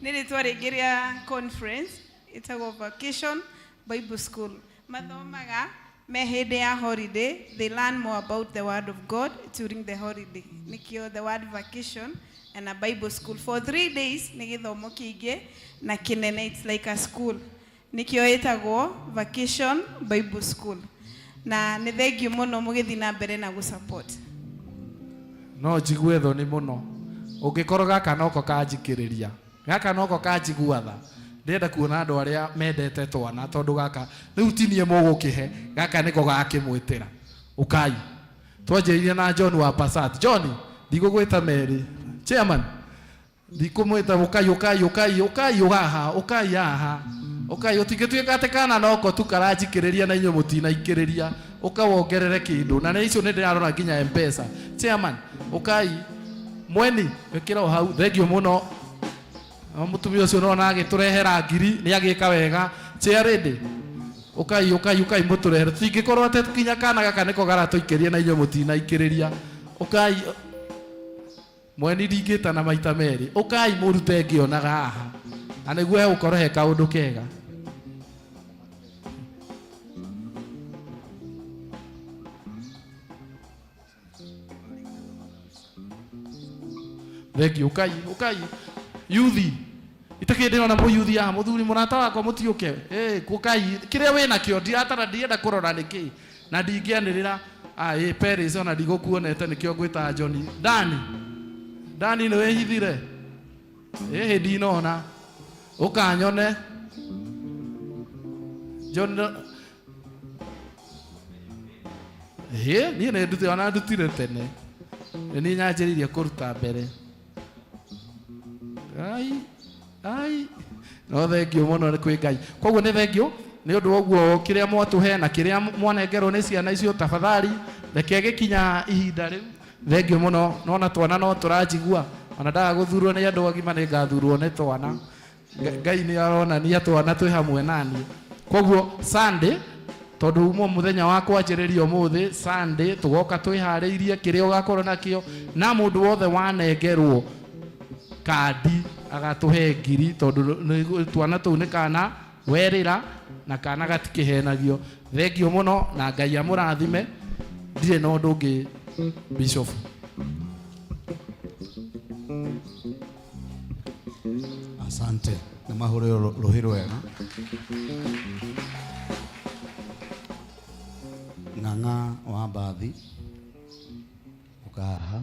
[SPEAKER 8] Nĩ rĩtwa rĩngĩ rĩa conference ĩtagwo Vacation Bible School. Mathomaga me hĩndĩ ya holiday, they learn more about the word of God during the holiday. Nĩkĩo the word vacation and a Bible school for 3 days nĩ gĩthomo kĩingĩ na kĩnene, it's like a school. Nĩkĩo ĩtagwo Vacation Bible School. Na nĩ thengiũ mũno mũgĩthiĩ na mbere na gũ-support.
[SPEAKER 7] No njigue thoni mũno. Ũngĩkorwo gaka noko kanjikĩrĩria. Gaka noko kanjigua tha. Ndĩrenda kuona andũ arĩa mendete twana tondũ gaka rĩu ti niĩ mũgũkĩhe, gaka nĩko gakĩmwĩtĩra. Ũkai. Twanjĩrĩirie na John wa Passat. John, ndigũgwĩta Mary. Chairman, ndikũmwĩta ũkai, ũkai, ũkai, ũkai haha, ũkai haha. Ũkai, ũtingĩtuĩka atĩ kana noko tu karanjikĩrĩria na inyuĩ mũtinaikĩrĩria. Ũka wongerere kĩndũ. Na nĩ icio nĩ ndĩrarora nginya M-Pesa. Chairman, ũkai. Mweni, ĩkĩra o hau. Thengiũ mũno. Mũtumia ũcio nona agĩtũrehera ngiri, nĩ agĩka wega. Chair lady, ũkai, ũkai, ũkai mũtũrehere. Tũtingĩkorwo atĩ nginya kana gaka nĩko garatũikĩria na inyuĩ mũtinaikĩrĩria. Ũkai. Mweni ndingĩtana maita merĩ. Ũkai mũrute ngĩonaga haha. Na nĩguo hegũkorwo he kaũndũ kega. Thengiũ. Ũkai, ũkai. Yuthi. Itakĩ ndĩrona mũyuthi haha, mũthuri mũrata wakwa mũtiũke. Ũkai. Kĩrĩa wĩnakĩo, ndiratara, ndienda kũrora nĩkĩ. Na ndingĩanĩrĩra, Paris ona ndigũkuonete nĩkĩo ngwĩtaga Johnny. Dani. Dani nĩ wĩhithire? Ndinona. Ũkanyone. John niĩ nĩ ndutire, ona ndutire tene. Nĩ niĩ nyanjĩrĩirie kũruta mbere. Ai ai, no thengio mũno nĩ kwĩ Ngai. Koguo nĩ thengio nĩ ũndũ wa ũguo kĩrĩa mwatũhe na kĩrĩa mwanengerwo nĩ ciana icio, tafadhali reke gĩkinya ihinda rĩu. Thengio mũno, nona twana no tũranjigua, ona ndaga gũthurwo nĩ andũ agima nĩ ngathurwo nĩ twana. Ngai nĩ aronania twana twĩ hamwe naniĩ. Koguo Sunday, tondũ uma mũthenya wa kwanjĩrĩria ũmũthĩ Sunday, tũgoka twĩharĩirie kĩrĩa ũgakorwo nakĩo, na mũndũ wothe wanengerwo kandi agatũhe ngiri, tondũ twana tũu nĩ kana werĩra na kana gatikĩhenagio. Thengio mũno na Ngai amũrathime. Ndirĩ na ũndũ ũngĩ, Bishop.
[SPEAKER 4] Asante, nĩ mahũrĩrwo rũhĩ rwega. Ng'ang'a wa mbathi ũkahaha.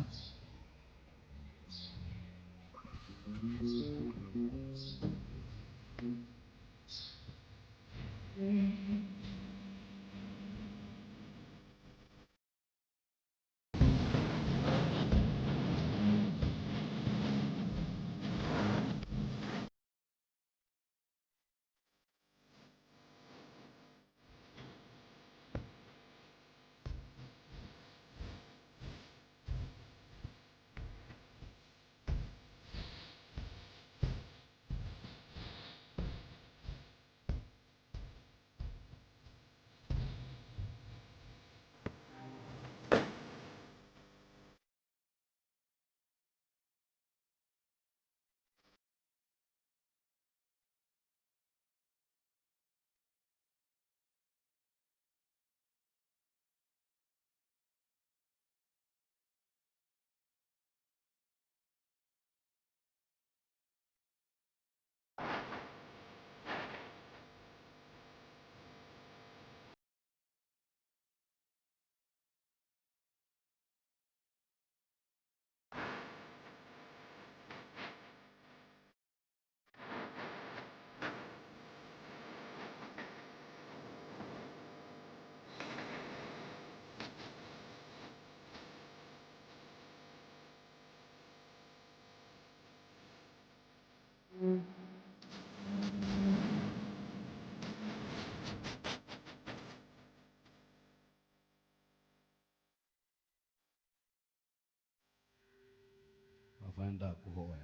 [SPEAKER 4] Baba, ndakuhoya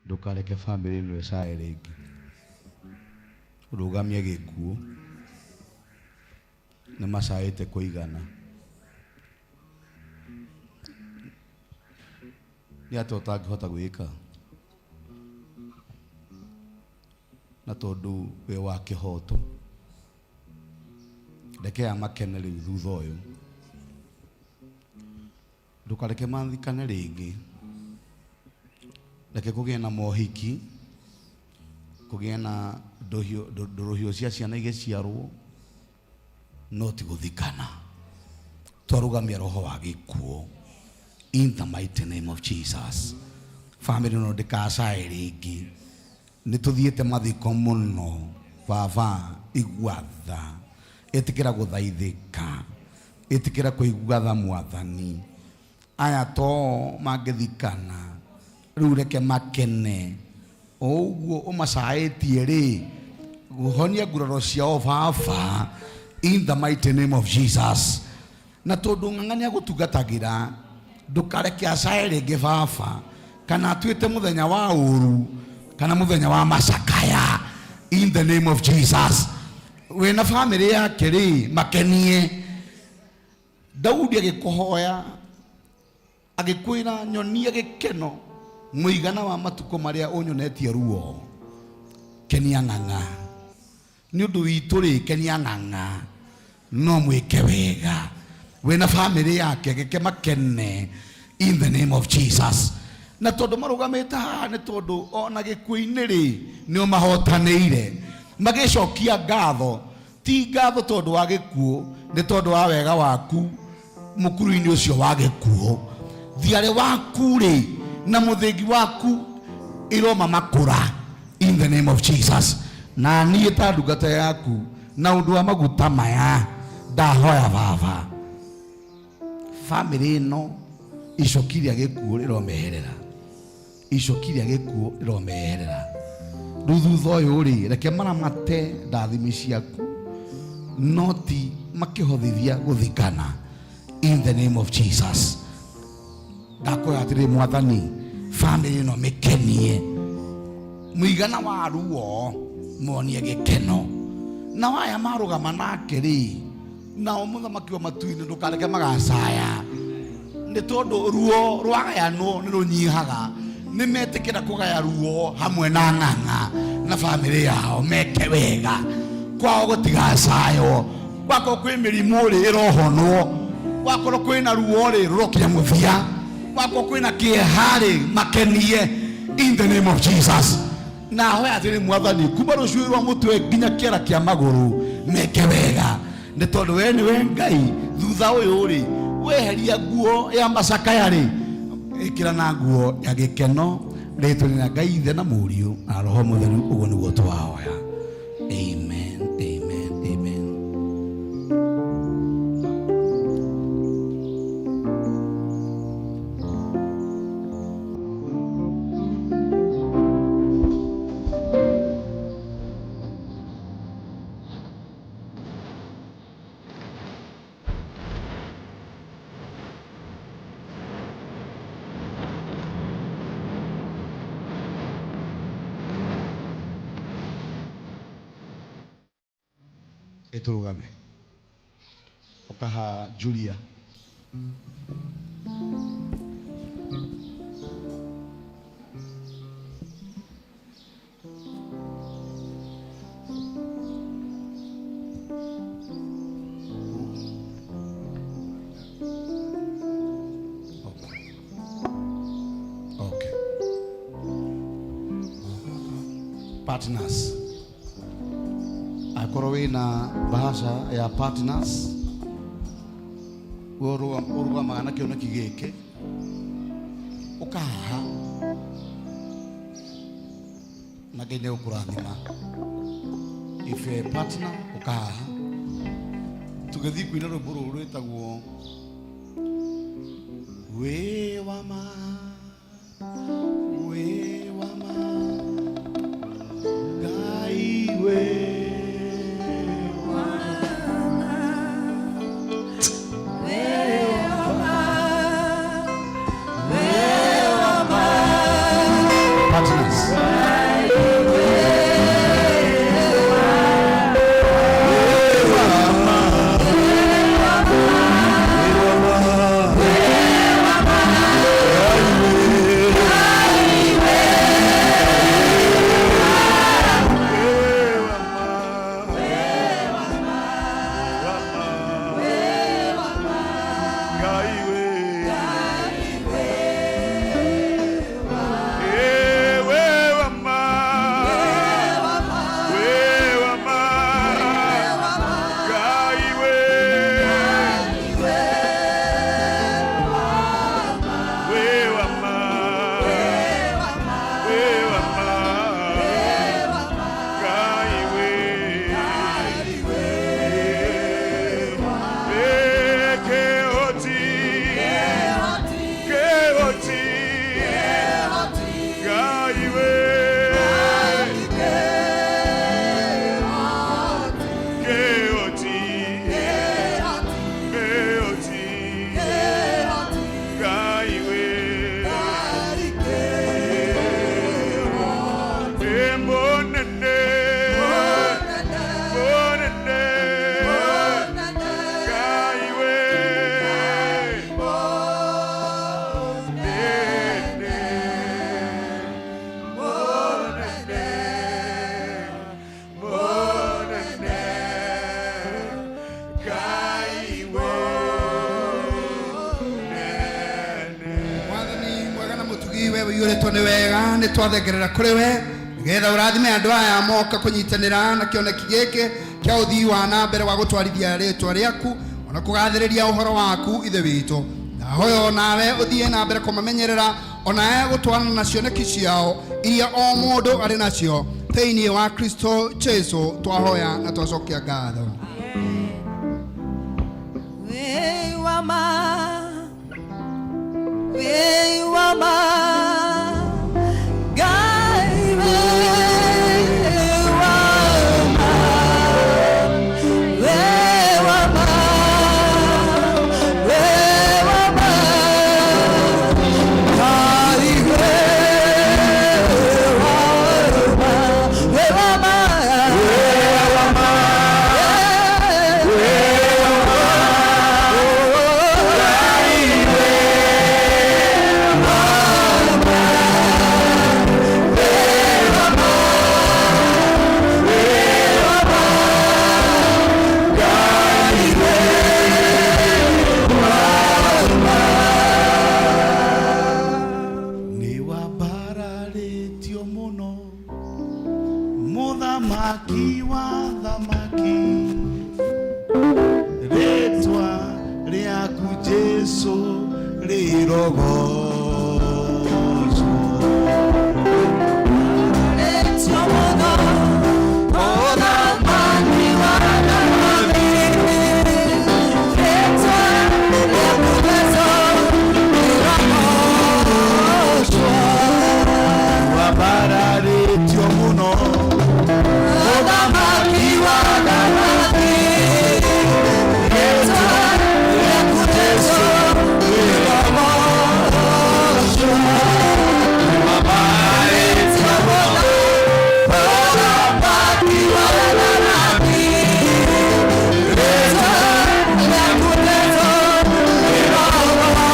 [SPEAKER 4] ndukareke family ĩno ĩcae rĩngĩ, ũrũgamie gĩkuũ, nĩ macaĩte kũigana. Nĩ atĩa ũtangĩhota gwĩka? Na tondũ wĩ wa kĩhoto, reke aya makene rĩu thutha ũyũ, ndũkareke mathikane rĩngĩ, reke kũgĩe na mohiki, kũgĩe na ndũrũhio cia ciana igĩciarwo, no ti gũthikana. Twarũgamia roho wa gĩkuũ in the mighty name of Jesus. Family no ndĩkacae rĩngĩ, nĩ tũthiĩte mathiko mũno. Baba, igua tha, ĩtĩkĩra gũthaithĩka, ĩtĩkĩra kũigua tha Mwathani. Aya to mangĩthikana rĩu, reke makene o ũguo ũmacaĩtie rĩ, honia nguraro ciao Baba, in the mighty name of Jesus. Na tondũ ng'ang'a nĩ agũtungatagĩra, ndũkareke acae rĩngĩ Baba, kana atuĩte mũthenya wa ũru kana mũthenya wa macakaya, in the name of Jesus. Wĩna famĩlĩ yake rĩ, makenie. Daudi agĩkũhoya agĩkwĩra, nyonia gĩkeno mũigana wa matukũ marĩa ũnyonetie ruo. Kenia ng'ang'a nĩ ũndũ witũ rĩ, kenia ng'ang'a, no mwĩke wega wĩna famĩlĩ yake, gĩke makene in the name of Jesus. Na tondũ marũgamĩte haha nĩ tondũ ona gĩkuũ-inĩ rĩ, nĩ ũmahotanĩire, magĩcokia ngatho, ti ngatho tondũ wa gĩkuũ, nĩ tondũ wa wega waku mũkuru-inĩ ũcio wa gĩkuũ. Thiarĩ waku rĩ na mũthĩgi waku iroma makũra in the name of Jesus. Na niĩ ta ndungata yaku na ũndũ wa maguta maya, ndahoya Baba, famĩlĩ ĩno icoki rĩa gĩkuũ rĩromeherera. Icoki rĩa gĩkuũ rĩromeherera. Rĩu thutha ũyũ rĩ, reke maramate ndathimi ciaku, no ti makĩhothithia gũthikana. In the name of Jesus. Ndakwĩra atĩrĩ mwathani, bamĩrĩ ĩno mĩkenie. Mũigana wa ruo monie gĩkeno. Na waya marũgama nake rĩ, nao mũthamaki wa matu-inĩ ndũkareke magacaya. Nĩ tondũ ruo rwagayanwo nĩ rũnyihaga. Nĩ metĩkĩra kũgaya ruo hamwe na ng'ang'a na bamĩrĩ yao meke wega. Kwao gũtigacaywo. Gwakorwo kwĩ mĩrimũ rĩ, ĩrohonwo. Gwakorwo kwĩna ruo rĩ, rũrokinya mũthia. Gwakorwo kwĩna kĩeha rĩ, makenie. In the name of Jesus. Na hoya atĩrĩ mwathani, kuma rũcuĩ rwa mũtwe nginya kĩara kĩa magũrũ meke wega. Nĩ tondũ we nĩwe Ngai. Thutha ũyũ rĩ, weheria nguo ya macakaya rĩ, ĩkĩra na nguo ya gĩkeno rĩtwa rĩa Ngai Ithe na Mũriũ na Roho Mũtheru. Ũguo nĩguo twahoya. Amen, amen, amen. Ĩtũrũgame. Ũkaha Julia. Okay. Partners. Akorwo wĩna bahasha ya partners, we ũrũgamaga na kĩoneki gĩkĩ, ũkahaha na Ngai nĩegũkũrathima. If you're a partner, ũkahaha. Tũgĩthiĩ kũina rwĩmbo rũrũ rwĩtagwo Wĩ wa ma, wĩ wa ma, Ngai wĩ wa ma, wĩ wa ma, wĩ wa ma. Partners.
[SPEAKER 6] Mwathani mwega na mũtugi we ũiyũrĩtwo nĩ wega nĩ twathengerera kũrĩ we nĩgetha ũrathime andũ aya moka kũnyitanĩra na kĩoneki gĩkĩ kĩa ũthii wa na mbere wa gũtwarithia rĩtwa rĩaku ona kũgathĩrĩria ũhoro waku ithe witũ. Ndahoya nawe ũthiĩ na mbere kũmamenyerera onawe gũtwarana na cioneki ciao iria o mũndũ arĩ nacio thĩinĩ wa Kristo Jesu twahoya na twacokia ngatho.
[SPEAKER 10] Wĩ wa ma, wĩ wa ma,
[SPEAKER 4] Jesu rĩrogocwo. Wambararĩtio mũno mũthamaki wa Daudi, rĩĩtwa rĩaku Jesũ rĩrogocwo. Wambararĩtio mũno mũthamaki wa Daudi, rĩĩtwa rĩaku Jesũ rĩrogocwo.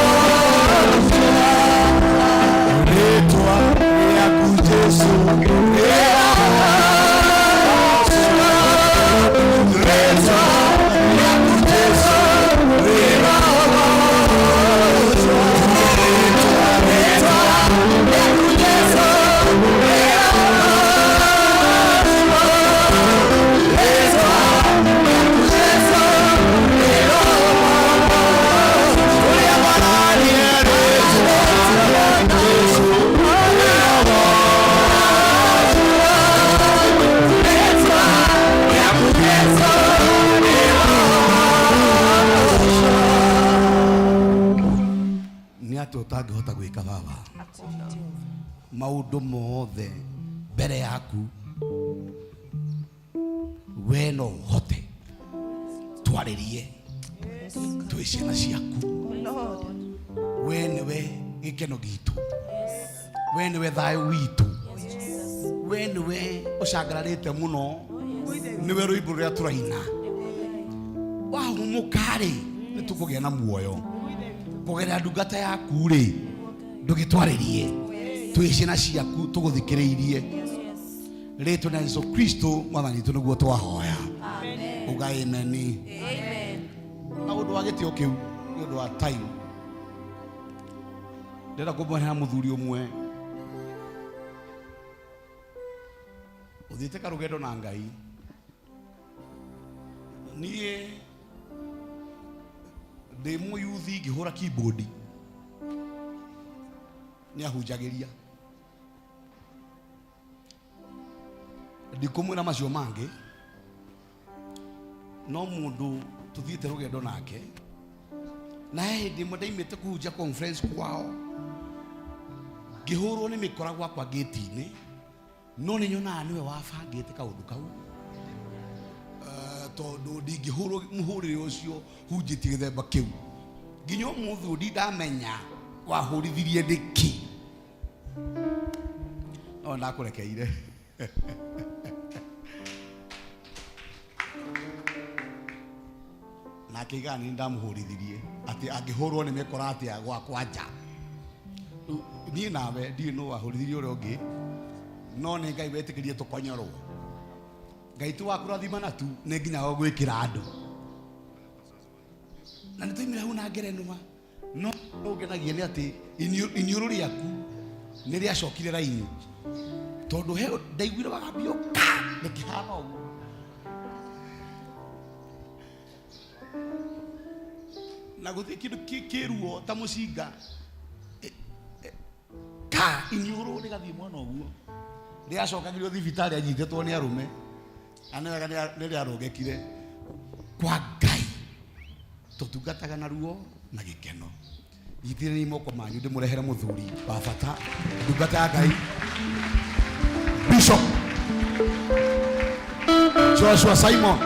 [SPEAKER 4] Rĩĩtwa rĩaku Jesũ rĩrogocwo. Rĩĩtwa rĩaku Jesũ rĩrogocwo. Rĩĩtwa rĩaku Jesũ rĩrogocwo. Rĩĩtwa rĩaku Jesũ rĩrogocwo. Ũrĩa wararie rĩĩtwa rĩaku Jesũ nĩ atĩ ũtangĩhota gwĩka baba maũndũ mothe mbere yaku we no ũhote twarĩrie twĩ ciana ciaku we nĩwe gĩkeno gitũ we nĩwe thayũ witũ we nĩwe ũcangararĩte mũno nĩwe rwĩmbo rũrĩa tũraina wahũmũka-rĩ nĩ tũkũgĩa na muoyo kũgerera ndungata yaku rĩ ndũgĩtwarĩrie twĩ ciana ciaku tũgũthikĩrĩirie rĩtwa na Yesu Kristo mwathani witũ nĩguo twahoya uga ameni na ũndũ wa gĩtĩo kĩu nĩ ũndũ wa time ndĩrenda kũmwehera mũthuri ũmwe ũthiĩte karũgendo na Ngai niĩ ndĩ mũyuthi ngĩhũra keyboard nĩ ahunjagĩria ndikũmwĩra macio mangĩ no mũndũ tũthiĩte rũgendo nake na he hĩndĩ ĩmwe ndaimĩte kũhunjia conference kwao ngĩhũrwo nĩ mĩkora gwakwa gĩti-inĩ no nĩ nyonaga nĩwe wabangĩte kaũndũ kau tondũ ndingĩhũrwo mũhũrĩre ũcio hunjĩtie gĩthemba kĩu nginya ũmũthĩ ũyũ ndindamenya wahũrithirie nĩkĩ no ndakũrekeire nake igaa nĩ ndamũhũrithirie atĩ angĩhũrwo nĩ mĩkora atĩa gwakwa nja Rĩu niĩ nawe ndiũĩ nũ wahũrithirie ũrĩa ũngĩ no nĩ Ngai wetĩkĩrie tũkonyorwo Ngai ti wa kũrathimana tu nĩ nginya wa gwĩkĩra andũ na nĩ twaimire hau na ngerenwa no ũngenagia nĩ atĩ iniũrũ rĩaku nĩ rĩacokire raini tondũ he ndaiguire wagambio ka rĩkĩhana ũguo na gũtirĩ kĩndũ kĩruo ta mũcinga ka iniũrũ rĩgathiĩ mwena ũguo rĩacokagĩrio thibitarĩ anyitĩtwo nĩ arũme na nĩ wega nĩ rĩarũngĩkire kwa Ngai tũtungataga na ruo na gĩkeno nyitĩrĩrai moko manyu ndĩmũrehere mũthuri wa bata ndungata ya Ngai Bishop Joshua Simon.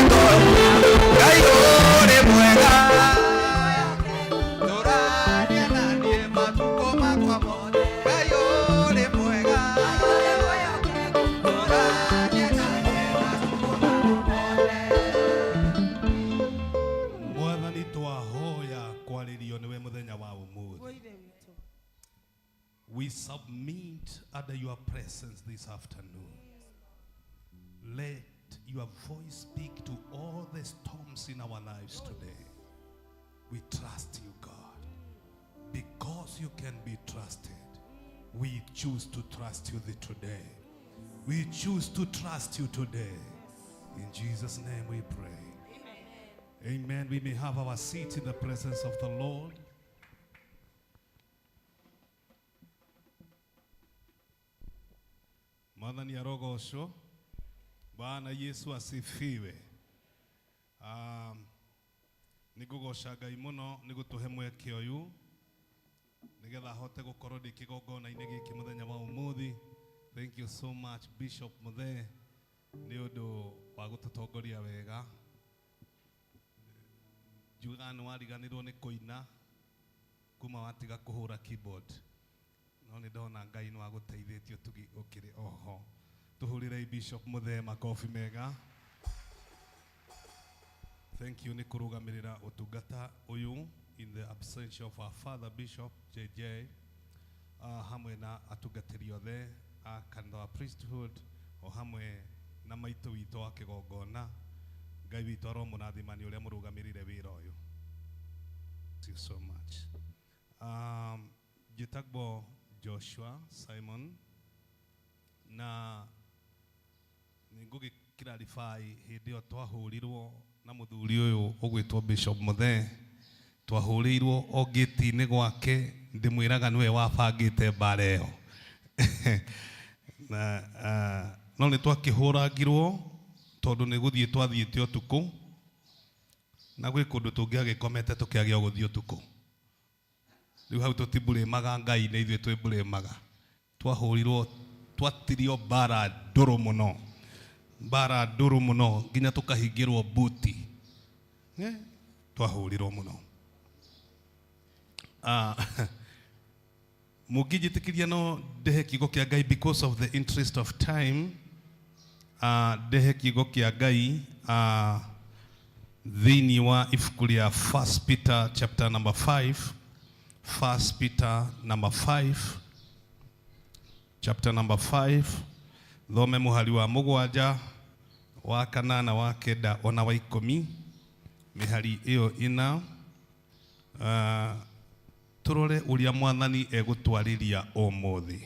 [SPEAKER 3] Ngoro
[SPEAKER 12] kwarĩrio nĩwe mũthenya wa ũmũthĩ. We submit under your presence this afternoon. Let your voice speak to all the storms in our lives today. We trust you, God. Because you can be trusted, we choose to trust you today. We choose to trust you today. In Jesus' name we pray. Amen. We may have our seat in the presence of the Lord. Mwathani arogocwo. Bwana Yesu asifiwe. Nĩ ngũgoca Ngai mũno nĩ gũtũhe mweke ũyũ nĩgetha hote gũkorwo ndĩ kĩgongona-inĩ gĩkĩ mũthenya wa ũmũthĩ. Thank you so much Bishop Muthee nĩ ũndũ wa gũtũtongoria wega. Njugaga nĩ wariganĩrwo nĩ kũina kuma watiga kũhũra keyboard, no nĩ ndona Ngai nĩ wagũteithĩtie ũtugi ũkĩrĩ oho. Tũhũrĩrei Bishop Muthee makobi mega. Thank you nĩ kũrũgamĩrĩra ũtungata ũyũ in the absence of our father Bishop JJ, hamwe na atungatĩri othe a kanitha wa priesthood o hamwe na maitũ witũ wa kĩgongona. Ngai witũ aromũrathima nĩ ũrĩa mũrũgamĩrĩire wĩra ũyũ. Thank you so much. Njĩtagwo Joshua Simon na nĩ ngũgĩ clarify hĩndĩ ĩyo twahũrirwo na mũthuri ũyũ ũgwĩtwo Bishop Muthee, twahũrĩirwo o gĩti-inĩ gwake, ndĩmwĩraga nĩwe wabangĩte mbara ĩyo. Na no nĩ twakĩhũrangirwo tondũ nĩ gũthiĩ twathiĩte ũtukũ na gwĩ kũndũ tũngĩagĩkomete tũkĩage gũthiĩ ũtukũ. Rĩu hau tũtimbũrĩmaga Ngai nĩ ithuĩ twĩmbũrĩmaga. Twahũrirwo, twatirio mbara ndũrũ mũno, mbara ndũrũ mũno nginya tũkahingĩrwo buti. Twahũrirwo mũno. Mũngĩnjĩtĩkĩria no ndehe kiugo kĩa Ngai because of the interest of time. Ndehe kiugo kĩa Ngai thĩinĩ wa ibuku rĩa 1 Peter chapter number 5. 1 Peter number 5, chapter number 5, thome mũhari wa 7, wa 8, wa 9 ona wa 10, mĩhari ĩyo ĩna. Tũrore ũrĩa Mwathani egũtwarĩria ũmũthĩ.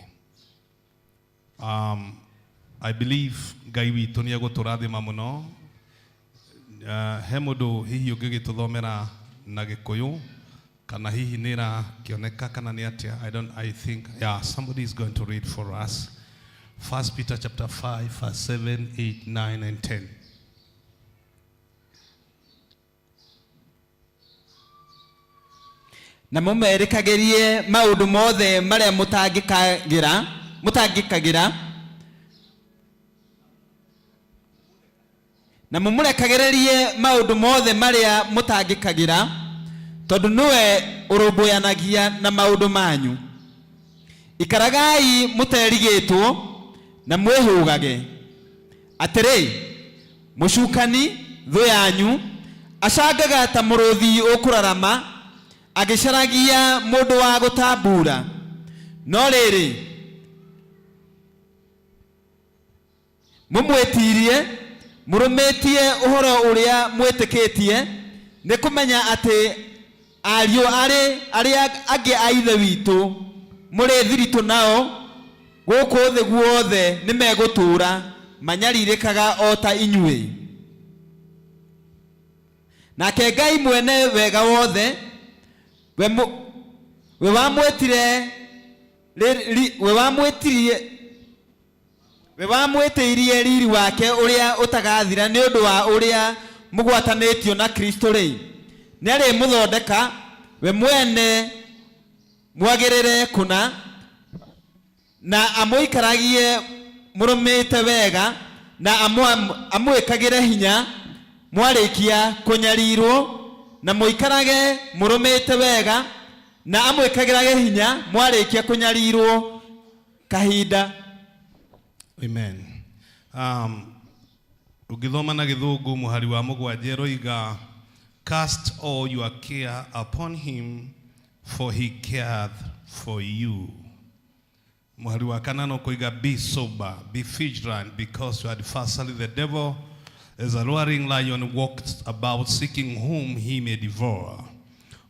[SPEAKER 12] I believe Ngai witũ nĩ egũtũrathima mũno. He mũndũ hihi ũngĩgĩtũthomera na Gĩkũyũ kana hihi nĩ ĩrakĩoneka kana nĩ atĩa? I think, yeah, somebody is going to read for us. 1 Peter chapter 5, verse 7, 8, 9, and 10.
[SPEAKER 13] Na mũmerĩkagĩrie maũndũ mothe marĩa mũtangĩkagĩra na mũmũrekagĩrĩrie maũndũ mothe marĩa mũtangĩkagĩra, tondũ nĩwe ũrũmbũyanagia na maũndũ manyu. Ikaragai mũterigĩtwo na mwĩhũgage. Atĩrĩ, mũcukani thũ yanyu acangaga ta mũrũthi ũkũrarama agĩcaragia mũndũ wa gũtambura. No rĩrĩ, mũmwĩtirie mũrũmĩtie ũhoro ũrĩa mwĩtĩkĩtie, nĩ kũmenya atĩ ariũ arĩa angĩ a Ithe witũ mũrĩ thiritũ nao gũkũ thĩ guothe nĩ megũtũũra manyarirĩkaga o ta inyuĩ. Nake Ngai mwene wega wothe, we wamwĩtĩirie riri wake ũrĩa ũtagathira nĩ ũndũ wa ũrĩa mũgwatanĩtio na Kristo rĩ, nĩarĩmũthondeka we mwene mwagĩrĩre kũna na amũikaragie mũrũmĩte wega na amwĩkagĩre hinya mwarĩkia kũnyarirwo, na mũikarage mũrũmĩte wega na amwĩkagĩrage hinya mwarĩkia kũnyarirwo kahinda.
[SPEAKER 12] Amen. Ũngĩthoma na Gĩthũngũ mũhari wa 7 ĩroiga, Cast all your care upon him, for he careth for you. Mũhari wa kanana ũkoiga, be sober, be vigilant, because your adversary the devil, as a roaring lion, walks about seeking whom he may devour,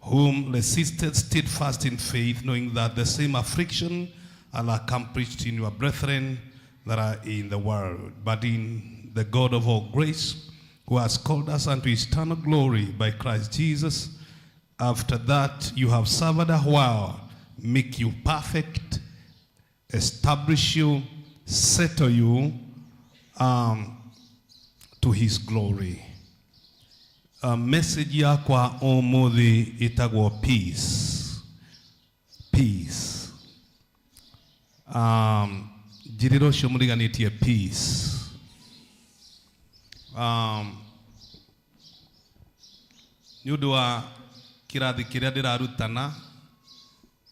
[SPEAKER 12] whom resisted steadfast in faith, knowing that the same affliction are accomplished in your brethren that are in the world. But in the God of all grace, who has called us unto his eternal glory by Christ Jesus, after that you have suffered a while, make you perfect, establish you, settle you to his glory. Message yakwa umuthi itagwo peace. Peace. Njirĩra ũcio mũriganĩtie peace. Nĩ ũndũ wa kĩrathi kĩrĩa ndĩrarutana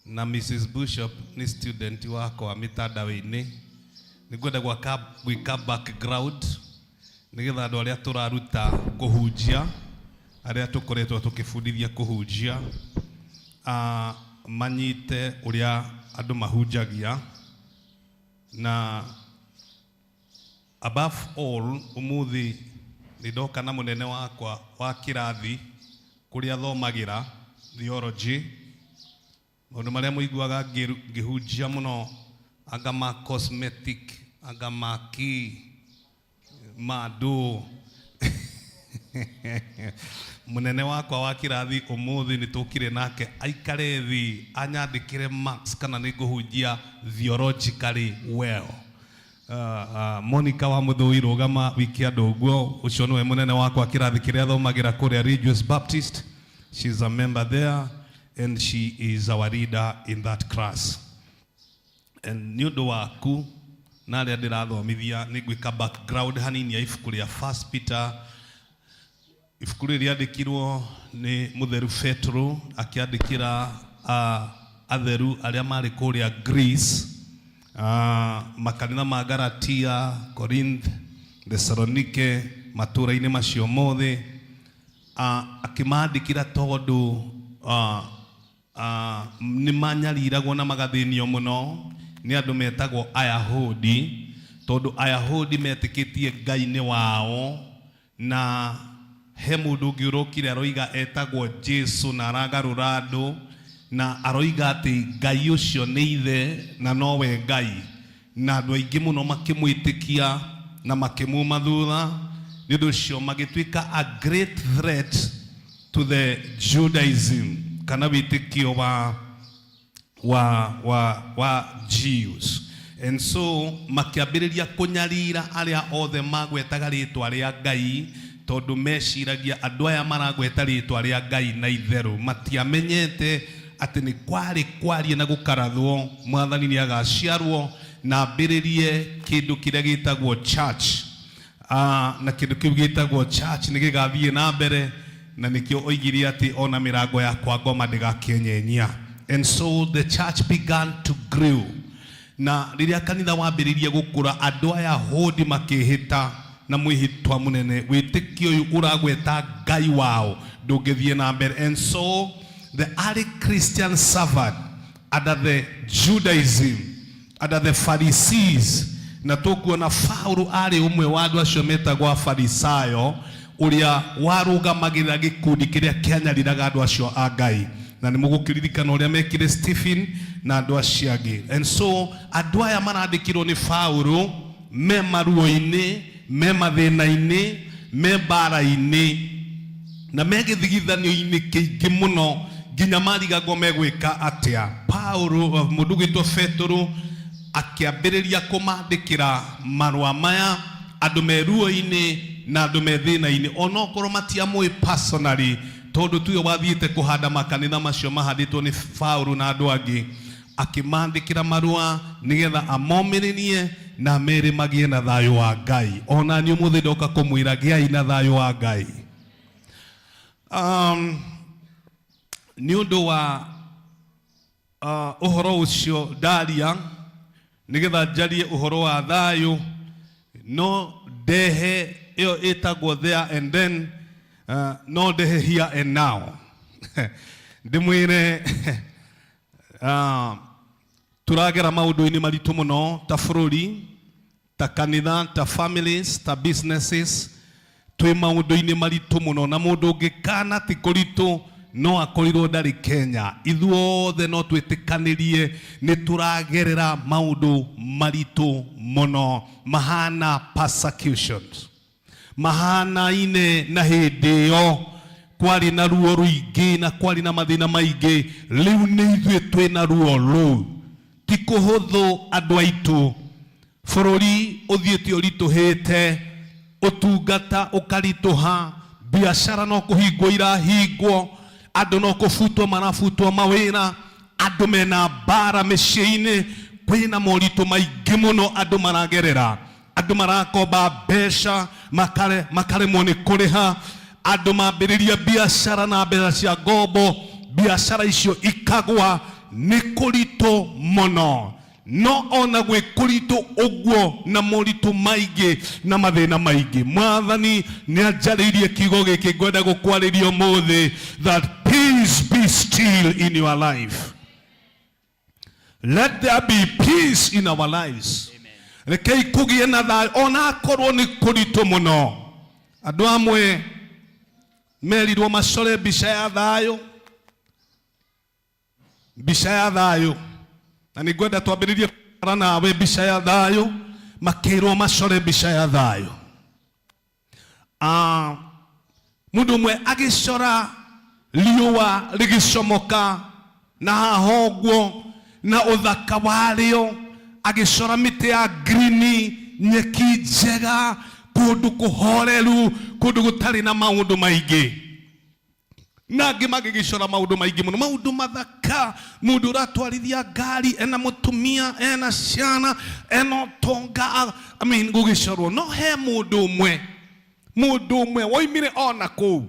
[SPEAKER 12] na Mrs. Bishop nĩ student wakwa mĩtandao-inĩ, nĩ ngwenda gwaka gwĩka background nĩgetha andũ arĩa tũraruta kũhunjia, arĩa tũkoretwo tũkĩbundithia kũhunjia, manyite ũrĩa andũ mahunjagia. Na above all, umuthi nĩ ndoka na mũnene wakwa wa kĩrathi kũrĩa thomagĩra theology, maũndũ marĩa mũiguaga ngĩhunjia mũno, anga ma cosmetic, anga ma key ma ndũ. Mũnene wakwa wa kĩrathi ũmũthĩ nĩ tũkire nake aikare thĩ anyandĩkĩre marks kana nĩ ngũhunjia theologically well. Monica wa Mũthũi, rũgama wiki andũ ũguo. Ũcio nĩwe mũnene wakwa kĩrathi kĩrĩa thomagĩra kũrĩa Ridgeways Baptist. She's a member there and she is our leader in that class. And nĩ ũndũ waku na arĩa ndĩrathomithia, nĩ ngwĩka background hanini ya ibuku rĩa First Peter. Ibuku rĩrĩ rĩandĩkirwo nĩ mũtheru Petro akĩandĩkĩra atheru arĩa marĩ kũrĩa Greece, makanitha ma Galatia, Corinth, Thessalonike, matũũra-inĩ macio mothe, akĩmandĩkĩra tondũ nĩ manyariragwo na magathĩnio mũno nĩ andũ metagwo Ayahudi, tondũ Ayahudi metĩkĩtie Ngai nĩ wao, na he mũndũ ũngĩ ũrokire aroiga etagwo Jesu na aragarũra andũ, na aroiga atĩ Ngai ũcio nĩ ithe na nowe Ngai, na andũ aingĩ mũno makĩmwĩtĩkia na makĩmuma thutha. Nĩ ũndũ ũcio magĩtuĩka a great threat to the Judaism kana wĩtĩkio wa Jews. And so makĩambĩrĩria kũnyarira arĩa othe magwetaga rĩtwa rĩa Ngai, tondũ meciragia andũ aya maragweta rĩtwa rĩa Ngai na itherũ. Matiamenyete atĩ nĩ kwarĩ kwarie na gũkarathwo mwathani nĩ agaciarwo na ambĩrĩrie kĩndũ kĩrĩa gĩtagwo church, na kĩndũ kĩu gĩtagwo church nĩ gĩgathiĩ na mbere, na nĩkĩo oigire atĩ ona mĩrango ya kwa ngoma ndĩgakĩenyenyia. And so the church began to grow, na rĩrĩa kanitha wambĩrĩirie gũkũra, andũ aya hũndi makĩhĩta na mwĩhĩtwa mũnene, wĩtĩkio ũyũ ũragweta Ngai wao ndũngĩthiĩ na mbere. And so the early Christians suffered under the Judaism, under the Pharisees, na tũkuona Paulo arĩ ũmwe wa andũ acio metagwo Afarisayo, ũrĩa warũgamagĩrĩra gĩkundi kĩrĩa kĩanyariraga andũ acio a Ngai, na nĩ mũgũkĩririkana ũrĩa mekire Stephen na andũ acio angĩ. And so andũ aya marandĩkirwo nĩ Paulo me maruo-inĩ, me mathĩna-inĩ, me mbara-inĩ na me gĩthigithanio-inĩ kĩingĩ mũno, nginya marigagwo megwĩka atĩa. Paulo, mũndũ gwĩtwo Petero, akĩambĩrĩria kũmandĩkĩra marũa maya andũ me ruo-inĩ na andũ me thĩna-inĩ, onokorwo matiamũĩ personally, tondũ tuyo wathiĩte kũhanda makanitha macio mahandĩtwo nĩ Paulo na andũ angĩ. Akĩmandĩkĩra marũa nĩgetha amomĩrĩrie na mere magĩe na thayũ wa Ngai. Ona niĩ ũmũthĩ ndoka kũmwĩra gĩai na thayũ wa Ngai. Nĩ ũndũ wa ũhoro ũcio ndaria nĩgetha njarie ũhoro wa thayũ, no ndehe ĩyo ĩtagwo There and Then. No ndehe here and now ndimwire turagera maundu-inĩ maritũ mũno ta bũrũri, ta kanitha, ta families, ta businesses, twĩ maũndũ-inĩ maritũ mũno, na mũndũ ũngĩkana ti kũritũ no akorirwo ndarĩ Kenya. Ithuothe no twĩtĩkanĩrie nĩ tũragerera maũndũ maritũ mũno mahana persecutions, mahanaine na hĩndĩ ĩyo kwarĩ na ruo rũingĩ na kwarĩ na mathĩna maingĩ. Rĩu nĩ ithuĩ twĩna ruo rũu, ti kũhũthũ andũ aitũ. Bũrũri ũthiĩte ũritũhĩte, ũtungata ũkaritũha, biacara no kũhingwo irahingwo, andũ no kũbutwo marabutwo mawĩra, andũ mena mbara mĩciĩ-inĩ, kwĩna moritũ maingĩ mũno andũ maragerera. Andũ marakomba mbeca makaremwo nĩ kũrĩha, andũ mambĩrĩria biacara na mbeca cia ngombo, biacara icio ikagwa, nĩ kũritũ mũno. No ona gwĩ kũritũ ũguo na moritũ maingĩ na mathĩna maingĩ, Mwathani nĩ anjarĩirie kiugo gĩkĩ ngwenda gũkwarĩria ũmũthĩ, that peace be still in your life. Let there be peace in our lives. Rekei kũgĩe na thayũ ona akorwo nĩ kũritũ mũno. Andũ amwe merirwo macore mbica ya thayũ, mbica ya thayũ, na nĩ ngwenda twambĩrĩrie kwara nawe mbica ya thayũ. Makĩrwo macore mbica ya thayũ. Mũndũ ũmwe agĩcora riũa rĩgĩcomoka na haha ũguo na ũthaka warĩo, agĩcora mĩtĩ ya green, nyeki njega, kũndũ kũhoreru, kũndũ gũtarĩ na maũndũ maingĩ. Na angĩ magĩgĩcora maũndũ maingĩ mũno, maũndũ mathaka, mũndũ ũratwarithia ngari, ena mũtumia, ena ciana, ena ũtonga, I mean, gũgĩcorwo. No he mũndũ ũmwe, mũndũ ũmwe woimire ona kũu,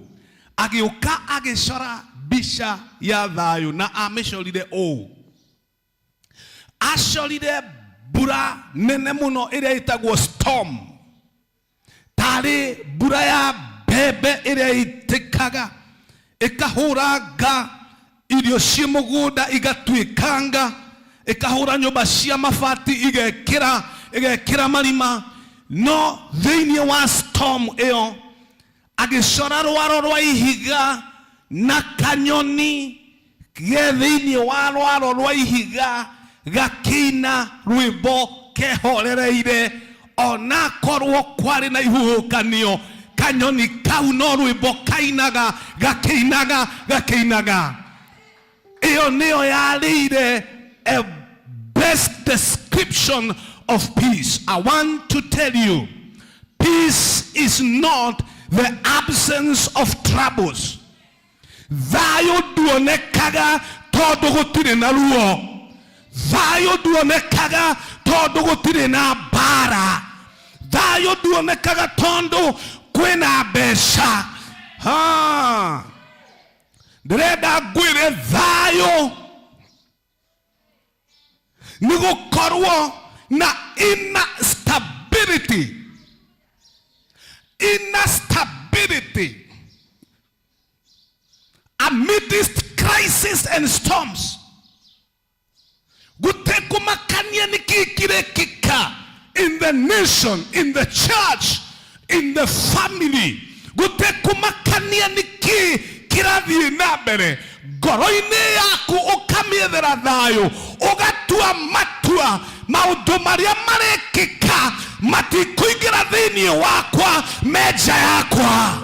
[SPEAKER 12] agĩũka agĩcora mbica ya thayũ, na amĩcorire ũũ. Acorire mbura nene mũno ĩrĩa ĩtagwo storm, tarĩ mbura ya mbembe ĩrĩa ĩitĩkaga ĩkahũranga irio ciĩ mũgũnda igatuĩkanga, ĩkahũra nyũmba cia mabati igekĩra marima. No thĩinĩ wa storm ĩyo agĩcora rwaro rwa ihiga na kanyoni ge thĩinĩ wa rwaro rwa ihiga gakĩina rwĩmbo kehorereire, onakorwo kwarĩ na ihuhũkanio, kanyoni kau no rwĩmbo kainaga, gakĩinaga, gakĩinaga. Ĩyo nĩyo yarĩire a best description of peace. I want to tell you, peace is not the absence of troubles. Thayũ nduonekaga tondũ gũtirĩ na ruo. Thayũ nduonekaga tondũ gũtirĩ na mbara. Thayũ nduonekaga tondũ kwĩna mbeca. Ha. Ndĩrenda ngwĩre thayũ nĩ gũkorwo na inner stability. Inner stability amidst crisis and storms. Gũtekũmakania nĩkĩ kĩrekĩka in the nation, in the church, in the family. Gũtekũmakania nĩkĩ kĩrathiĩ na mbere, ngoro-inĩ yaku ũkamĩethera thayũ, ũgatua matua maũndũ marĩa marekĩka matikũingĩra thĩinĩ wakwa, me nja yakwa.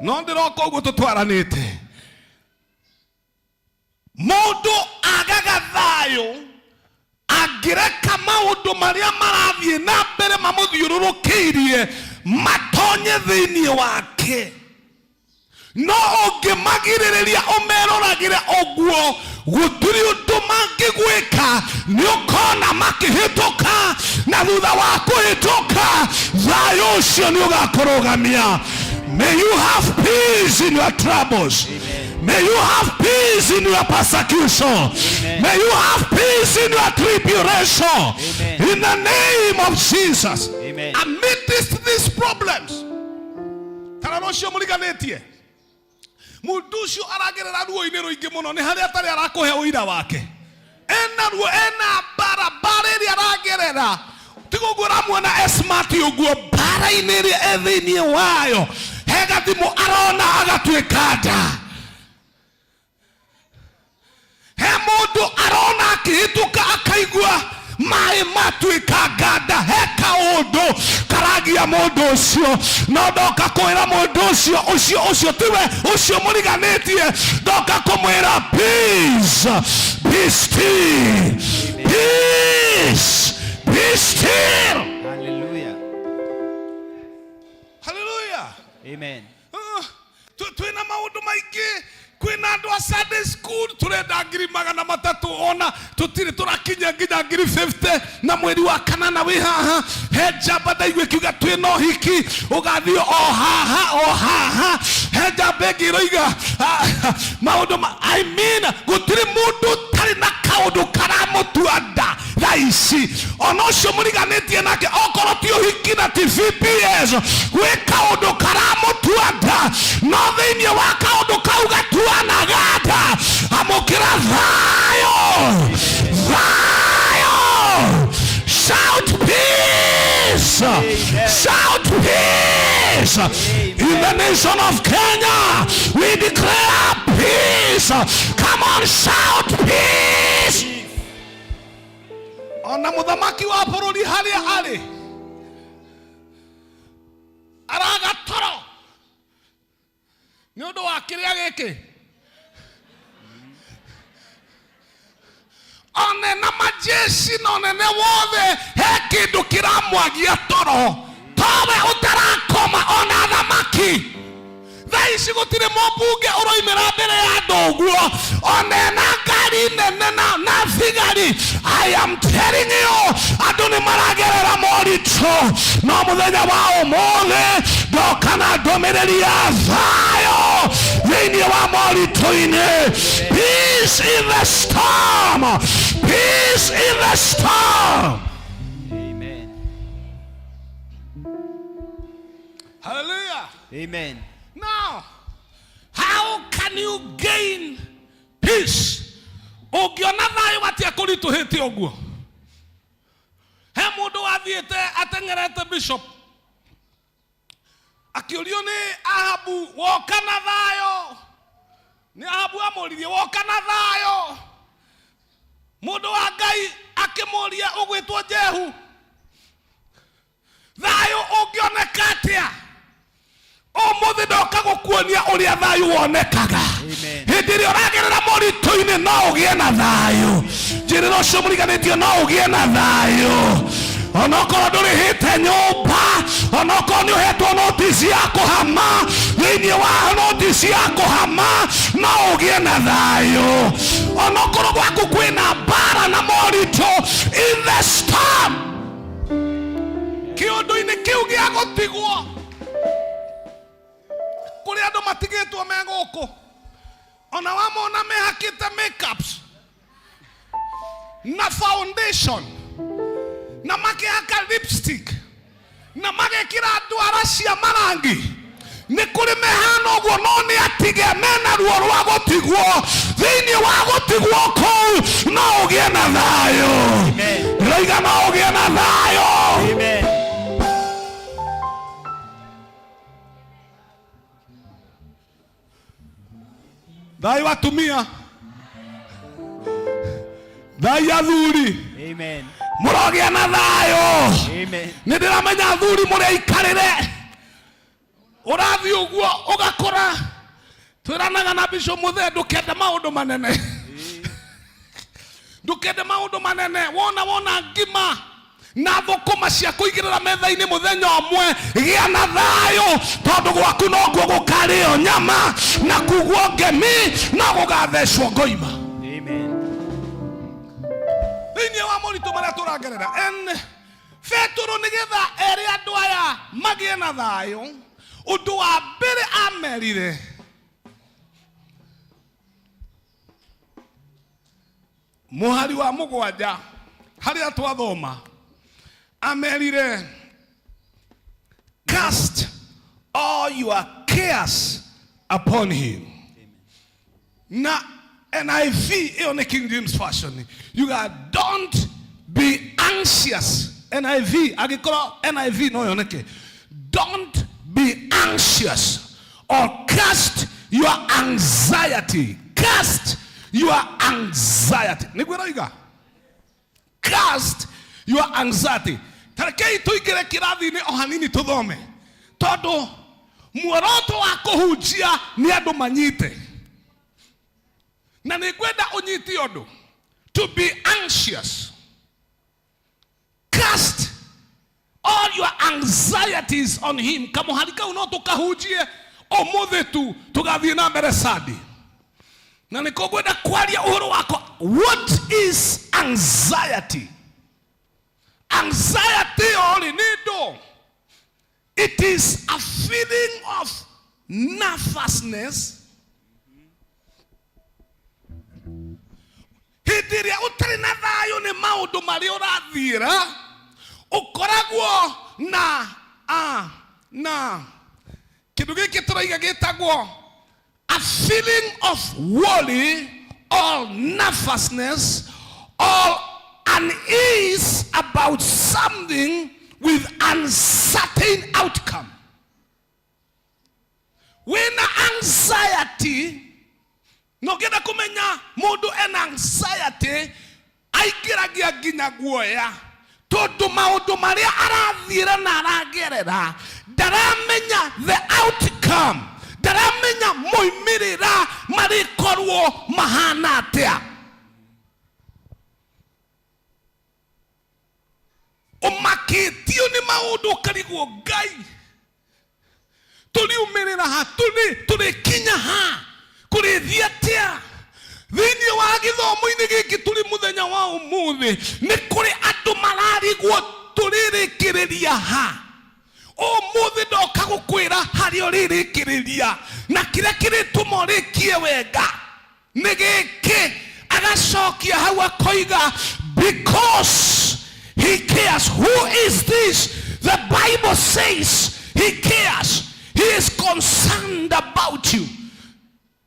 [SPEAKER 12] No ndĩroka ũguo tũtwaranĩte. Mũndũ agaga thayũ angĩreka maũndũ marĩa marathiĩ na mbere mamũthiũrũrũkĩirie matonye thĩinĩ wake. No ũngĩmagirĩrĩria ũmeroragĩre ũguo, gũtirĩ ũndũ mangĩgwĩka, nĩ ũkona makĩhĩtũka, na thutha wa kũhĩtũka thayũ ũcio nĩ ũgakũrũgamia. May you have peace in your troubles. Amen. May you have peace in your persecution. Amen. May you have peace in your tribulation. Amen. In the name of Jesus. Amen.
[SPEAKER 13] Amen.
[SPEAKER 12] Amidst these problems, tarora ũcio mũriganĩtie mũndũ ũcio aragerera ruo-inĩ rũingĩ mũno nĩ harĩa atarĩ arakũhe ũira wake ena ruo ena mbara mbara ĩrĩa aragerera tiga ũguo ũramuona e smart ũguo mbara-inĩ ĩrĩa e thĩinĩ wayo he gathimũ arona agatuĩka nda he mũndũ arona akĩhĩtũka akaigua maĩ matuĩka nganda he kaũndũ karagia mũndũ ũcio no ndoka kwĩra mũndũ ũcio ũcio ũcio tiwe ũcio mũriganĩtie ndoka kũmwĩra peace be still peace be still.
[SPEAKER 13] Hallelujah.
[SPEAKER 12] Hallelujah.
[SPEAKER 13] Amen.
[SPEAKER 12] Twĩna maũndũ maingĩ kwĩna andũ a Sunday school tũrenda 300,000 ona tũtirĩ tũrakinya nginya 50,000 na mweri wa kanana wĩ haha he njamba ndaigua ĩkiuga twĩna ũhiki ũgathiĩ o haha o haha he njamba ĩngĩ ĩroiga maũndũ ma I mean gũtirĩ mũndũ ũtarĩ na kaũndũ karamũtua nda thaa ici ona ũcio mũriganĩtie nake okorwo ti ũhiki na ti VPS gwĩ kaũndũ karamũtua nda no thĩinĩ wa kaũndũ kau gatuanaga nda amũkĩra thayũ thayũ shout peace shout peace in the nation of Kenya we declare peace come on shout peace ona mũthamaki wa bũrũri harĩa arĩ araga toro nĩ ũndũ wa kĩrĩa gĩkĩ one na majeshi na onene wothe he kĩndũ kĩramwagia toro towe ũtarakoma ona thamaki thaa ici gũtirĩ mũmbunge ũroimĩra mbere ya andũ ũguo onena ngari nene na thigari I am telling you andũ nĩ maragerera moritũ no mũthenya wa ũmũthĩ ndoka na ndũmĩrĩri ya thayũ thĩinĩ wa moritũ-inĩ peace in the storm peace in the storm.
[SPEAKER 13] Amen.
[SPEAKER 12] Hallelujah.
[SPEAKER 13] Amen.
[SPEAKER 12] Now, how can you gain peace? Ũngĩona thayũ atia kũritũhĩte ũguo he mũndũ wathiĩte ateng'erete bishop akĩũrio nĩ Ahabu woka na thayũ nĩ Ahabu amũririe woka na thayũ mũndũ wa Ngai akĩmũria ũgwĩtwo Jehu thayũ ũngĩoneka atĩa ũmũthĩ ndoka gũkuonia ũrĩa thayũ wonekaga hĩndĩ ĩrĩa ũragerera moritũ-inĩ no ũgĩe na thayũ njĩrĩra ũcio mũriganĩtio no ũgĩe na thayũ onokorwo ndũrĩhĩte nyũmba onokorwo nĩ ũhetwo notice ya kũhama thĩinĩ wa notice ya kũhama no ũgĩe na thayũ onokorwo gwaku kwĩna mbara na moritũ in the storm kĩũndũ-inĩ kĩu gĩa gũtigwo kũrĩ andũ matigĩtwo me gũkũ ona wamona mehakĩte makeups na foundation na makĩhaka lipstick na magekĩra ndwara cia marangi nĩ kũrĩ mehana ũguo no nĩ atige mena ruo rwa gũtigwo thĩinĩ wa gũtigwo kũu no ũgĩe na thayũ ndĩroiga no ũgĩe na thayũ.
[SPEAKER 13] Amen.
[SPEAKER 12] Thayũ atumia thayũ athuri.
[SPEAKER 13] Amen.
[SPEAKER 12] Mũrogĩa na thayũ.
[SPEAKER 13] Amen.
[SPEAKER 12] Nĩ ndĩramenya athuri mũrĩa aikarĩre ũrathiĩ ũguo ũgakora twĩranaga na Bishop Mũthee ndũkende maũndũ manene ndũkende maũndũ manene wona wona ngima na thũkũma cia kũigĩrĩra metha-inĩ mũthenya ũmwe gĩa na thayũ tondũ gwaku nokuo gũkarĩo nyama na kugwo ngemi no gũgathecwo ngoima.
[SPEAKER 13] Amen.
[SPEAKER 12] Thĩinĩ wa moritũ marĩa tũragerera en Petero nĩgetha ere andũ aya magĩe na thayũ ũndũ wa mbere amerire mũhari wa 7 harĩa twathoma amerire Cast all your cares upon him. Na NIV ĩyo nĩ King James Version. You got don't be anxious. NIV angĩkorwo NIV no yoneke. Don't be anxious or cast your anxiety. Cast your anxiety. Nĩguo ĩroiga? Cast your anxiety. Tarekei tũingĩre kĩrathi-inĩ o hanini tũthome tondũ muoroto wa kũhunjia nĩ andũ manyite na nĩ ngwenda ũnyite ũndũ to be anxious cast all your anxieties on him kamũhari kau no tũkahunjie ũmũthĩ tu tũgathiĩ na mbere sadi na nĩkũ ngwenda kwaria ũhoro wakwa what is anxiety anxiety ĩyo-rĩ nĩ ndũ it is a feeling of nervousness hĩndĩ ĩrĩa ũtarĩ na thayũ nĩ maũndũ marĩa ũrathiĩra ũkoragwo na a na kĩndũ gĩkĩ tũraiga gĩtagwo a feeling of worry or nervousness or unease about something with uncertain outcome wĩna anxiety na ũngĩenda kũmenya mũndũ ena anxiety aingĩragia nginya guoya tondũ maũndũ marĩa arathiĩra na aragerera ndaramenya the outcome ndaramenya moimĩrĩra marĩkorwo mahana atĩa ũmakĩtio nĩ maũndũ ũkarigwo ngai tũriumĩrĩra ha tũrĩ tũrĩkinya ha kũrĩthiĩ atĩa thĩinĩ wa gĩthomo-inĩ gĩkĩ tũrĩ mũthenya wa ũmũthĩ nĩ kũrĩ andũ mararigwo tũrĩrĩkĩrĩria ha ũmũthĩ ndoka gũkwĩra harĩa ũrĩrĩkĩrĩria na kĩrĩa kĩrĩtũma ũrĩkie wega nĩ gĩkĩ agacokia hau akoiga because he cares who is this the bible says he cares he is concerned about you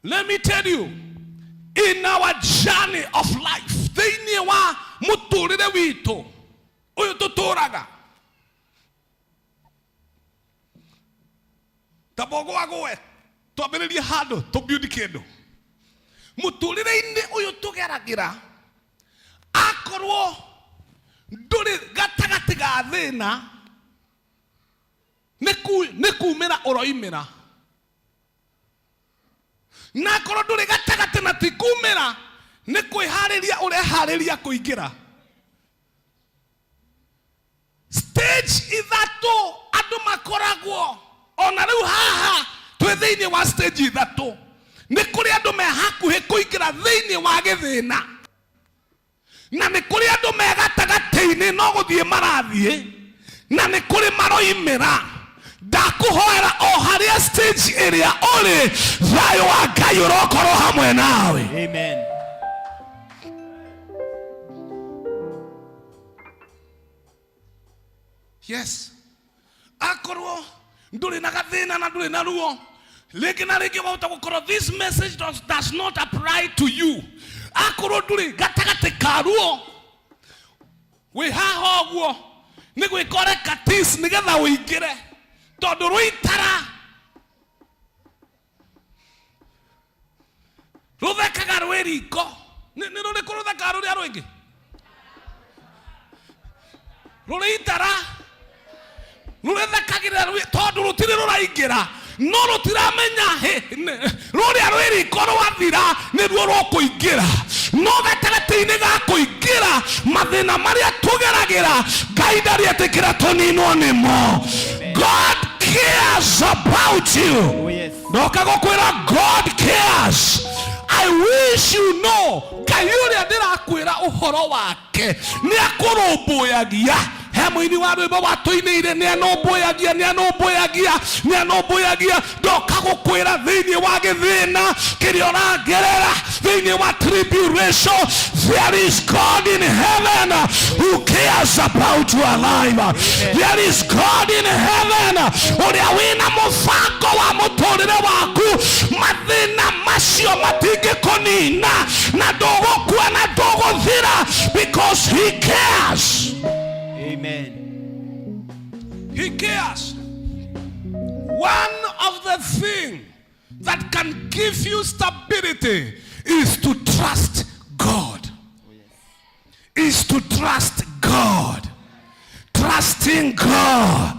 [SPEAKER 12] let me tell you in our journey of life thĩinĩ wa mũtũrĩre witũ ũyũ tũtũraga ta bogwagwe twambĩrĩrie handũ tũbuild kĩndũ mũtũrĩre-inĩ ũyũ tũgeragĩra akorwo ndũrĩ gatagatĩ ga thĩna nĩ kumĩra ũroimĩra na akorwo ndũrĩ gatagatĩ na ti kumĩra nĩ kwĩharĩria ũreharĩria kũingĩra stage ithatũ andũ makoragwo ona rĩu haha twĩ thĩinĩ wa stage ithatũ nĩ kũrĩ andũ me hakuhĩ kũingĩra thĩinĩ wa gĩthĩna na nĩ kũrĩ andũ me gatagatĩ-inĩ no gũthiĩ marathiĩ na nĩ kũrĩ maroimĩra ndakũhoera o harĩa stage ĩrĩa ũrĩ thayũ wa ngai ũrokorwo hamwe nawe
[SPEAKER 13] Amen.
[SPEAKER 12] Yes akorwo ndũrĩ na gathĩna na ndũrĩ na ruo rĩngĩ na rĩngĩ wahota gũkorwo this message does not apply to you akorwo ndũrĩ gatagatĩ ka ruo wĩ haha ũguo nĩ gwĩka ũreka tis nĩgetha ũingĩre tondũ rũitara rũthekaga rwĩ riko nĩ nĩ rũrĩkũ rũthekaga rũrĩa rwĩngĩ rũrĩ itara rũrĩthekagĩrĩra tondũ rũtirĩ rũraingĩra no rũtiramenya rũrĩa rwĩ riko rwathira nĩruo rũkũingĩra no gatagatĩ-inĩ ga kũingĩra mathĩna marĩa tũgeragĩra ngai ndarĩ etĩkĩra tũninwo nĩmo god cares about you ndoka gũkwĩra god cares i wish you know ngai ũrĩa ndĩrakwĩra ũhoro wake nĩ akũrũmbũyagia he mũini wa rwĩmbo watũinĩire nĩ anũmbũyagia nĩ anũmbũyagia nĩ anũmbũyagia ndoka gũkwĩra thĩinĩ wa gĩthĩna kĩrĩa ũragerera Thĩinĩ wa tribulation, there is God in heaven who cares about your life. There is God in heaven ũrĩa wĩna mũbango wa mũtũrĩre waku. Mathĩna macio matingĩkũnina na ndũgũkua na ndũgũthira, because he cares.
[SPEAKER 13] Amen.
[SPEAKER 12] He cares. One of the things that can give you stability is to trust God. Is to trust God. Trusting God.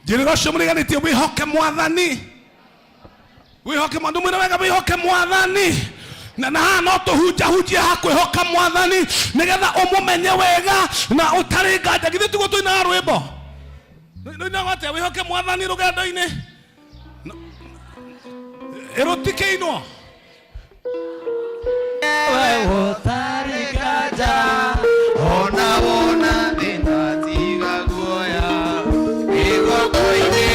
[SPEAKER 12] Njĩrĩga ũcio mũriganĩtie wĩhoke mwathani. Wĩhoke mwathani. Mwĩre wega wĩhoke mwathani. Na haha no tũhunjahunjie ha kwĩhoka mwathani nĩgetha ũmũmenye wega na ũtarĩ nganja. Githĩ tiguo tũinaga rwĩmbo? Rũinagwo atĩa? Wĩhoke mwathani rũgendo-inĩ. Ĩrũtikĩinwo.
[SPEAKER 3] Wewe ũtarĩ nganja, ona wona thĩna tiga guoya, gĩgoko-inĩ.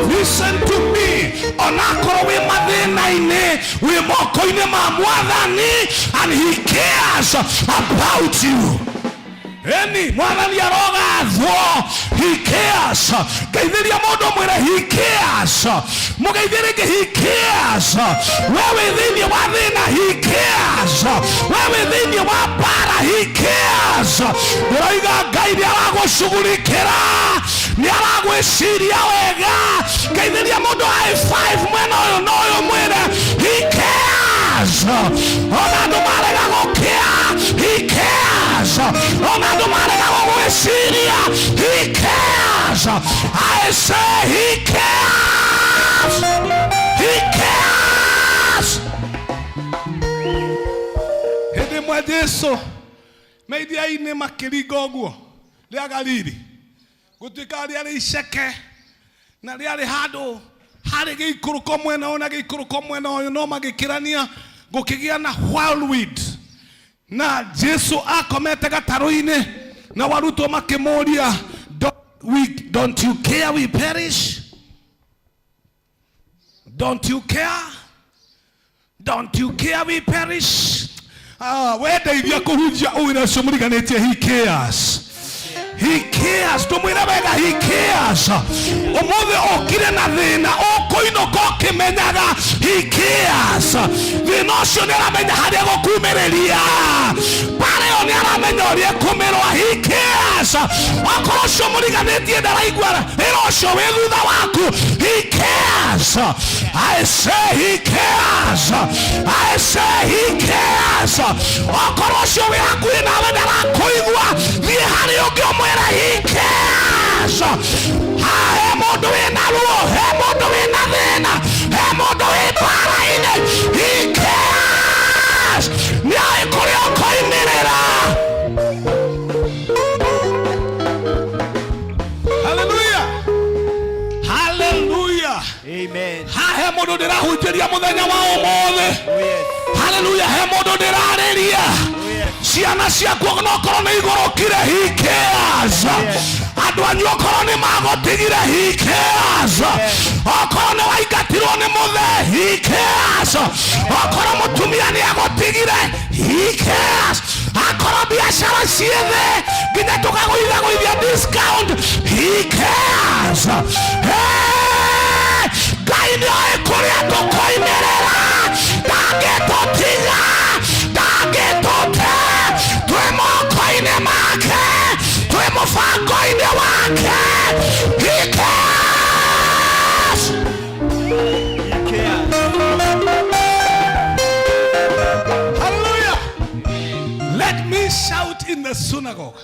[SPEAKER 12] Listen to me. Onakorwo wĩ mathĩna-inĩ, wĩ moko-inĩ ma mwathani, and he cares about you. Eni mwathani arogathwo. He cares. Geithĩria mũndũ mwĩre he cares. Mũgeithie rĩngĩ he cares. We wĩ thĩinĩ wa thĩna, he cares. We wĩ thĩinĩ wa mbara, he cares. Ndĩroiga Ngai nĩ aragũcugurikĩra, nĩ aragwĩciria wega. Geithĩria mũndũ high five mwena ũyũ na ũyũ, mwĩre he cares. Ona andũ marega gũkĩa, he cares. Ona andũ marega gũgwĩciria, he cares. I say he cares. He cares. Hĩndĩ ĩmwe Jesu me iria-inĩ makĩringa ũguo rĩa Galili, gũtuĩka rĩarĩ iceke na rĩarĩ handũ harĩ gĩikũrũko mwena ũyũ na gĩikũrũko mwena ũyũ, no magĩkĩrania gũkĩgĩa na whirlwind, na Jesu akomete gatarũ-inĩ na warutwo makĩmũria, Don't you care we perish? Don't you care? Don't you care we perish?" Ah, wendeithia kũhunjia ũira ũcio mũriganĩtie he cares. He cares. Tũmwĩre wega he cares. Ũmũthĩ ũkire na thĩna ũkũinũka ũkĩmenyaga he cares. Thĩna ũcio nĩ aramenya harĩa gũkumĩrĩria. Mbara ĩyo nĩ aramenya ũrĩa ĩkũmĩrũa. He cares. Okorwo ũcio mũriganĩtie ndaraigua, ĩra ũcio wĩ thutha waku he cares. I say he cares. I say he cares. Okorwo ũcio wĩ hakuhĩ nawe ndarakũigua, thiĩ harĩ ũngĩ ũmwĩre he cares. Ha, he mũndũ wĩna ruo, he mũndũ wĩna thĩna, he mũndũ wĩ ndwara-inĩ. He cares. Nĩoĩ kũrĩa ũkoimĩrĩra. Hallelujah. Hallelujah.
[SPEAKER 13] Amen.
[SPEAKER 12] Ha, he mũndũ ndĩrahunjĩria mũthenya wa ũmũthĩ. Haleluya. He mũndũ ndĩrarĩria. Ciana ciaku onokorwo nĩ igũrũkire, he cares. Andũ anyu okorwo nĩ magũtigire, he cares. Okorwo nĩ waingatirwo nĩ mũthee, he cares. Okorwo mũtumia nĩ agũtigire, he cares. Akorwo biacara ciĩ thĩ nginya tũkagũithagũithia discount, he cares. Hey! Ngai nĩ oĩ kũrĩa tũkoimĩrĩra, ndangĩtũtiga, ndangĩtũte. Twĩ moko-inĩ make, twĩ mũbango-inĩ wake. He cares. Hallelujah. Let me shout in the synagogue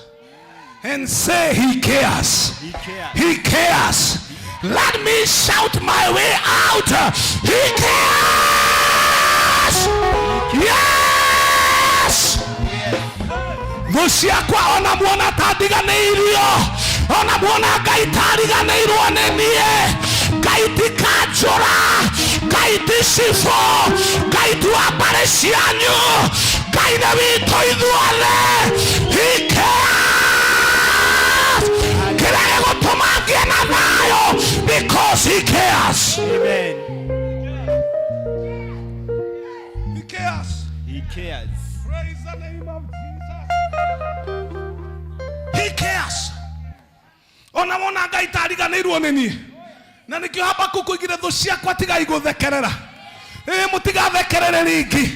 [SPEAKER 12] and say he cares.
[SPEAKER 13] He cares.
[SPEAKER 12] He cares. Let me shout my way out. He cares. Yes. Thũ ciakwa ona muona ta ndiganĩirio, ona muona Ngai ta ariganĩirwo nĩ niĩ, Ngai ti kanjũra, Ngai ti cibũ, Ngai ti wa mbarĩ cianyu, Ngai nĩ witũ ithuothe. He cares. Kĩrĩa gĩgũtũma ngĩe na thayũ, because he cares.
[SPEAKER 13] Amen.
[SPEAKER 12] He
[SPEAKER 13] He cares.
[SPEAKER 12] Praise the name of Jesus. He cares. Ona wona Ngai tariganĩirwo nĩ niĩ. Na nĩkĩo Habakuku oigire thũ ciakwa tigai gũthekerera. Ĩ mũtigathekerere rĩngĩ.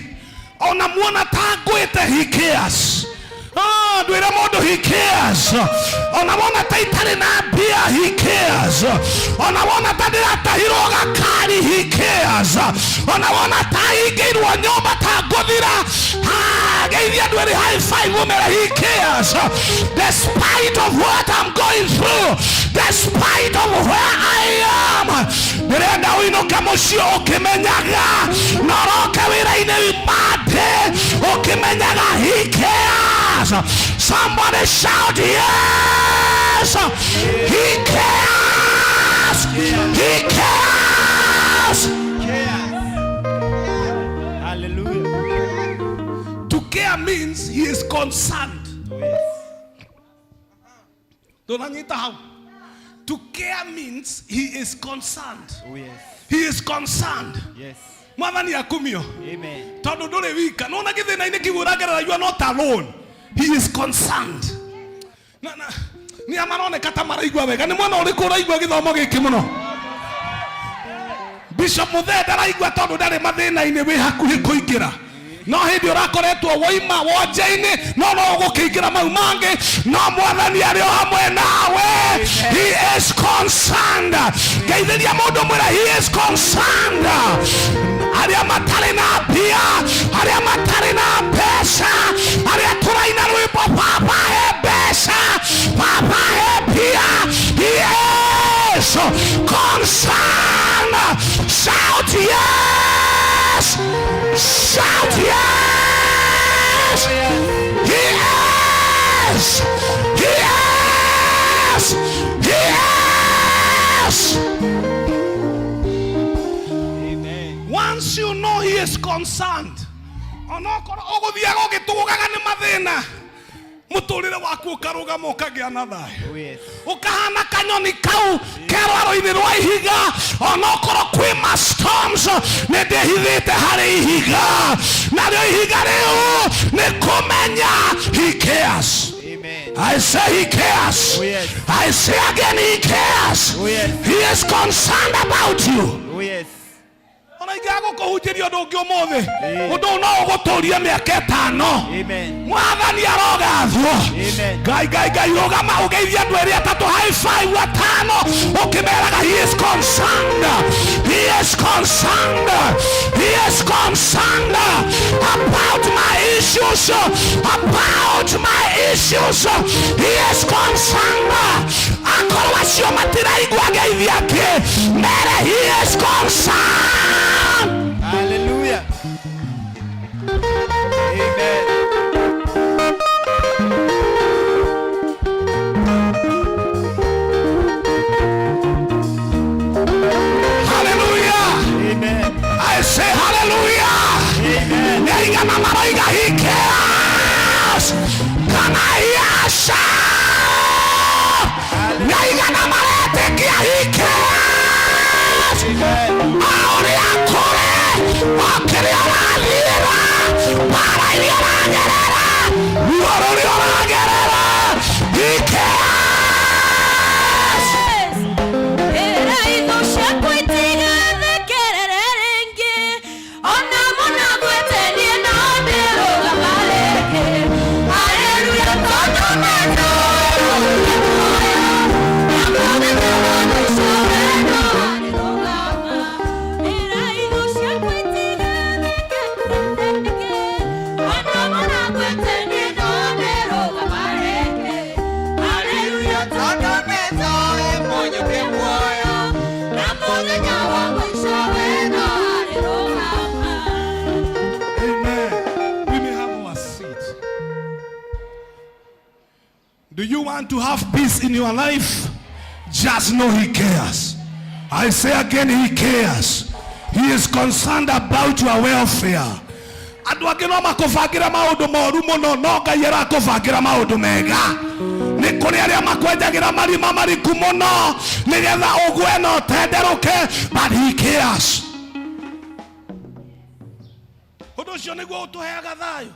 [SPEAKER 12] Ona muona ta ngwĩte he cares. Ah, ndwĩre mũndũ he cares. Ona wona ta itarĩ na mbia he cares. Ona wona ta ndĩratahirwo gakari he cares. Ona wona ta hingĩirwo nyũmba ta ngũthira. Ah, geithia andũ erĩ high five ũmere he cares. Despite of what I'm going through, despite of where I am, ndĩrenda ũinũke mũciĩ ũkĩmenyaga na ũroke wĩra-inĩ mande ũkĩmenyaga he cares. Somebody shout yes. He cares. He cares.
[SPEAKER 13] Hallelujah.
[SPEAKER 12] To care means he is concerned. Ndũnanyita hau. To care means he is concerned.
[SPEAKER 13] Oh yes.
[SPEAKER 12] He is concerned.
[SPEAKER 13] Yes.
[SPEAKER 12] Mwathani akumio.
[SPEAKER 13] Amen.
[SPEAKER 12] Tondũ ndũrĩ wika. Nona gĩthĩna-inĩ kĩu ũragerera you are not alone. He is concerned. Na na nĩ a maroneka ta maraigua wega. Nĩ mwena ũrĩkũ ũraigua gĩthomo gĩkĩ mũno? Bishop Muthee ndaraigua tondũ ndarĩ mathĩna-inĩ wĩ hakuhĩ kũingĩra. No hĩndĩ ũrakoretwo woima wonje-inĩ no no ũgũkĩingĩra mau mangĩ no mwathani arĩ o hamwe nawe. He is concerned. Geithĩria mũndũ mwĩre he is concerned. Arĩa matarĩ na mbia, arĩa matarĩ na mbeca, arĩa tũraina rwĩmbo baba he mbeca, baba he mbia. He is concerned. Shout yes. Shout yes. He is. He is. He is. Once you know he is concerned, onokorwo ũgũthiaga ũgĩtũgũgaga nĩ mathĩna, mũtũrĩre waku ũkarũgama ũkagĩa na thayũ.
[SPEAKER 13] Oh yes.
[SPEAKER 12] Ũkahana kanyoni kau kerwaro-inĩ rwa ihiga, onokorwo kwĩ ma storms, nĩ ndĩhithĩte harĩ ihiga, narĩo ihiga rĩu nĩ kũmenya he cares.
[SPEAKER 13] Amen.
[SPEAKER 12] I say he cares.
[SPEAKER 13] Oh, yes.
[SPEAKER 12] I say again he cares.
[SPEAKER 13] Oh, yes.
[SPEAKER 12] He is concerned about you.
[SPEAKER 13] Oh yes.
[SPEAKER 12] Ona ingĩaga gũkũhunjĩria ũndũ ũngĩ ũmũthĩ, ũndũ ũyũ no ũgũtũrie mĩaka ĩtano.
[SPEAKER 13] Amen.
[SPEAKER 12] Mwathani arogathwo.
[SPEAKER 13] Amen.
[SPEAKER 12] Ngai Ngai Ngai rũgama ũgeithie andũ erĩ atatũ high five atano ũkĩmeraga he is concerned. He is concerned. He is concerned about my issues. About my issues. He is concerned. Akorwo acio matiraigua geithia angĩ, mere he is concerned.
[SPEAKER 13] Hallelujah. Amen.
[SPEAKER 12] Hallelujah.
[SPEAKER 13] Amen.
[SPEAKER 12] I say hallelujah.
[SPEAKER 13] Amen.
[SPEAKER 12] Nĩaigana maroiga he cares. Can I hear a shout? Nĩaigana maretĩkia he cares. O ũrĩa kũrĩ, o kĩrĩa ũrathiĩra, mbara iria ũragerera, ruo rũrĩa ũragerera, he cares.
[SPEAKER 10] Ĩra itho ciakwa itigathekerere rĩngĩ, ona mũno ngwĩte niĩ no ndĩrũgama rĩngĩ. Haleluya, tondũ nĩnjũĩ na mũthenya wa mũico we no arĩrũgama. Ĩra itho ciakwa itigathekerere rĩngĩ, ona mũno ngwĩte niĩ no ndĩrũgama rĩngĩ. Haleluya, tondũ nĩnjũĩ mũnyuke muoyo, na mũthenya wa mũico we no arĩrũgama.
[SPEAKER 12] Amen. We may have our seat. Do you want to have peace in your life? Just know he cares. I say again, he cares. He is concerned about your welfare. Andũ angĩ no makũbangĩra maũndũ moru mũno no Ngai arakũbangĩra maũndũ mega. Nĩ kũrĩ arĩa makwenjagĩra marima mariku mũno nĩgetha ũgwe na ũtenderũke, but he cares. Ũndũ Ũndũ ũcio nĩguo ũtũheaga thayũ.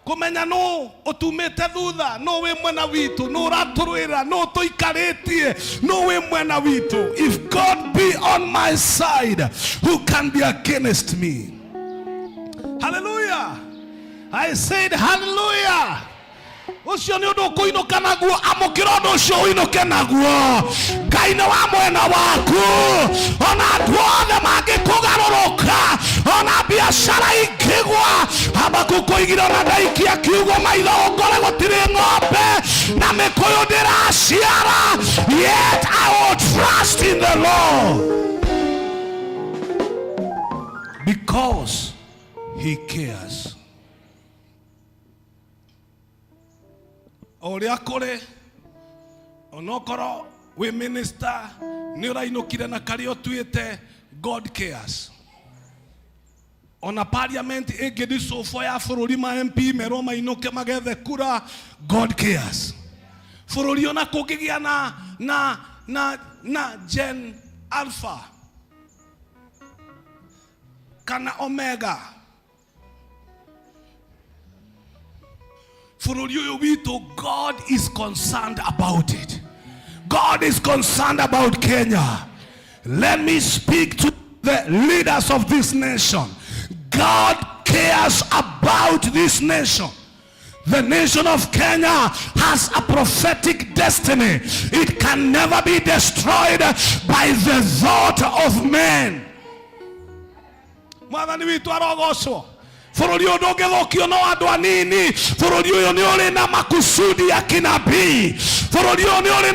[SPEAKER 12] Kũmenya nũ ũtumĩte thutha, nũ wĩ mwena witũ, nũ ũratũrũĩra, nũ tũikarĩtie, nũ wĩ mwena witũ. If God be on my side, who can be against me? Hallelujah. I said hallelujah. Ũcio nĩ ũndũ ũkũinũka naguo, amũkĩra ũndũ ũcio ũinũke naguo. Ngai nĩ wa mwena waku, ona andũ othe mangĩkũgarũrũka, ona biacara ingĩgwa. Habakuku oigire ona ndaikia kiugo maitho ũkore gũtirĩ ng'ombe na mĩkũyũ ndĩraciara, yet I will trust in the Lord because he cares. O ũrĩa kũrĩ, onokorwo wĩ minister nĩ ũrainũkire na karĩa ũtuĩte, God cares. Ona parliament ĩngĩ dissolve ya bũrũri, ma MP merwo mainũke magethe kura, God cares. Bũrũri ona kũngĩgĩa na Gen Alpha kana Omega, bũrũri ũyũ witũ, God is concerned about it. God is concerned about Kenya. Let me speak to the leaders of this nation. God cares about this nation. The nation of Kenya has a prophetic destiny. It can never be destroyed by the thought of men. Mwathani witũ arogocwo. Bũrũri ũyũ ndũngĩthũkio no andũ anini. Bũrũri ũyũ nĩ ũrĩ na makusudi ya kinabii. Bũrũri ũyũ nĩ ũrĩ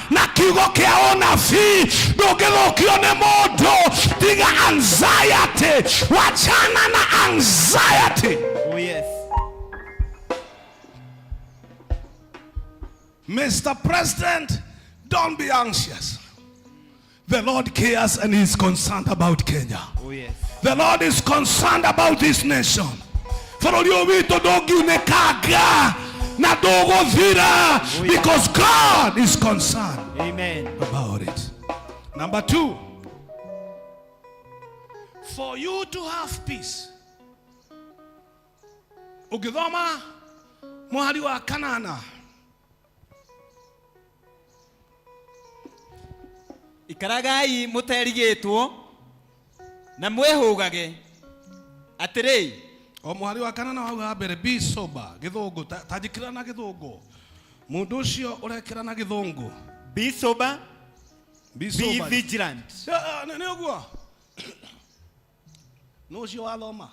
[SPEAKER 12] na kiugo kĩa ũnabii. Ndũngĩthũkio nĩ mũndũ. Tiga anxiety, wachana na anxiety.
[SPEAKER 13] Oh yes.
[SPEAKER 12] Mr. President, don't be anxious. The Lord cares and is concerned about Kenya.
[SPEAKER 13] Oh yes.
[SPEAKER 12] The Lord is concerned about this nation. Bũrũri ũyũ witũ ndũngiunĩkanga na ndũgũthira because God is concerned
[SPEAKER 13] Amen.
[SPEAKER 12] about it. Number two, for you to have peace. Ũngĩthoma mũhari wa kanana.
[SPEAKER 13] Ikaragai mũterigĩtwo na mwĩhũgage atĩrĩ.
[SPEAKER 12] O mũhari wa kanana hau ha mbere, be sober. Gĩthũngũ, ta njĩkĩra na gĩthũngũ. Mũndũ ũcio ũrekĩra na gĩthũngũ.
[SPEAKER 13] Be sober.
[SPEAKER 12] Be
[SPEAKER 13] Be
[SPEAKER 12] sober.
[SPEAKER 13] vigilant.
[SPEAKER 12] Nĩ ũguo. Nũ ũcio wathoma?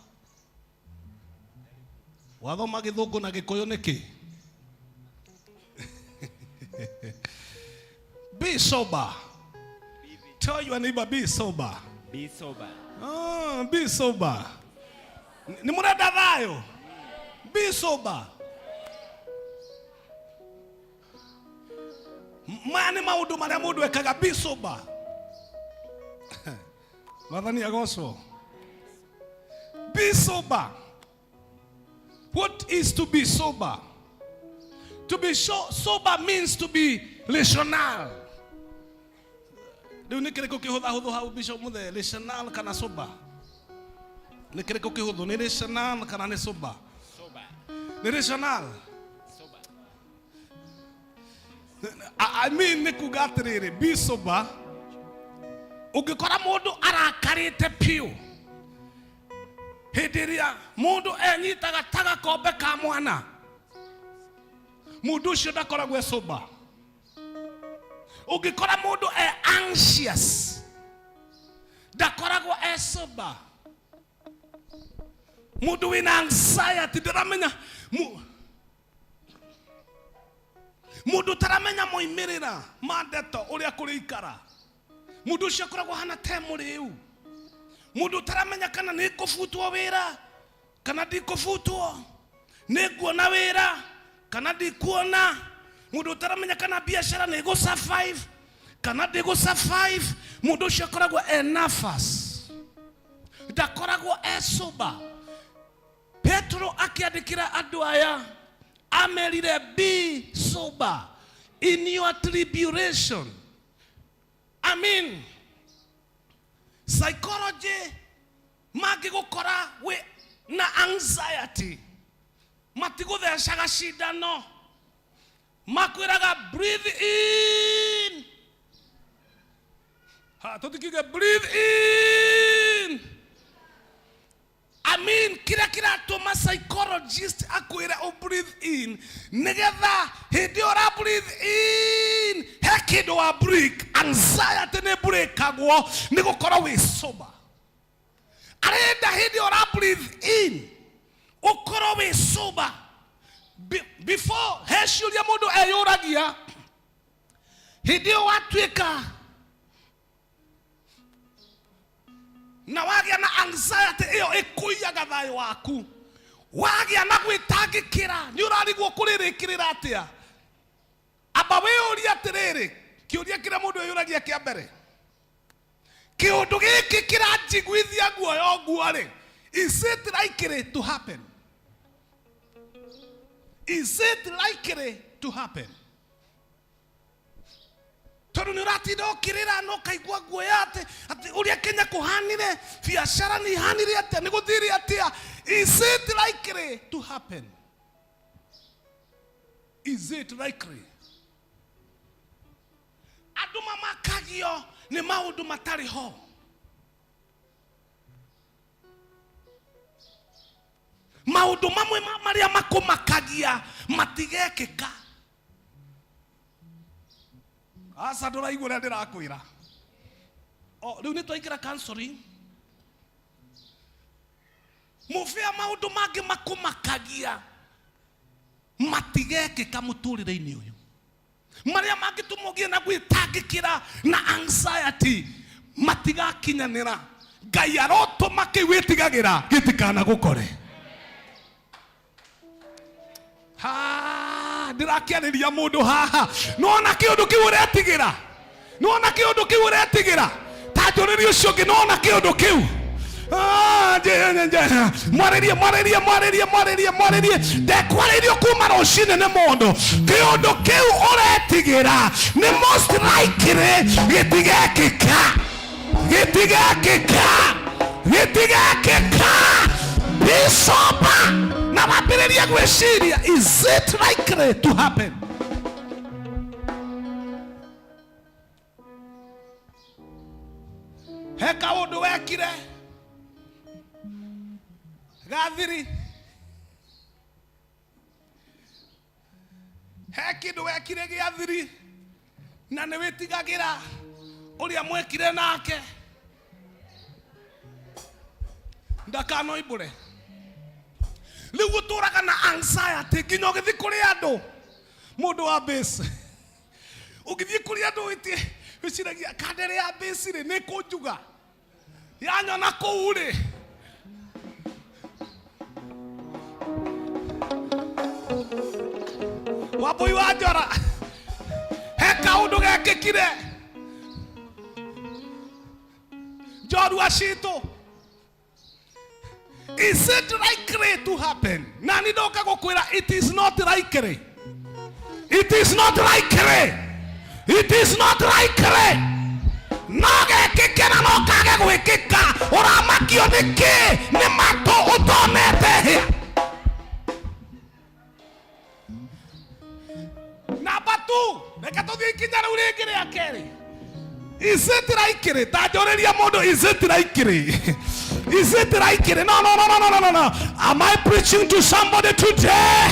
[SPEAKER 12] Wathoma gĩthũngũ na gĩkũyũ nĩkĩ? Be sober. Tell your neighbor, be sober.
[SPEAKER 13] Be sober.
[SPEAKER 12] Ah, be sober. Nĩ mũrenda thayũ? Be sober. Maya nĩ maũndũ marĩa mũndũ ekaga. Be sober. Mwathani agocwo. Be sober. What is to be sober? To be sober means to be rational. Rĩu nĩ kĩrĩkũ kĩhũthahũthũ hau, Bishop Mũthee, rational kana sober? Nĩ kĩrĩkũ kĩhũthũ, nĩ rational kana nĩ sober? Nĩ rational. I mean, nĩ kuga atĩrĩrĩ, be sober. Ũngĩkora mũndũ arakarĩte piũ, hĩndĩ ĩrĩa mũndũ enyitaga ta gakombe ka mwana, mũndũ ũcio ndakoragwo e sober. Ũngĩkora mũndũ e anxious, ndakoragwo e sober. Mũndũ wĩna anxiety ndaramenya mũndũ ũtaramenya moimĩrĩra ma ndeto ũrĩa kũrĩikara, mũndũ ũcio akoragwo hana te mũrĩu. Mũndũ ũtaramenya kana nĩ ngũbutwo wĩra kana ndikũbutwo, nĩ nguona wĩra kana ndikuona, mũndũ ũtaramenya kana biacara nĩ ĩgũ survive kana ndĩgũ survive, mũndũ ũcio akoragwo e nervous, ndakoragwo e sober. Petro akĩandĩkĩra andũ aya amerire, be sober in your tribulation. I mean, psychology mangĩgũkora wĩ Na anxiety matigũthecaga cindano, makwĩraga breathe in. Ha, tũtikiuge breathe in. I mean, kĩrĩa kĩratũma psychologist akwĩre ũ breathe in nĩgetha hĩndĩ ĩyo ũra breathe in he kĩndũ wa break. Anxiety nĩ breakagwo nĩ gũkorwo wĩ sober. Arenda hĩndĩ ĩyo ũra breathe in ũkorwo wĩ sober. Before he ciũria mũndũ eyũragia hĩndĩ ĩyo watuĩka na wagĩa na anxiety ĩyo ĩkũiyaga thayũ waku, wagĩa na gwĩtangĩkĩra, nĩ ũrarigwo kũrĩrĩkĩrĩra atĩa. Amba wĩyũrie atĩrĩrĩ, kĩũria kĩrĩa mũndũ eyũragia kĩa mbere, kĩũndũ gĩkĩ kĩranjiguithia guoya ũguo rĩ, is it likely to happen? Is it likely to happen? Tondũ nĩ ũratinda ũkĩrĩra na ũkaigua guoya atĩ atĩ ũrĩa Kenya kũhanire, biacara nĩ ihanire atĩa, nĩ gũthire atĩa. Is it likely to happen? Is it likely? Andũ mamakagio nĩ maũndũ matarĩ ho. Maũndũ mamwe marĩa makũmakagia matigekĩka. Aca, ndũraigua ũrĩa ndĩrakwĩra. O rĩu nĩ twaingĩra counseling. Mũbĩa maũndũ mangĩ makũmakagia matigekĩka mũtũrĩre-inĩ ũyũ, marĩa mangĩtũma ũgĩe na gwĩtangĩkĩra na anxiety matigakinyanĩra. Ngai arotũma kĩu wĩtigagĩra gĩtikanagũkore. Ha, ndĩrakĩarĩria mũndũ haha, nĩwona kĩũndũ kĩu ũretigĩra, nĩwona kĩũndũ kĩu ũretigĩra, ta njũrĩrie ũcio ũngĩ, nĩwona kĩũndũ kĩu. Ah, mwarĩrie, mwarĩrie, mwarĩrie, mwarĩrie, mwarĩrie. Ndekwarĩrio kuma rũcinĩ nĩ mũndũ. Kĩũndũ kĩu ũretigĩra nĩ most likely gĩtigekĩka, gĩtigekĩka, gĩtigekĩka. Be sober na wambĩrĩrie gwĩciria, is it likely to happen? He kaũndũ wekire gathiri, he kĩndũ wekire gĩa thiri na nĩ wĩtigagĩra ũrĩa mwekire nake ndakanoimbũre. Rĩu ũtũraga na anxiety nginya ũgĩthiĩ kũrĩ andũ. Mũndũ wa base, ũngĩthiĩ kũrĩ andũ wĩciragia kandere ya base rĩ nĩ kũnjuga yanyona kũu rĩ. Wambui wa Njora, he kaũndũ gekĩkire njorua citũ. Is it likely to happen? Na nĩ ndoka gũkwĩra, it is not likely. It is not likely. It is not likely. No gekĩke na no kage gwĩkĩka. Ũramakio nĩ kĩ? Nĩ matũ ũtonete hĩa. Namba 2, reke tũthiĩ ikinya rĩu rĩngĩ rĩa kerĩ. Is it likely? Ta njũrĩria mũndũ, is it likely? Is it likely? No, no, no, no, no, no, no, no. Am I preaching to somebody today?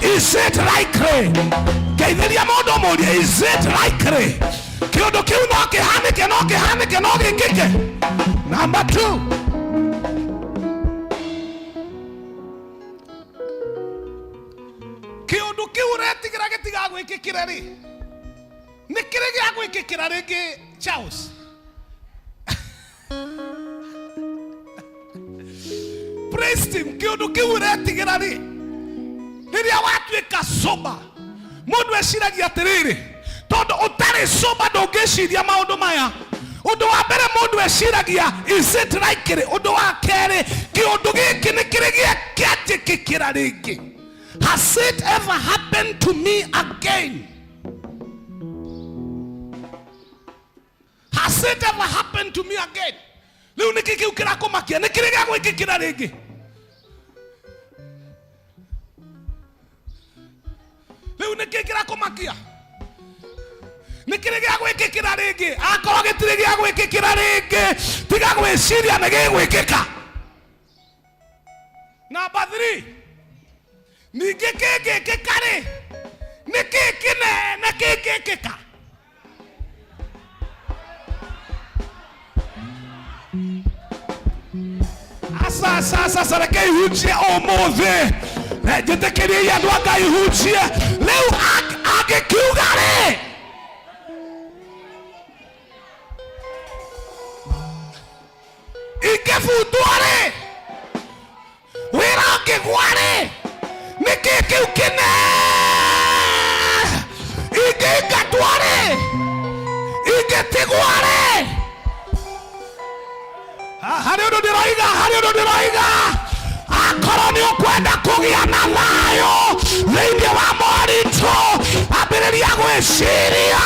[SPEAKER 12] Is it likely? Ngeithĩria mũndũ mũrie, is it likely? Kĩũndũ kĩu no kĩhanĩke, no kĩhanĩke, no gĩkĩke. Number 2. Kĩũndũ kĩu ũretigĩra gĩtigagwĩkĩkĩre rĩ, nĩ kĩrĩ gĩa gwĩkĩkĩra rĩngĩ, Charles? Praise him. Kĩũndũ kĩu ũretigĩra rĩ, rĩrĩa watuĩka sober, mũndũ eciragia atĩrĩrĩ, tondũ ũtarĩ sober ndũngĩciria maũndũ maya. Ũndũ wa mbere mũndũ eciragia, is it likely? Ũndũ wa kerĩ, kĩũndũ gĩkĩ nĩ kĩrĩ kĩanjĩkĩkĩra rĩngĩ? Has it ever happened to me again? Has it ever happened to me again? Rĩu nĩkĩ kĩu kĩrakũmakia? Nĩ kĩrĩ gĩa gwĩkĩkĩra rĩngĩ? Rĩu nĩkĩ kĩrakũmakia? Nĩ kĩrĩ gĩa gwĩkĩkĩra rĩngĩ? Akorwo gĩtirĩ gĩa gwĩkĩkĩra rĩngĩ, tiga gwĩciria nĩ gĩgwĩkĩka. Namba 3, ningĩ kĩngĩkĩka rĩ, nĩ kĩ kĩnene kĩngĩkĩka? Aca aca aca aca, reke ihunjie ũmũthĩ. Njĩtĩkĩriei andũ a Ngai hunjie rĩu. Angĩkiuga rĩ, ingĩbutwo rĩ, wĩra ũngĩgwa rĩ, nĩkĩ kĩu kĩnene? Ingĩingatwo rĩ, ingĩtigwo rĩ, harĩ ũndũ ndĩroiga, harĩ ũndũ ndĩroiga. Akorwo nĩ ũkwenda kũgĩa na thayũ thĩinĩ wa moritũ, ambĩrĩria gwĩciria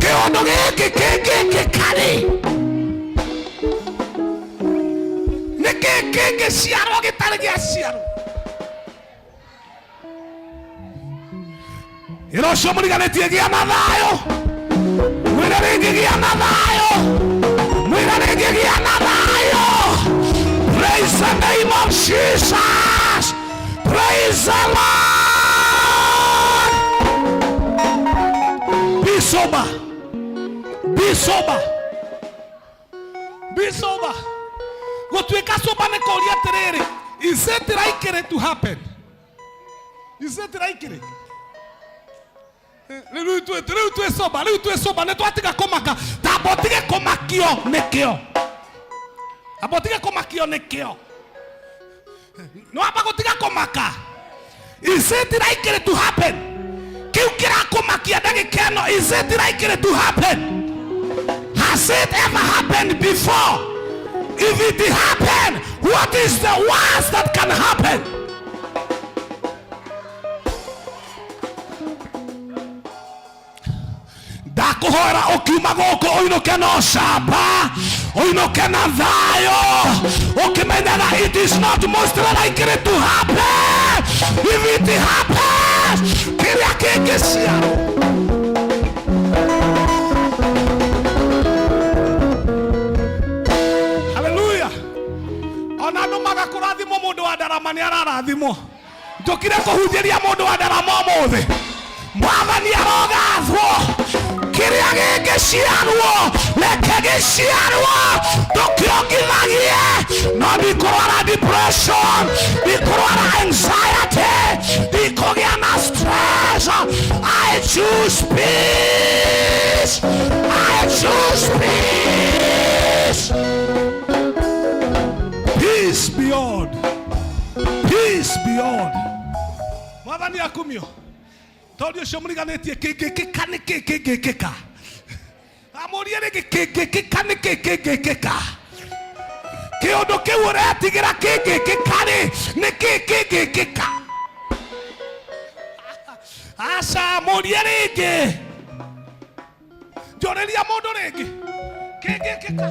[SPEAKER 12] kĩũndũ gĩkĩ kĩngĩkĩka rĩ, nĩkĩ kĩngĩciarwo gĩtarĩ gĩaciarwo? Ĩra ũcio mũriganĩtie, gĩa na thayũ. Mwĩre rĩngĩ, gĩa na thayũ. Mwĩre rĩngĩ, gĩa na thayũ. Praise the name of Jesus. Praise the Lord. Be sober, be sober, be sober. Gũtuĩka sober nĩ kũũria atĩrĩrĩ, is it likely to happen? Is it likely? Rĩu twĩ sober, rĩu twĩ sober, nĩ twatiga kũmaka. Tamba ũtige kũmakio nĩkĩo, amba ũtige kũmakio nĩkĩo, nĩ wamba gũtiga kũmaka. Is it likely to happen? Kĩu kĩrakũmakia ndagĩka ĩno, is it likely to happen? Has it ever happened before? If it happened, what is the worst that can happen? Ndakũhoera ũkiuma gũkũ ũinũke na ũcamba, ũinũke na thayũ, ũkĩmenyaga it is not most likely to happen. If it happens, kĩrĩa kĩngĩciarwo. Haleluya. Ona andũ maga kũrathimwo, mũndũ wa ndarama nĩ ararathimwo. Njũkire kũhunjĩria mũndũ wa ndarama ũmũthĩ. Mwathani arogathwo. Kĩrĩa gĩngĩciarwo, reke gĩciarwo, ndũkĩongithagie. No ndikũrwara depression, ndikũrwara anxiety, ndikũgĩa na stress. I choose peace, I choose peace. Peace beyond, peace beyond. Mwathani akumio. Tondũ ũcio mũriganĩtie, kĩngĩkĩka nĩ kĩ kĩngĩkĩka? Amũrie rĩngĩ, kĩngĩkĩka nĩ kĩ kĩngĩkĩka? Kĩũndũ kĩu ũretigĩra kĩngĩkĩka rĩ, nĩ kĩ kĩngĩkĩka? Aca, mũrie rĩngĩ. Njũrĩria mũndũ rĩngĩ, kĩngĩkĩka.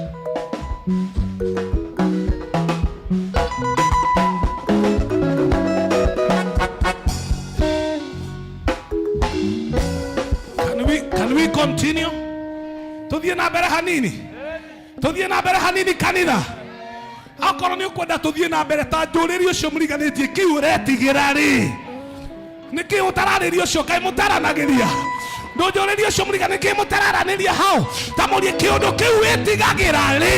[SPEAKER 12] Can we continue? Tuthiĩ na mbere hanini, tuthiĩ na mbere hanini kanitha. Akorwo nĩ ũkwenda tũthiĩ na mbere, ta njũrĩrie ũcio mũriganĩtie, kĩu ũretigĩra rĩ, nĩkĩ ũtararĩria ũcio? Kaĩ mũtaranagĩria? Ndũnjũrĩrie ũcio mũriga, nĩkĩ mũtararanĩria hau? Ta mũrie, kĩũndũ kĩu wĩtigagĩra rĩ,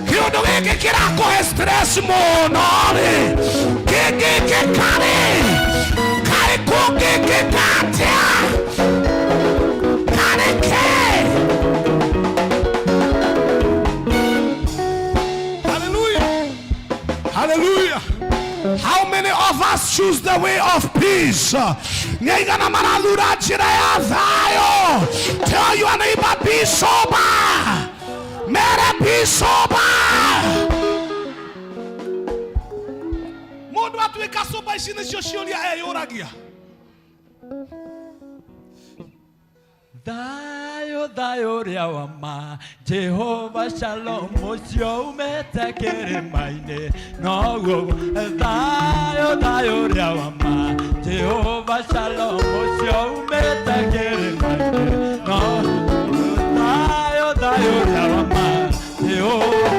[SPEAKER 12] kĩũndũ gĩkĩ kĩrakũhe stress mũno rĩ, kĩngĩkĩka rĩ, kaĩ kũngĩkĩka atĩa? Karĩ kĩ? Hallelujah. Hallelujah. How many of us choose the way of peace? Nĩ aigana marathura njĩra ya thayũ? Tell your neighbor, be sober. Mere, be sober. Mũndũ atuĩka sober, ici nĩcio ciũria eyũragia.
[SPEAKER 13] Thayũ.
[SPEAKER 9] Thayũ ũrĩa wa ma, Jehova Shalom ũcio umĩte kĩrĩma-inĩ, noguo thayũ, thayũ ũrĩa wa ma, Jehova Shalom ũcio umĩte kĩrĩma-inĩ, noguo thayũ, thayũ ũrĩa wa ma, Jehova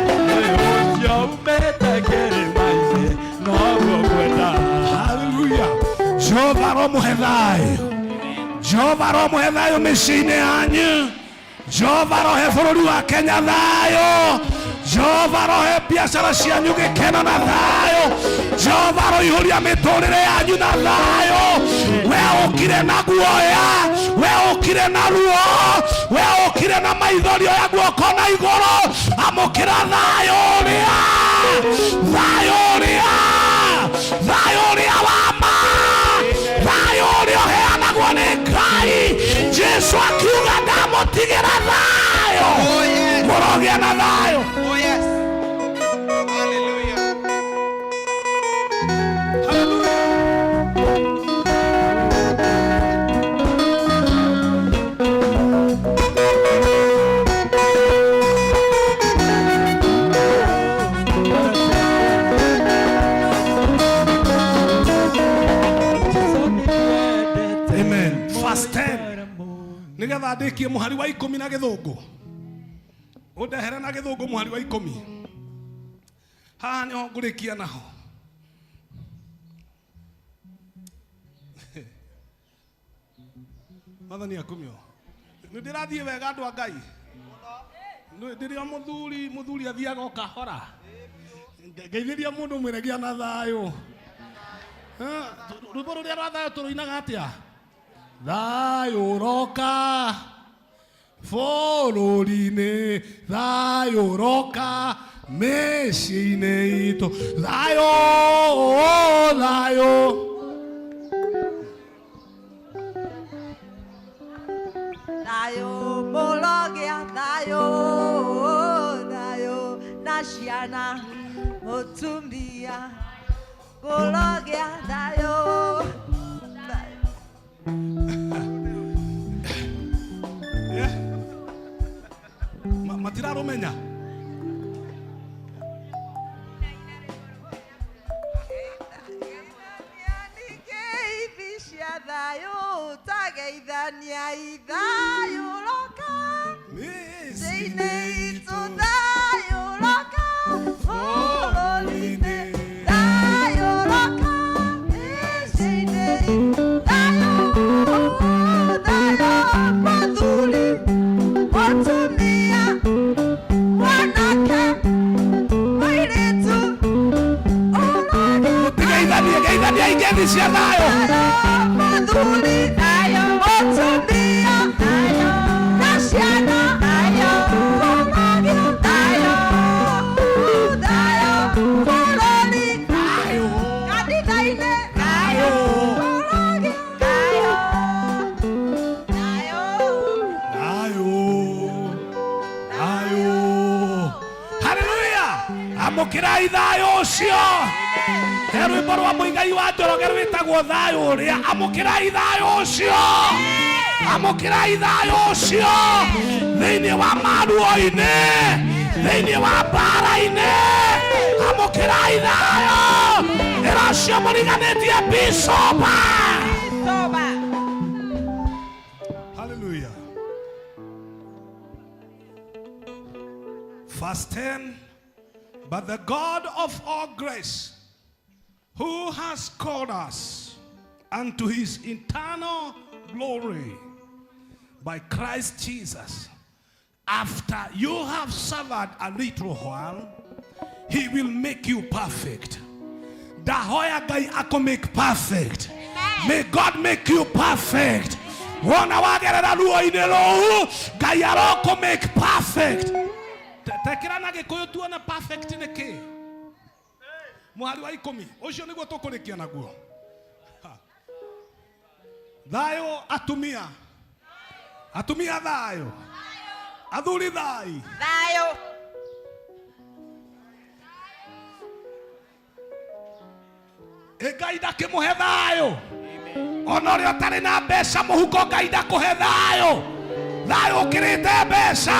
[SPEAKER 9] ũcio umĩte kĩrĩma-inĩ, noguo ngwenda.
[SPEAKER 12] Haleluya. Jehova aromuhe thayũ. Jehova aromuhe thayũ mĩciĩ-inĩ yanyu. Jehova arohe bũrũri wa Kenya thayũ. Jehova arohe biacara cianyu gĩkeno na thayũ. Jehova aroihũria mĩtũrĩre yanyu na thayũ. We ũkire na guoya, we ũkire na ruo, we ũkire na maithori, oya guoko na igũrũ, amũkĩra thayũ ũrĩa, thayũ ũrĩa, thayũ ũrĩa wa ma, thayũ ũrĩa ũheanagwo nĩ Ngai. Jesu akiuga ndamũtigĩra thayũ, mũrogĩa na thayũ.
[SPEAKER 3] Oh yes. Hallelujah.
[SPEAKER 12] Amen. Verse 10. Nigetha ndĩkie mũhari wa ikũmi na gĩthũngũ. Ũndehere na gĩthũngũ mũhari wa ikũmi. Haha nĩho ngũrĩkia naho. Mwathani akumio. Nĩ ndĩrathiĩ wega andũ a Ngai. Nĩ ndĩrĩ o mũthuri, mũthuri athiaga o kahora. Ngeithĩria mũndũ mwĩre gĩa na thayũ. Rwĩmbo rũrĩa rwa thayũ tũrũinaga atĩa? Thayũ ũroka bũrũri-inĩ, thayũ ũroka mĩciĩ-inĩ itũ, thayũ, thayũ.
[SPEAKER 15] Thayũ mũrogĩa thayũ, thayũ na ciana mũtumia kũrogĩa thayũ.
[SPEAKER 12] Matirarũmenya.
[SPEAKER 15] Ngeithi cia thayũ tageithania thayũ roka mĩciĩ-inĩ itũ, thayũ roka bũrũri-inĩ, thayũ roka mĩciĩ-inĩ itũ, thayũ, thayũ mũthuri, mũtumia, mwanake, mũirĩtu,
[SPEAKER 12] Mũtigeithanie, geithania ingeithi cia thayũ.
[SPEAKER 15] Mũthuri, thayũ, mũtumia, thayũ, na ciana, thayũ, kũrogĩa thayũ, thayũ, bũrũri, thayũ, kanitha-inĩ, thayũ, kũrogĩa thayũ, thayũ.
[SPEAKER 12] Thayũ, thayũ. Haleluya. Amũkĩrai thayũ ũcio. He rwĩmbo rwa Mũigai wa Njoroge rwĩtagwo thayũ ũrĩa. Amũkĩrai thayũ ũcio. Amũkĩrai thayũ ũcio thĩinĩ wa maruo-inĩ, thĩinĩ wa mbara-inĩ. Amũkĩrai thayũ. Ĩra ũcio mũriganĩtie, be sober. Hallelujah. Verse 10. But the God of all grace, who has called us unto his eternal glory by Christ Jesus, after you have suffered a little while, he will make you perfect. Ndahoya Ngai akũ make perfect. May God make you perfect. Wona wagerera ruo-inĩ rũu, Ngai arokũ make perfect. Tekĩra na Gĩkũyũ tuone perfect nĩ kĩ. Mũhari wa ikũmi ũcio nĩguo tũkũrĩkia naguo. Ha. Thayũ atumia, atumia thayũ, athuri thayũ.
[SPEAKER 15] Thayũ.
[SPEAKER 12] Ĩ Ngai ndakĩmũhe thayũ. Ona ũrĩa ũtarĩ na mbeca mũhuko, Ngai ndakũhe thayũ. Thayũ ũkĩrĩte mbeca.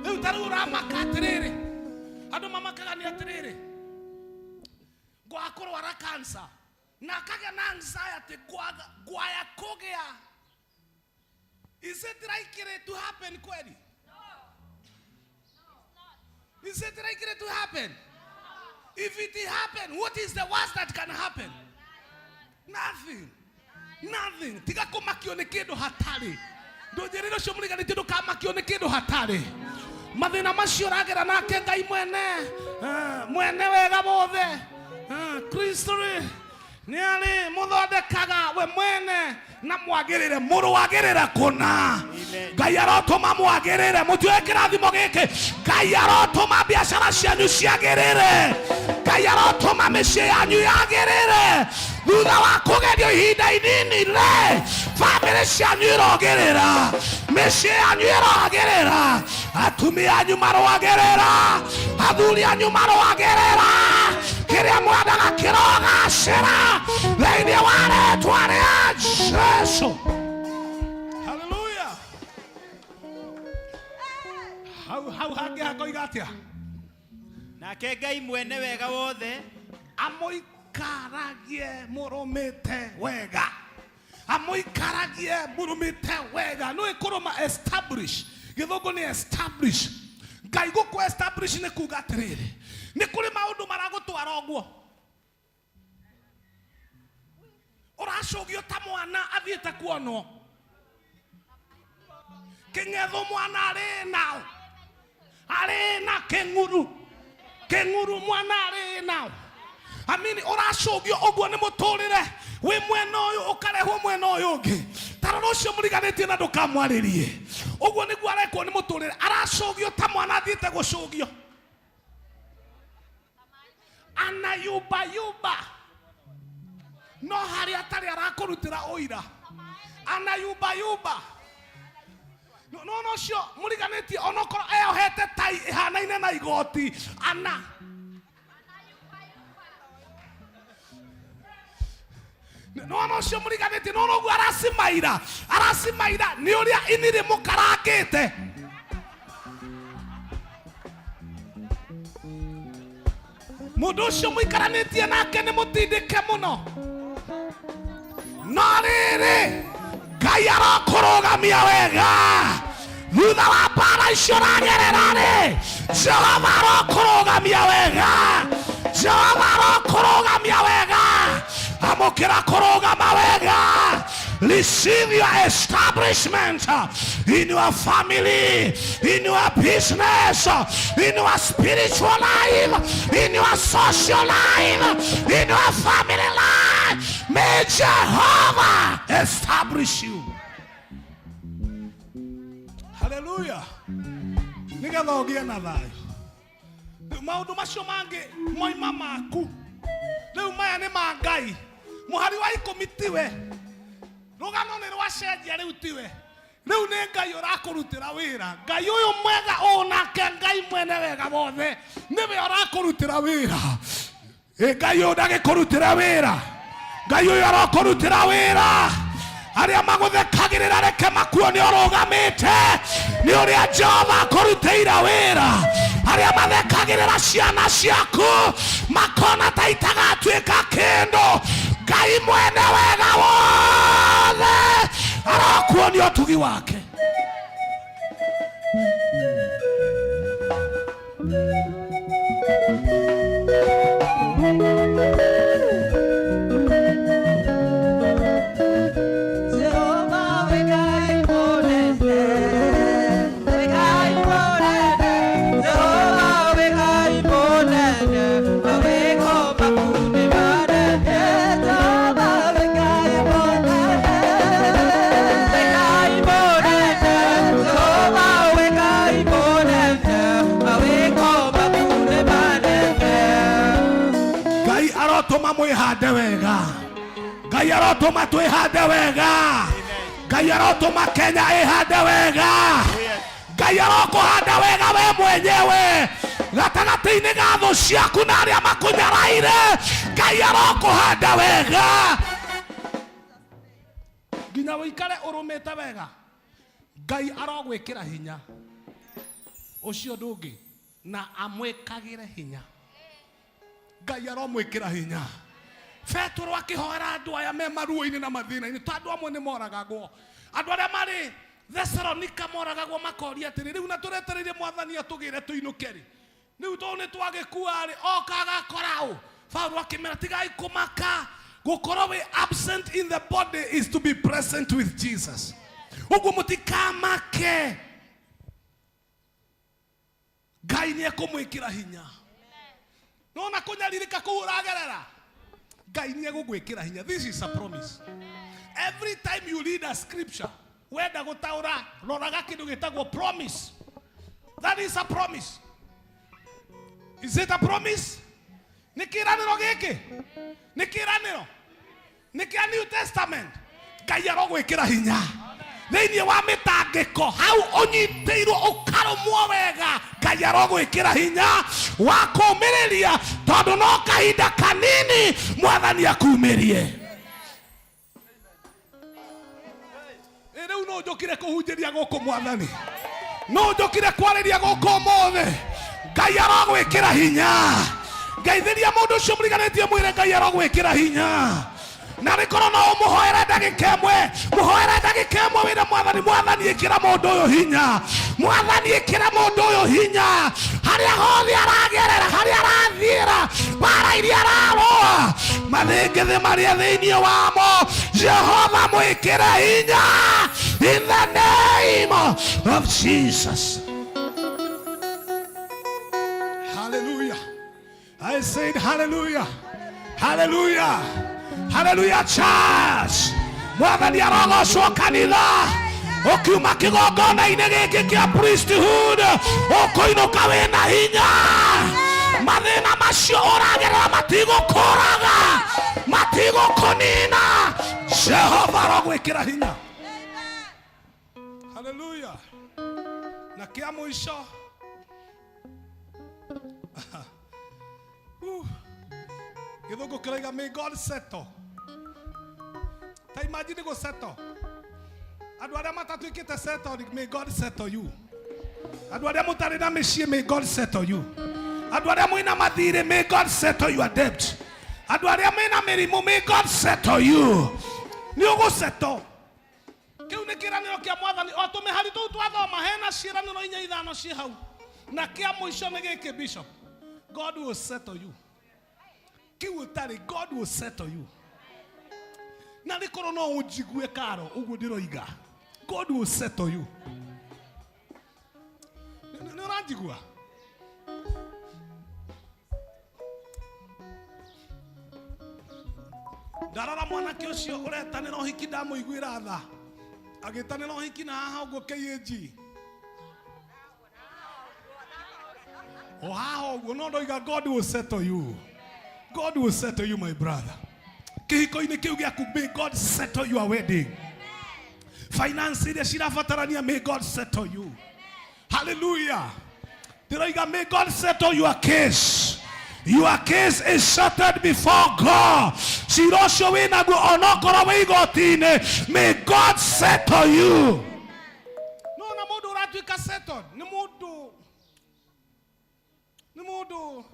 [SPEAKER 12] Rĩu ta rĩu ũramaka atĩrĩrĩ, andũ mamakaga nĩ atĩrĩrĩ, ngwaga kũrwara cancer na akagĩa na anxiety, ngwaya kũgĩa. Is it likely to happen kweli? Is it likely to happen? If it happen, what is the worst that can happen? Nothing. Nothing. Tiga kũmakio nĩ kĩndũ hatarĩ. Ndũnjĩrĩre ũcio mũriganĩtie ndũkamakio nĩ kĩndũ hatarĩ. Mathĩna macio ũragera nake Ngai mwene, mwene wega wothe. Kristo rĩ, nĩ arĩ mũthondekaga we mwene na mwagĩrĩre, mũrũagĩrĩre kũna. Ngai arotũma mwagĩrĩre, mũtiũĩ kĩrathimo gĩkĩ. Ngai arotũma biacara cianyu ciagĩrĩre. Ngai arotũma mĩciĩ yanyu yagĩrĩre. Thutha wa kũgerio ihinda inini rĩ, bamĩrĩ cianyu irogĩrĩra, mĩciĩ yanyu ĩragĩrĩra, atumia anyu marwagĩrĩra, athuri anyu marwagĩrĩra, kĩrĩa mwendaga kĩrogacĩra thĩinĩ wa rĩtwa rĩa Jesu. Haleluya. Hau hau hangĩ hakoiga atĩa?
[SPEAKER 13] Nake Ngai mwene wega wothe
[SPEAKER 12] amũikaragie mũrũmĩte wega, amũikaragie mũrũmĩte wega. Nĩ kũrũma establish, gĩthũngũ nĩ establish. Ngai gũkũ establish nĩ kuga atĩrĩrĩ, nĩ kũrĩ maũndũ maragũtwara ũguo, ũracũgio ta mwana athiĩte kuonwo kĩng'ethũ, mwana arĩ nao, arĩ na kĩng'uru, kĩng'uru mwana arĩ nao. Amini ũracũgio ũguo nĩ mũtũrĩre wĩ mwena ũyũ ũkarehwo mwena ũyũ ũngĩ. Ta rora ũcio mũriganĩtie na ndũkamwarĩrie. Ũguo nĩguo arekwo nĩ mũtũrĩre, aracũgio ta mwana athiĩte gũcũgio, anayumbayumba, no harĩa atarĩ arakũrutĩra ũira, anayumbayumba. No no ũcio mũriganĩtie onokorwo eyohete tai ĩhanaine na igoti, ana nona ũcio mũriganĩtie, nona ũguo aracimaira, aracimaira nĩ ũrĩa inirĩ mũkarangĩte. Mũndũ ũcio mũikaranĩtie nake nĩ mũtindĩke mũno, no rĩrĩ Ngai arokũrũgamia wega thutha wa mbara icio ũragerera rĩ, Jehova arokũrũgamia wega, Jehova arokũrũgamia wega. Amũkĩra kũrũgama wega. Receive your establishment in your family, in your business, in your spiritual life, in your social life, in your family life. May Jehovah establish you. Hallelujah. Nĩgetha ũgĩe na thayũ. Rĩu maũndũ macio mangĩ moima maku, rĩu maya nĩ ma Ngai. Mũhari wa 10 tiwe rũgano nĩ rwacenjia, rĩu tiwe, rĩu nĩ Ngai ũrakũrutĩra wĩra. Ngai ũyũ mwega ũũ nake Ngai mwene wega wothe nĩwe ũrakũrutĩra wĩra. Ĩ Ngai ũyũ ndagĩkũrutĩra wĩra, Ngai ũyũ arokũrutĩra wĩra. Arĩa magũthekagĩrĩra reke makuo nĩ ũrũgamĩte, nĩ ũrĩa Jehova akũrutĩire wĩra. Arĩa mathekagĩrĩra ciana ciaku makona ta itagatuĩka kĩndũ, Ngai mwene wega wothe arokuonia ũtugi wake.
[SPEAKER 15] Jehova we Ngai mũnene, we Ngai mũnene, Jehova we Ngai mũnene, mawĩko maku nĩ manene. Jehova we Ngai mũnene, we Ngai mũnene, Jehova we Ngai mũnene, mawĩko maku nĩ manene.
[SPEAKER 12] Ngai arotũma mwĩhande wega, Ngai arotũma twĩhande wega, Ngai arotũma Kenya ĩhande wega, Ngai arokũhanda wega we mwenyewe gatagatĩ-inĩ ga thũ ciaku na arĩa makũnyaraire. Ngai arokũhanda wega nginya ũikare ũrũmĩte wega. Ngai arogwĩkĩra hinya ũcio ndũngĩ na amwĩkagĩre hinya. Ngai aromwĩkĩra hinya. Petero akĩhoera andũ aya me maruo-inĩ na mathĩna-inĩ, to andũ amwe nĩ moragagwo. Andũ arĩa marĩ Thesalonika moragagwo makoria atĩrĩ, rĩu na tũretereire mwathani atũgĩre tũinũke rĩ, rĩu tondũ nĩ twagĩkua rĩ, oka agakora ũ? Paulo akĩmera, tigai kũmaka, gũkorwo wĩ absent in the body is to be present with Jesus. Ũguo mũtikamake, Ngai nĩ ekũmwĩkĩra hinya. Nona kũnyarirĩka kũu ũragerera, Ngai nĩ egũgwĩkĩra hinya. This is a promise. Every time you read a scripture, wenda gũtaũra, roraga kĩndũ gĩtagwo promise. That is a promise. Is it a promise? Nĩ kĩĩranĩro gĩkĩ? Nĩ kĩĩranĩro? Nĩ kĩa New Testament? Ngai arogwĩkĩra hinya thĩinĩ wa mĩtangĩko hau ũnyitĩirwo ũkarũmwo wega. Ngai arogwĩkĩra hinya wa kũũmĩrĩria, tondũ no kahinda kanini mwathani akumĩrie. Ĩ rĩu no njũkire kũhunjĩria gũkũ mwathani, no njũkire kwarĩria gũkũ ũmũthĩ. Ngai arogwĩkĩra hinya. Ngeithĩria mũndũ ũcio mũriganĩtie, mwĩre Ngai arogwĩkĩra hinya. Na rĩkorwo no ũmũhoere ndagĩka ĩmwe, mũhoere ndagĩka ĩmwe, wĩre mwathani, mwathani ĩkĩra mũndũ ũyũ hinya, mwathani ĩkĩra mũndũ ũyũ hinya harĩa hothe aragerera, harĩa arathiĩra, mbara iria ararũa, mathĩngĩthĩ marĩa thĩinĩ wamo, Jehova mwĩkĩre hinya in the name of Jesus. Hallelujah. I said hallelujah. Hallelujah. Hallelujah church. Mwathani arogocwo kanitha. Ũkiuma kĩgongona-inĩ gĩkĩ kĩa priesthood, ũkũinũka wĩna hinya. Mathĩna macio ũragerera matigũkũraga, matigũkũnina. Jehova arogwĩkĩra hinya. Hallelujah. Na kĩa mũico, gĩthũngũ kĩroiga may God settle. Ta imagine gũ settle. Andũ arĩa matatuĩkĩte settled, may God settle you. Andũ arĩa mũtarĩ na mĩciĩ, may God settle you. Andũ arĩa mwĩna mathirĩ, may God settle your debt. Andũ arĩa mena mĩrimũ, may God settle you. Nĩ ũgũsettle. Kĩu nĩ kĩĩranĩro kĩa mwathani. O tũmĩhari tũu twathoma, hena ciĩranĩro inya ithano ciĩ hau, na kĩa mũico nĩ gĩkĩ, bishop, God will settle you. Kĩu ũtarĩ, God will settle you. Na rĩkorwo no ũnjigue karo ũguo ndĩroiga, God will settle you. Nĩ ũranjigua? Ndarora mwanake ũcio ũretanĩra ũhiki, ndamũiguĩra tha, agĩtanĩra ũhiki na haha ũguo KAG o haha ũguo, no ndoiga God will settle you. God will settle you, my brother. Kĩhiko-inĩ kĩu gĩaku, may God settle your wedding. Finance iria cirabatarania, may God settle you. Hallelujah. Ndĩroiga may God settle your case. Your case is settled before God. Cira ũcio wĩnaguo onokorwo wĩ igoti-inĩ, may God settle you. No na mũndũ ũratuĩka settled nĩ mũndũ nĩ mũndũ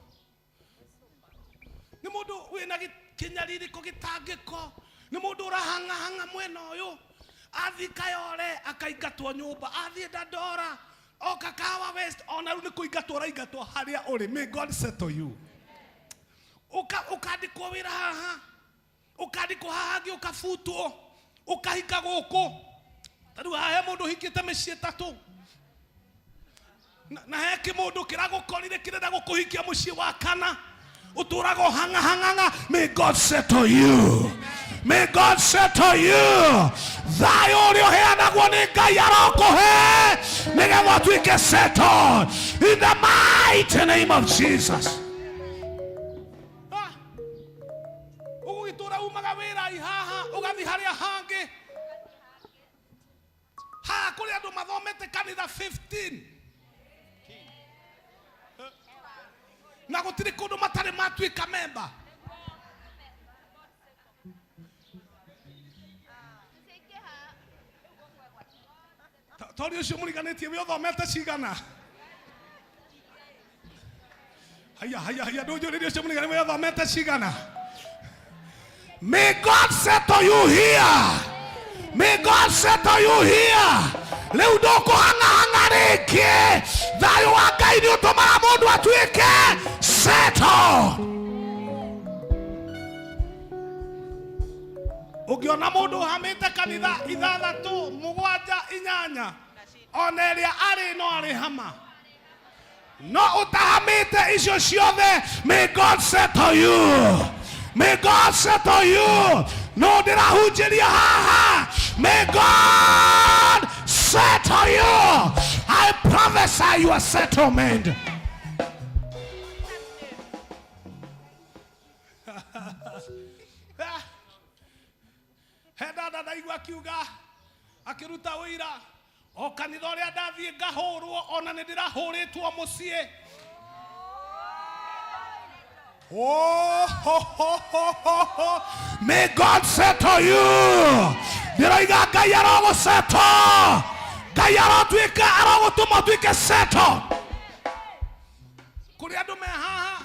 [SPEAKER 12] nĩ mũndũ wĩna kĩnyarirĩko, gĩtangĩko, nĩ mũndũ ũrahang'ahang'a mwena ũyũ, athiĩ Kayore akaingatwo nyũmba, athiĩ Dandora, oka Kahawa West, ona rĩu nĩ kũingatwo ũraingatwo harĩa ũrĩ. May God settle you. Ũkandĩkwo wĩra haha, ũkandĩkwo haha hangĩ, ũkabutwo, ũkahika gũkũ. Ta rĩu haha he mũndũ ũhikĩte mĩciĩ ĩtatũ, na he kĩmũndũ kĩragũkorire kĩrenda gũkũhikia mũciĩ wa kana, ũtũraga ũhang'ahang'ang'a. May God settle you. May God settle you. Thayũ ũrĩa ũheanagwo nĩ Ngai arokũhe nĩgetha ũtuĩke settled in the mighty name of Jesus. Ũgũgĩtũra umaga wĩra haha ũgathiĩ harĩa hangĩ. Haha kũrĩ andũ mathomete kanitha 15 na gũtirĩ kũndũ matarĩ matuĩka memba. Tori ũcio mũriganĩtie wĩ ũthomete cigana? Haya, haya, haya, ndũnjũrĩrie ũcio mũriganĩtie wĩ ũthomete cigana?
[SPEAKER 4] May God settle you here. May God settle you here. Rĩu ndũkũhang'ahang'a rĩngĩ. Thayũ wa Ngai nĩ ũtũmaga mũndũ atuĩke settle.
[SPEAKER 12] Ũngĩona mũndũ ũhamĩte kanitha ithathatũ mũgwanja inyanya ona ĩrĩa arĩ no arĩ hama
[SPEAKER 4] no ũtahamĩte icio ciothe. May God settle you. May God settle you. No ndĩrahunjĩria haha. May God settle you. I prophesy your settlement.
[SPEAKER 12] He dada ndaigua akiuga akĩruta ũira o kanitha ũrĩa ndathiĩ ngahũrwo ona nĩ ndĩrahũrĩtwo mũciĩ.
[SPEAKER 4] Oh, ho, ho, ho, ho, ho. May God settle you. Ndĩroiga Ngai arogũsettle. Ngai arotuĩka arogũtũma ũtuĩke settle.
[SPEAKER 12] Kũrĩ andũ me haha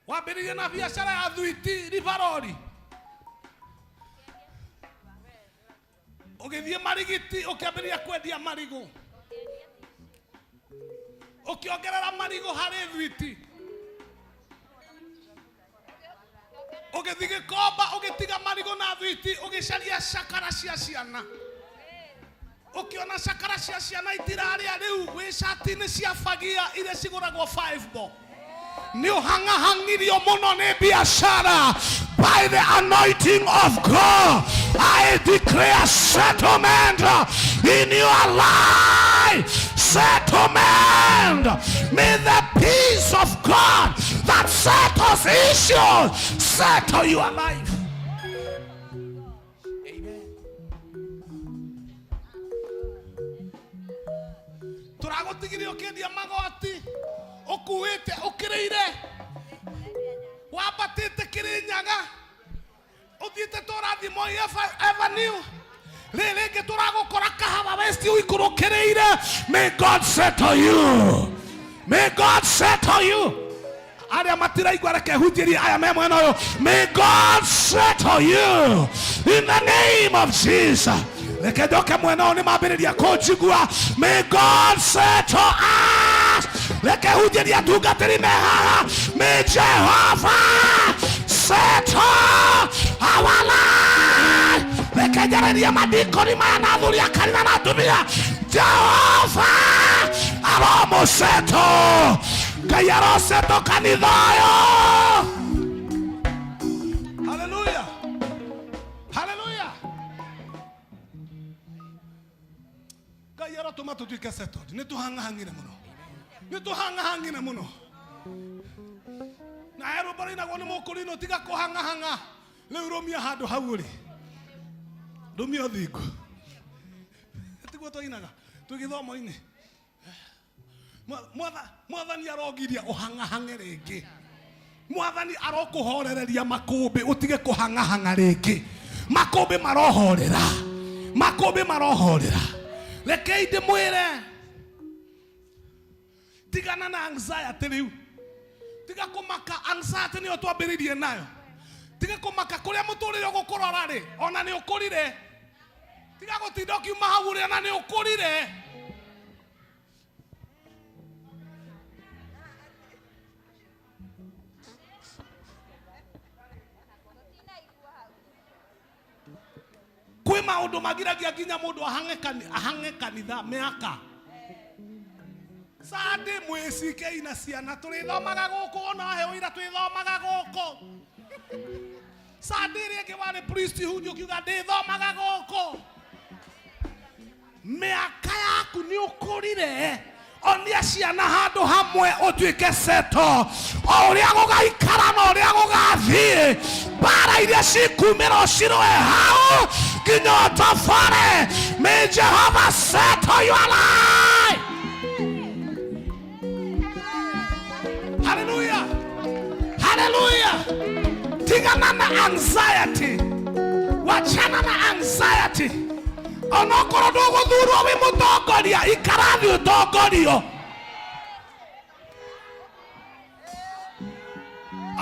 [SPEAKER 12] wambĩrĩirie na biacara ya thuiti ribarori ũgĩthiĩ marigiti ũkĩambĩrĩria kwendia marigũ ũkĩongerera marigũ harĩ thuiti ũgĩthiĩ gĩkomba ũgĩtiga marigũ na thuiti ũgĩcaria cakara cia ciana ũkĩona cakara cia ciana itirarĩa rĩu wĩ cati-inĩ cia bagia iria cigũragwo 5 bob.
[SPEAKER 4] Nĩ ũhang'ahang'irio mũno nĩ biacara. By the anointing of God, I declare settlement in your life. Settlement. May the peace of God that settles issues settle your life.
[SPEAKER 12] Tũragũtigire ũkĩendia magoti ũkuĩte ũkĩrĩire wambatĩte Kĩrĩnyaga ũthiĩte tũrathiĩ Moi Avenue rĩrĩ rĩngĩ tũragũkora Kahawa West ũikũrũkĩrĩire.
[SPEAKER 4] May God settle you. May God settle you. Arĩa matiraigua reke hunjĩrie aya me mwena ũyũ. May God settle you in the name of Jesus. Reke njoke mwena ũyũ nĩ mambĩrĩria kũnjigua. May God settle us. Reke hunjĩrie atungatĩri me haha. May Jehovah settle our life. Reke njarĩrie madikoni maya na athuri a kanitha na atumia. Jehovah aromũsettle. Ngai arosettle kanitha ũyũ.
[SPEAKER 12] Haleluya, haleluya. Ngai arotũma tũtuĩke settled. Nĩ tũhang'ahang'ire mũno, nĩ tũhang'ahang'ire mũno na he rwĩmbo rũinagwo nĩ mũkũrinũ tiga kũhang'ahang'a rĩu rũmia handũ hau ũrĩ rũmia ũthingu tiguo twainaga twĩ gĩthomo-inĩ. Mwathani arogiria ũhang'ahang'e rĩngĩ. Mwathani arokũhorereria makũmbĩ ũtige kũhang'ahang'a rĩngĩ. Makũmbĩ marohorera, makũmbĩ marohorera. Rekei ndĩmwĩre tigana na anxiety rĩu, tiga kũmaka. Anxiety nĩyo twambĩrĩirie nayo. Tiga kũmaka kũrĩa mũtũrĩre ũgũkũrora rĩ ona nĩ ũkũrire. Tiga gũtinda ũkiuma hau ũrĩ ona nĩ ũkũrire. Kwĩ maũndũ magiragia nginya mũndũ ahang'e kanitha mĩaka. Sande mwĩcikei na ciana tũrĩthomaga gũkũ ona wahe ũira twĩthomaga gũkũ. Sande ĩrĩa ĩngĩ warĩ priest hunjũ ũkiuga ndĩthomaga gũkũ.
[SPEAKER 4] Mĩaka yaku nĩ ũkũrire. Onia ciana handũ hamwe ũtuĩke settle. O ũrĩa gũgaikara na ũrĩa gũgathiĩ mbara iria cikumĩra ũcirũe hau nginya ũtobore. May Jehovah settle your life.
[SPEAKER 12] Hallelujah.
[SPEAKER 4] Hallelujah. Tigana na anxiety. Wachana na anxiety.
[SPEAKER 12] Onokorwo ndũgũthurwo wĩ mũtongoria, ikara thĩ ũtongorio.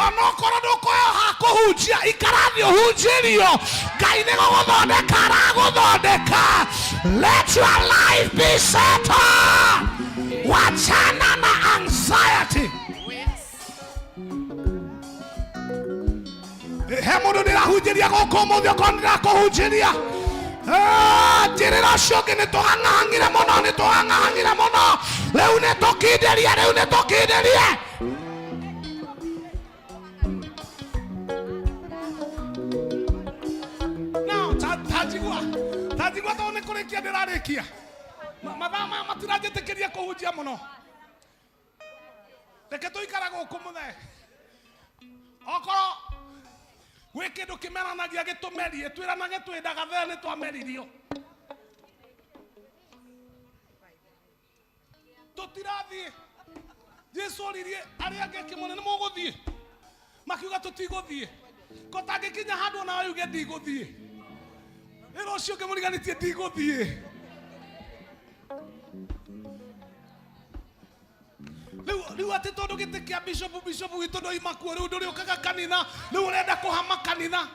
[SPEAKER 12] Onokorwo ndũkũheo ha kũhunjia, ikara thĩ ũhunjĩrio. Ngai nĩ gũgũthondeka aragũthondeka. Let your life be settled. Wachana na anxiety. He mũndũ ndĩrahunjĩria gũkũ ũmũthĩ, okorwo ndĩrakũhunjĩria, njĩrĩra ũcio ũngĩ nĩ tũhang'ahang'ire mũno, nĩ tũhang'ahang'ire mũno, rĩu nĩ tũkindĩrie, rĩu nĩ tũkindĩrie. Now, tanjigua, tanjigua tondũ nĩ kũrĩkia ndĩrarĩkia. Mathaa maya matiranjĩtĩkĩria kũhunjia mũno. Reke tũikara gũkũ mũthee. Okorwo gwĩ kĩndũ kĩmeranagia gĩtũmerie, twĩranage twĩndaga thee nĩ twameririo. Tũtirathiĩ. Jesu oririe arĩa angĩ akĩmona nĩ mũgũthiĩ, makiuga tũtigũthiĩ. Ko tangĩkinya handũ ona yuge ndigũthiĩ, ĩra ũcio ũngĩ mũriganĩtie ndigũthiĩ. Rĩu atĩ tondũ gĩtĩ kĩa bishop, bishop witũ ndoima kuo, rĩu ndũrĩũkaga kanitha, rĩu ũrenda kũhama kanitha,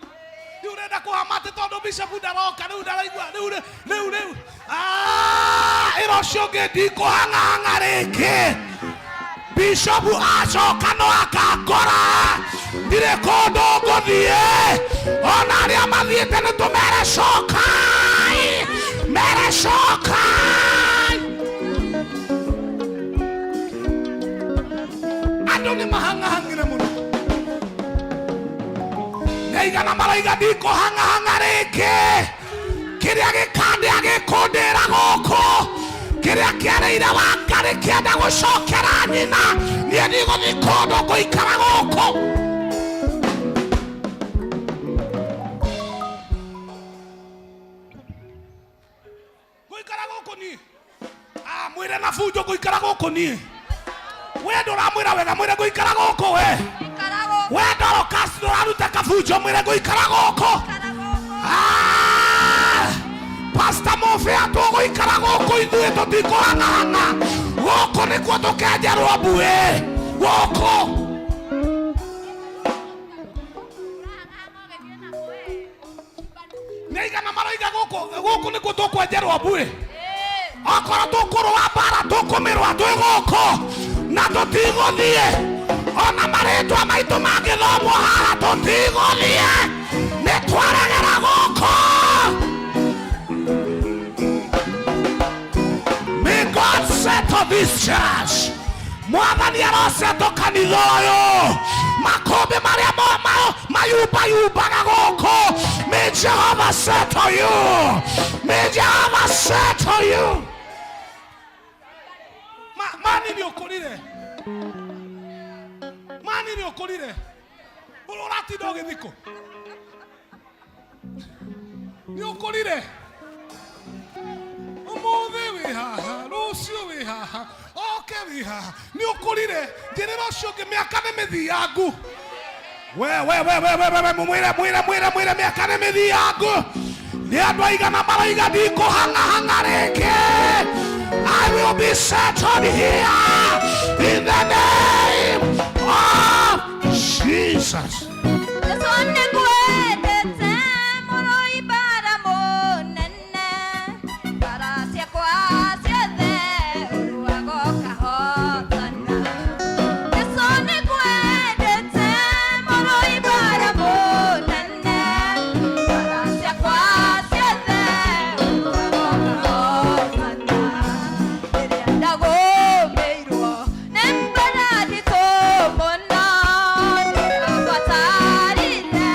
[SPEAKER 12] rĩu ũrenda kũhama atĩ tondũ bishop ndaroka, rĩu ndaraigua, rĩu rĩu rĩu. Ĩra ũcio ũngĩ ndikũhang'ahang'a rĩngĩ. Bishop acoka no akangora, ndirĩ kũndũ ngũthiĩ. Ona arĩa mathiĩte nĩ tũmere cokai, mere cokai. Andũ nĩ mahang'ahang'ire mũno. Nĩ aigana maraiga ndikũhang'ahang'a rĩngĩ. Kĩrĩa gĩkandĩa gĩkũndĩra gũkũ, kĩrĩa kĩarĩire Wangarĩ kĩenda gũcokera nyina, niĩ ndigũthiĩ kũndũ ngũikara gũkũ. Ngũikara gũkũ niĩ. Mwĩre na bunjo ngũikara gũkũ niĩ. We ndũramwĩra wega, mwĩre ngũikara gũkũ we. We Dorcas ndũraruta kabunjo, mwĩre ngũikara gũkũ. Pastor Mofea tũgũikara gũkũ ithuĩ tũtikũhang'ahang'a. Gũkũ nĩkuo tũkenjerwo mbuĩ. Gũkũ. Nĩ aigana maroiga gũkũ, gũkũ nĩkuo tũkwenjerwo mbuĩ. Okorwo tũkũrũa mbara tũkũmĩrũa twĩ gũkũ na tũtigũthiĩ. Ona marĩtwa maitũ mangĩthomwo haha tũtigũthiĩ, nĩ twaregera gũkũ. May God settle this church. Mwathani arosetwo kanitha ũyũ. Makũmbĩ marĩa mayumbayumbaga gũkũ. May Jehovah settle you. May Jehovah settle you. Mani nĩ ũkũrire. Mani nĩ ũkũrire. Ũratinda ũgĩthiĩ kũ? Nĩ ũkũrire. Ũmũthĩ wĩ haha, rũciũ wĩ haha, oke wĩ haha. Nĩ ũkũrire. Njĩrĩra ũcio ũngĩ mĩaka nĩ mĩthiangu. We we we we we we mwĩre mwĩre mwĩre mwĩre mĩaka nĩ mĩthiangu. Nĩ andũ aigana maraiga ndikũhang'ahang'a rĩngĩ. I will be settled here in the name of Jesus.
[SPEAKER 10] Jesu nĩngwendete mũno ibara mũnene, bara ciakwa ciothe ũruaga ũkahotana. Jesu nĩngwendete mũno ibara mũnene, bara ciakwa ciothe ũruaga ũkahotana. Rĩrĩa ndagũmĩirwo nĩ mbara nditũ mũno, nĩabatarire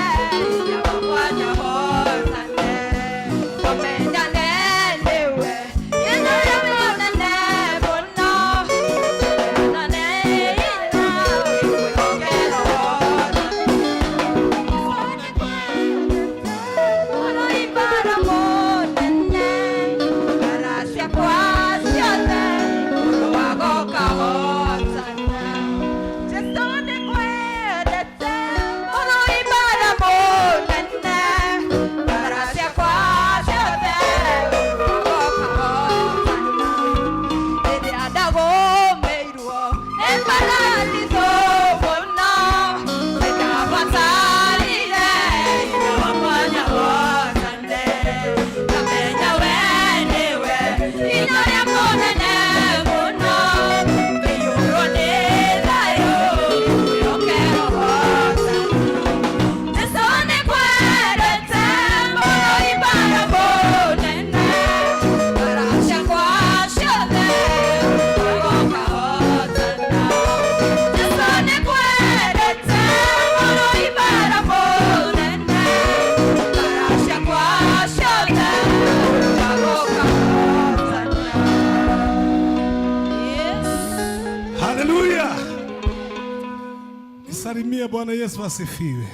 [SPEAKER 12] Niwasalimie. Bwana Yesu asifiwe.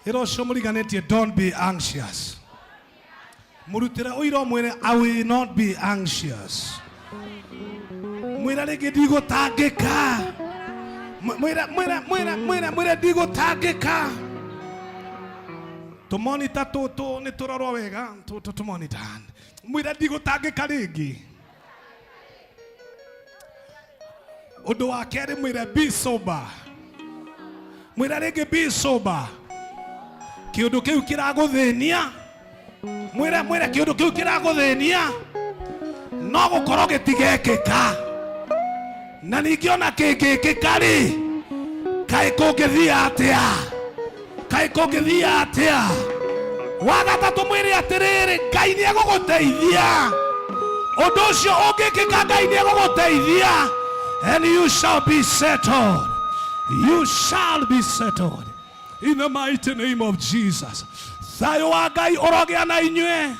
[SPEAKER 12] Ĩra ũcio mũriganĩtie, don't be anxious. Mũrutĩre ũira ũmwĩre, I will not be anxious. Mwĩre rĩngĩ, ndigũtangĩka. Mwĩre, mwĩre, mwĩre, mwĩre, mwĩre, ndigũtangĩka. Tũmonita tũtũ nĩ tũrorwo wega, tũtũ tũmonita. Mwĩre, ndigũtangĩka rĩngĩ. Ũndũ wa kerĩ, mwĩre, be sober. Mwĩre rĩngĩ, be sober. Kĩũndũ kĩu kĩragũthĩnia, mwĩre, mwĩre, kĩũndũ kĩu kĩragũthĩnia no gũkorwo gĩtigekĩka, na ningĩ ona kĩngĩkĩka rĩ, kaĩ kũngĩthiĩ atĩa? Kaĩ kũngĩthiĩ atĩa? Wa gatatũ, mwĩre atĩrĩrĩ, Ngai nĩ egũgũteithia. Ũndũ ũcio ũngĩkĩka, Ngai nĩ egũgũteithia, and you shall be settled. You shall be settled in the mighty name of Jesus. Thayũ wa Ngai ũrogĩa na inyuĩ.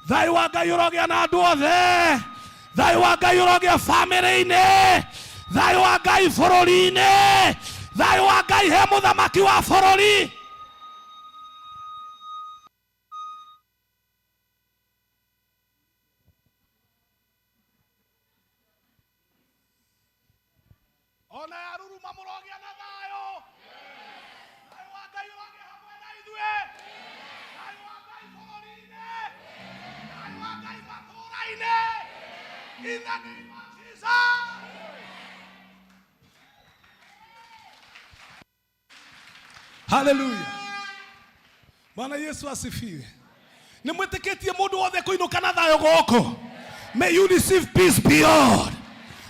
[SPEAKER 12] Thayũ wa Ngai ũrogĩa na andũ othe. Thayũ wa Ngai ũrogĩa bamĩrĩ-inĩ. Thayũ wa Ngai bũrũri-inĩ. Thayũ wa Ngai he mũthamaki wa bũrũri. Ona yaruruma, mũrogĩa na thayũ. Thayũ wa Ngai ũrogĩa hamwe na ithuĩ. Thayũ wa Ngai bũrũri-inĩ. Thayũ wa Ngai matũũra-inĩ, in the name of Jesus. Haleluya! Bwana Yesu asifiwe. Nĩ mwĩtĩkĩtie mũndũ wothe kũinũka na thayũ gũkũ? May you receive peace beyond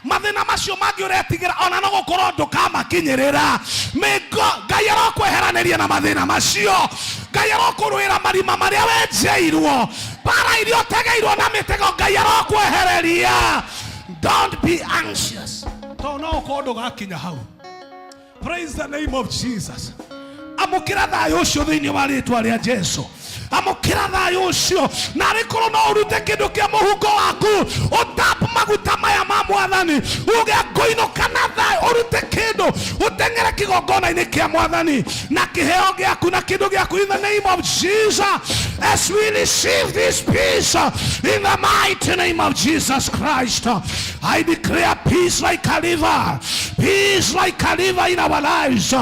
[SPEAKER 12] mathĩna macio mangĩ ũretigĩra, ona no gũkorwo ndũkamakinyĩrĩra. May God, Ngai arokweheranĩria na mathĩna macio. Ngai arokũrũĩra marima marĩa wenjeirwo, mbara iria ũtegeirwo na mĩtego, Ngai arokwehereria. Don't be anxious, tondũ no ũkorwo ndũgakinya hau. Praise the name of Jesus. Amũkĩra thayũ ũcio thĩinĩ wa rĩtwa rĩa Jesu. Amũkĩra thayũ ũcio, na arĩ korwo no ũrute kĩndũ kĩa mũhuko waku, ũtap maguta maya ma Mwathani, uge, ngũinũka na thayũ. Ũrute kĩndũ, ũteng'ere kĩgongona-inĩ kĩa Mwathani na kĩheo gĩaku na kĩndũ gĩaku, in the name of Jesus. As we receive this peace in the mighty name of Jesus Christ, I declare peace like a river, peace like a river in our lives,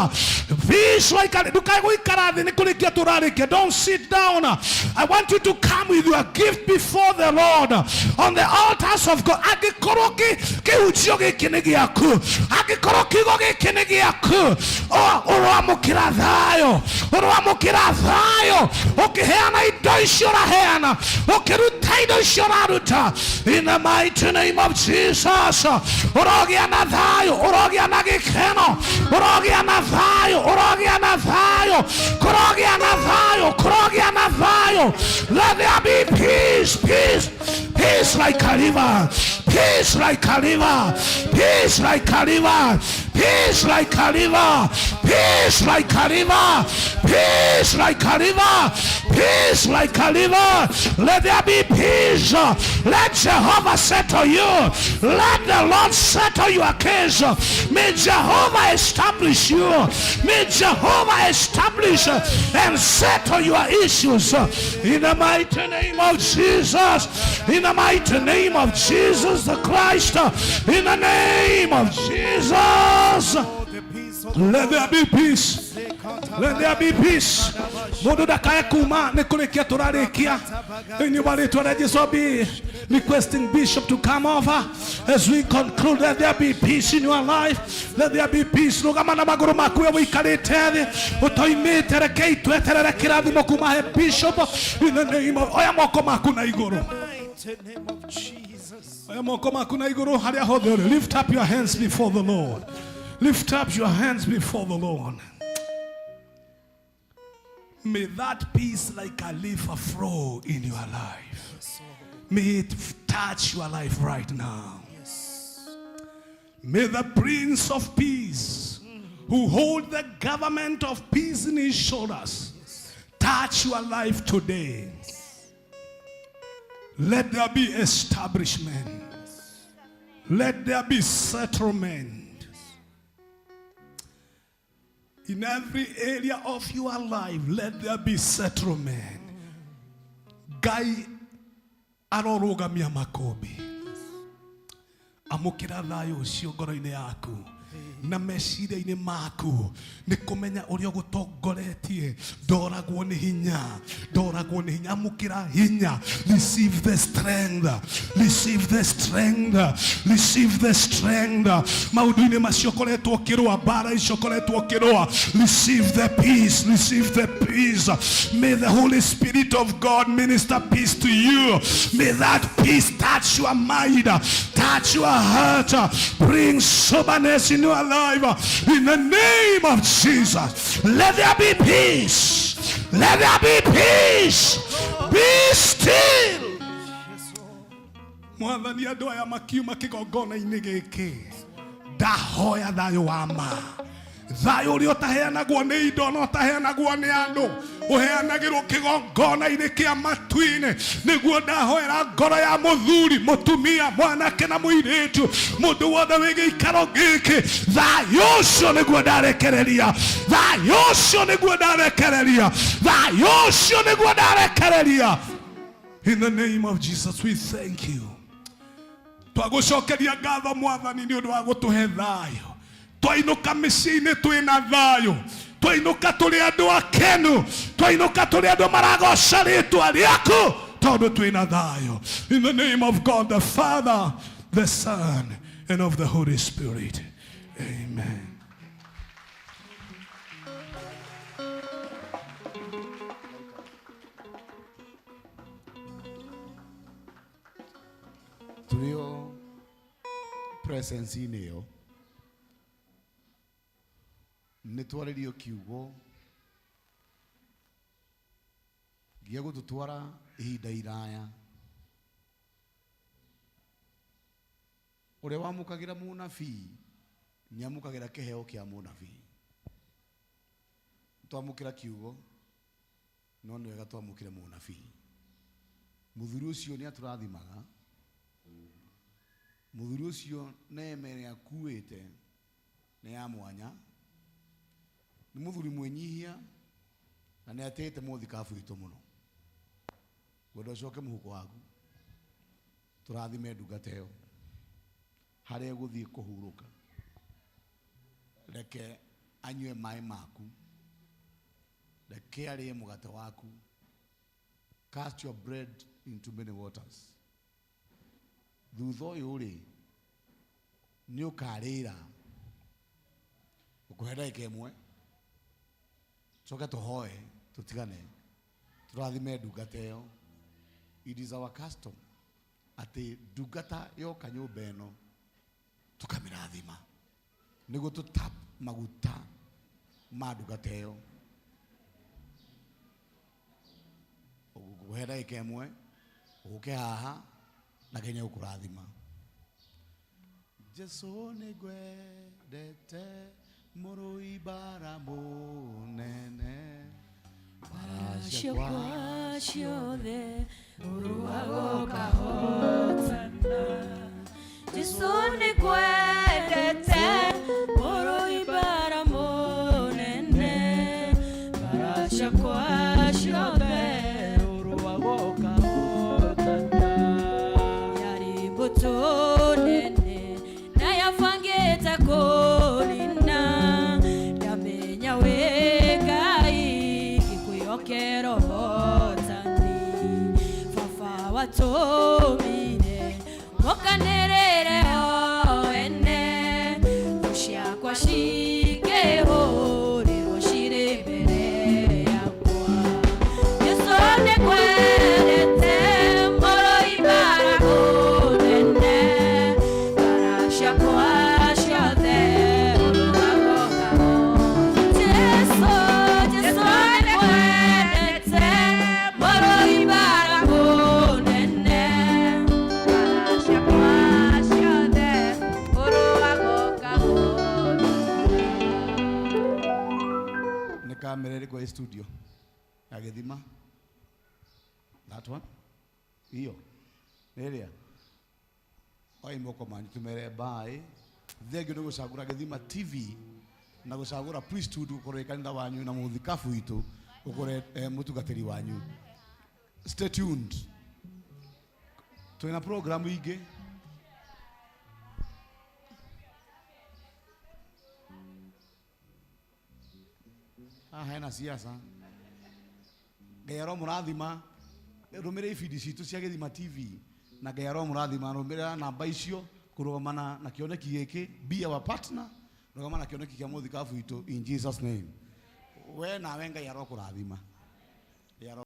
[SPEAKER 12] peace like a. Ndukae gũikara thĩ, nĩ kũrĩkia tũrarĩkia. Don't sit down. I want you to come with your gift before the Lord on the altars of God. Angĩkorwo kĩhunjio gĩkĩ nĩ gĩaku, angĩkorwo kiugo gĩkĩ nĩ gĩaku, ũroamũkĩra thayũ, ũroamũkĩra thayũ ũkĩheana indo icio ũraheana, ũkĩruta indo icio ũraruta, in the mighty name of Jesus. Ũrogĩa na thayũ, ũrogĩa na gĩkeno, ũrogĩa na thayũ, ũrogĩa na thayũ, kũrogĩa na thayũ, kũrogĩa na thayũ. Let there be peace, peace, peace like a river, peace like a river, peace like a river, peace like a river, peace like a river, peace like a river, peace like a river. Let there be peace. Let Jehovah settle you. Let the Lord settle your case. May Jehovah establish you. May Jehovah establish and settle your issues, in the mighty name of Jesus. In the mighty name of Jesus the Christ. In the name of Jesus. Let there be peace. Let there be peace. Mundu ndakae kuma, nĩ kũrĩkia tũrarĩkia thĩinĩ wa rĩtwa rĩa Jesu. Be requesting Bishop to come over as we conclude. Let there be peace in your life. Let there be peace. Rũgama na magũrũ maku we ũikarĩte thĩ ũtoimĩte. Rekei tweterere kĩrathimo kuma he Bishop, in the name of. Oya moko maku na igũrũ. Oya moko maku na igũrũ harĩa hothe ũrĩ. Lift up your hands before the Lord. Lift up your hands before the Lord. May that peace like a river flow in your life. May it touch your life right now. May the Prince of Peace, who hold the government of peace in his shoulders, touch your life today. Let there be establishment. Let there be settlement. In every area of your life, let there be settlement. Ngai arorũgamia makũmbĩ. Amũkĩra thayũ ũcio ngoro-inĩ yaku na meciria-inĩ maku, nĩ kũmenya ũrĩa ũgũtongoretie. Ndoragwo nĩ hinya, ndoragwo nĩ hinya. Amũkĩra hinya. Receive the strength, receive the strength, receive the strength. Maũndũ-inĩ macio ũkoretwo ũkĩrũa, mbara icio ũkoretwo ũkĩrũa, receive the peace, receive the peace. May the Holy Spirit of God minister peace to you. May that peace touch your mind, touch your heart, bring soberness in your life. In the name of Jesus, let there be peace. Let there be peace. Be still. Mwathani, andũ aya makiuma kĩgongona-inĩ gĩkĩ, ndahoya thayũ wa ma, thayũ ũrĩa ũtaheanagwo nĩ indo na ũtaheanagwo nĩ andũ, ũheanagĩrwo kĩgongona-inĩ kĩa matu-inĩ. Nĩguo ndahoera ngoro ya mũthuri, mũtumia, mwanake na mũirĩtu, mũndũ wothe wĩ gĩikaro gĩkĩ, thayũ ũcio nĩguo ndarekereria, thayũ ũcio nĩguo ndarekereria, thayũ ũcio nĩguo ndarekereria. In the name of Jesus, we thank you. Twagũcokeria ngatho, Mwathani, nĩ ũndũ wa gũtũhe thayũ. Twainũka mĩciĩ-inĩ twĩna thayũ, twainũka tũrĩ andũ akenu, twainũka tũrĩ andũ maragoca rĩtwa rĩaku tondũ twĩna thayũ. In the name of God the Father, the Son and of the Holy Spirit, amen.
[SPEAKER 4] Tũrĩ o presence-inĩ ĩyo, nĩ twarĩrio kiugo gĩa gũtũtwara ihinda iraya. Ũrĩa wamũkagĩra mũnabii nĩ amũkagĩra kĩheo kĩa mũnabii. Twamũkĩra kiugo, no nĩ wega twamũkĩre mũnabii. Mũthuri ũcio nĩ atũrathimaga. Mũthuri ũcio neema ĩrĩa akuĩte nĩ ya mwanya. Nĩ mũthuri mwĩnyihia na nĩ atĩĩte mũthikabu witũ mũno. Ngwenda ũcoke mũhuko waku, tũrathime ndungata ĩyo harĩa ĩgũthiĩ kũhurũka. Reke anyue maĩ maku, reke arĩe mũgate waku. Cast your bread into many waters. Thutha ũyũ rĩ, nĩ ũkarĩra. Ũkũhe ndagĩka ĩmwe, coke tũhoe tũtigane, tũrathime ndungata ĩyo. It is our custom atĩ ndungata yoka nyũmba ĩno tũkamĩrathima nĩguo tũ tap maguta ma ndungata ĩyo. Ũgũkũhe ndagĩka ĩmwe ũke haha na Kenya gũkũrathima. Jesu nĩ ngwendete, mũrũi mbara mũnene.
[SPEAKER 21] Ciakwa ciothe ũrũaga ũkahotana. Jesu nĩ kwendete, mũrũi mbara mũnene. Mbara ciakwa ciothe ũrũaga ũkahotana. Yarĩ mbũtũ nene na yabangĩte kũnina, ndamenya wĩ Ngai ngĩkwĩhokera ũhotani. Baba watũmire mokanĩrĩre o ene, thũ ciakwa cikĩhũrĩrwo cirĩ mbere yakwa. Jesu nĩ kwendete, mũrũi mbara mũnene. Mbara ciakwa ciothe ũrũaga ũkahotana. Jesu, Jesu nĩ kwendete, mũrũi mbara mũnene. Mbara ciakwa ciothe ũrũaga ũkahotana.
[SPEAKER 4] Nĩ kamera ĩrĩkũ ĩ studio ya gĩthima? That one, iyo nĩ ĩrĩa. Oi moko manyu, tumere mbaĩ. Thengio nĩ gũcagũra Gĩthima TV. Na gũcagũra priesthood gũkorwo ĩ kanitha wanyu na mũthikabu witũ gũkorwo mũtungatĩri wanyu. Stay tuned. Twĩna program ingĩ. Haha hena siasa. Ngai aromũrathima. Rũmĩrĩra ibindi citũ cia Gĩthima TV na Ngai aromũrathima. Rũmĩrĩra namba icio kũrũgamana na kĩoneki gĩkĩ. Be our partner. Rũgama na kĩoneki kĩa mũthikabu witũ in Jesus name. We nawe Ngai arokũrathima. Ngai.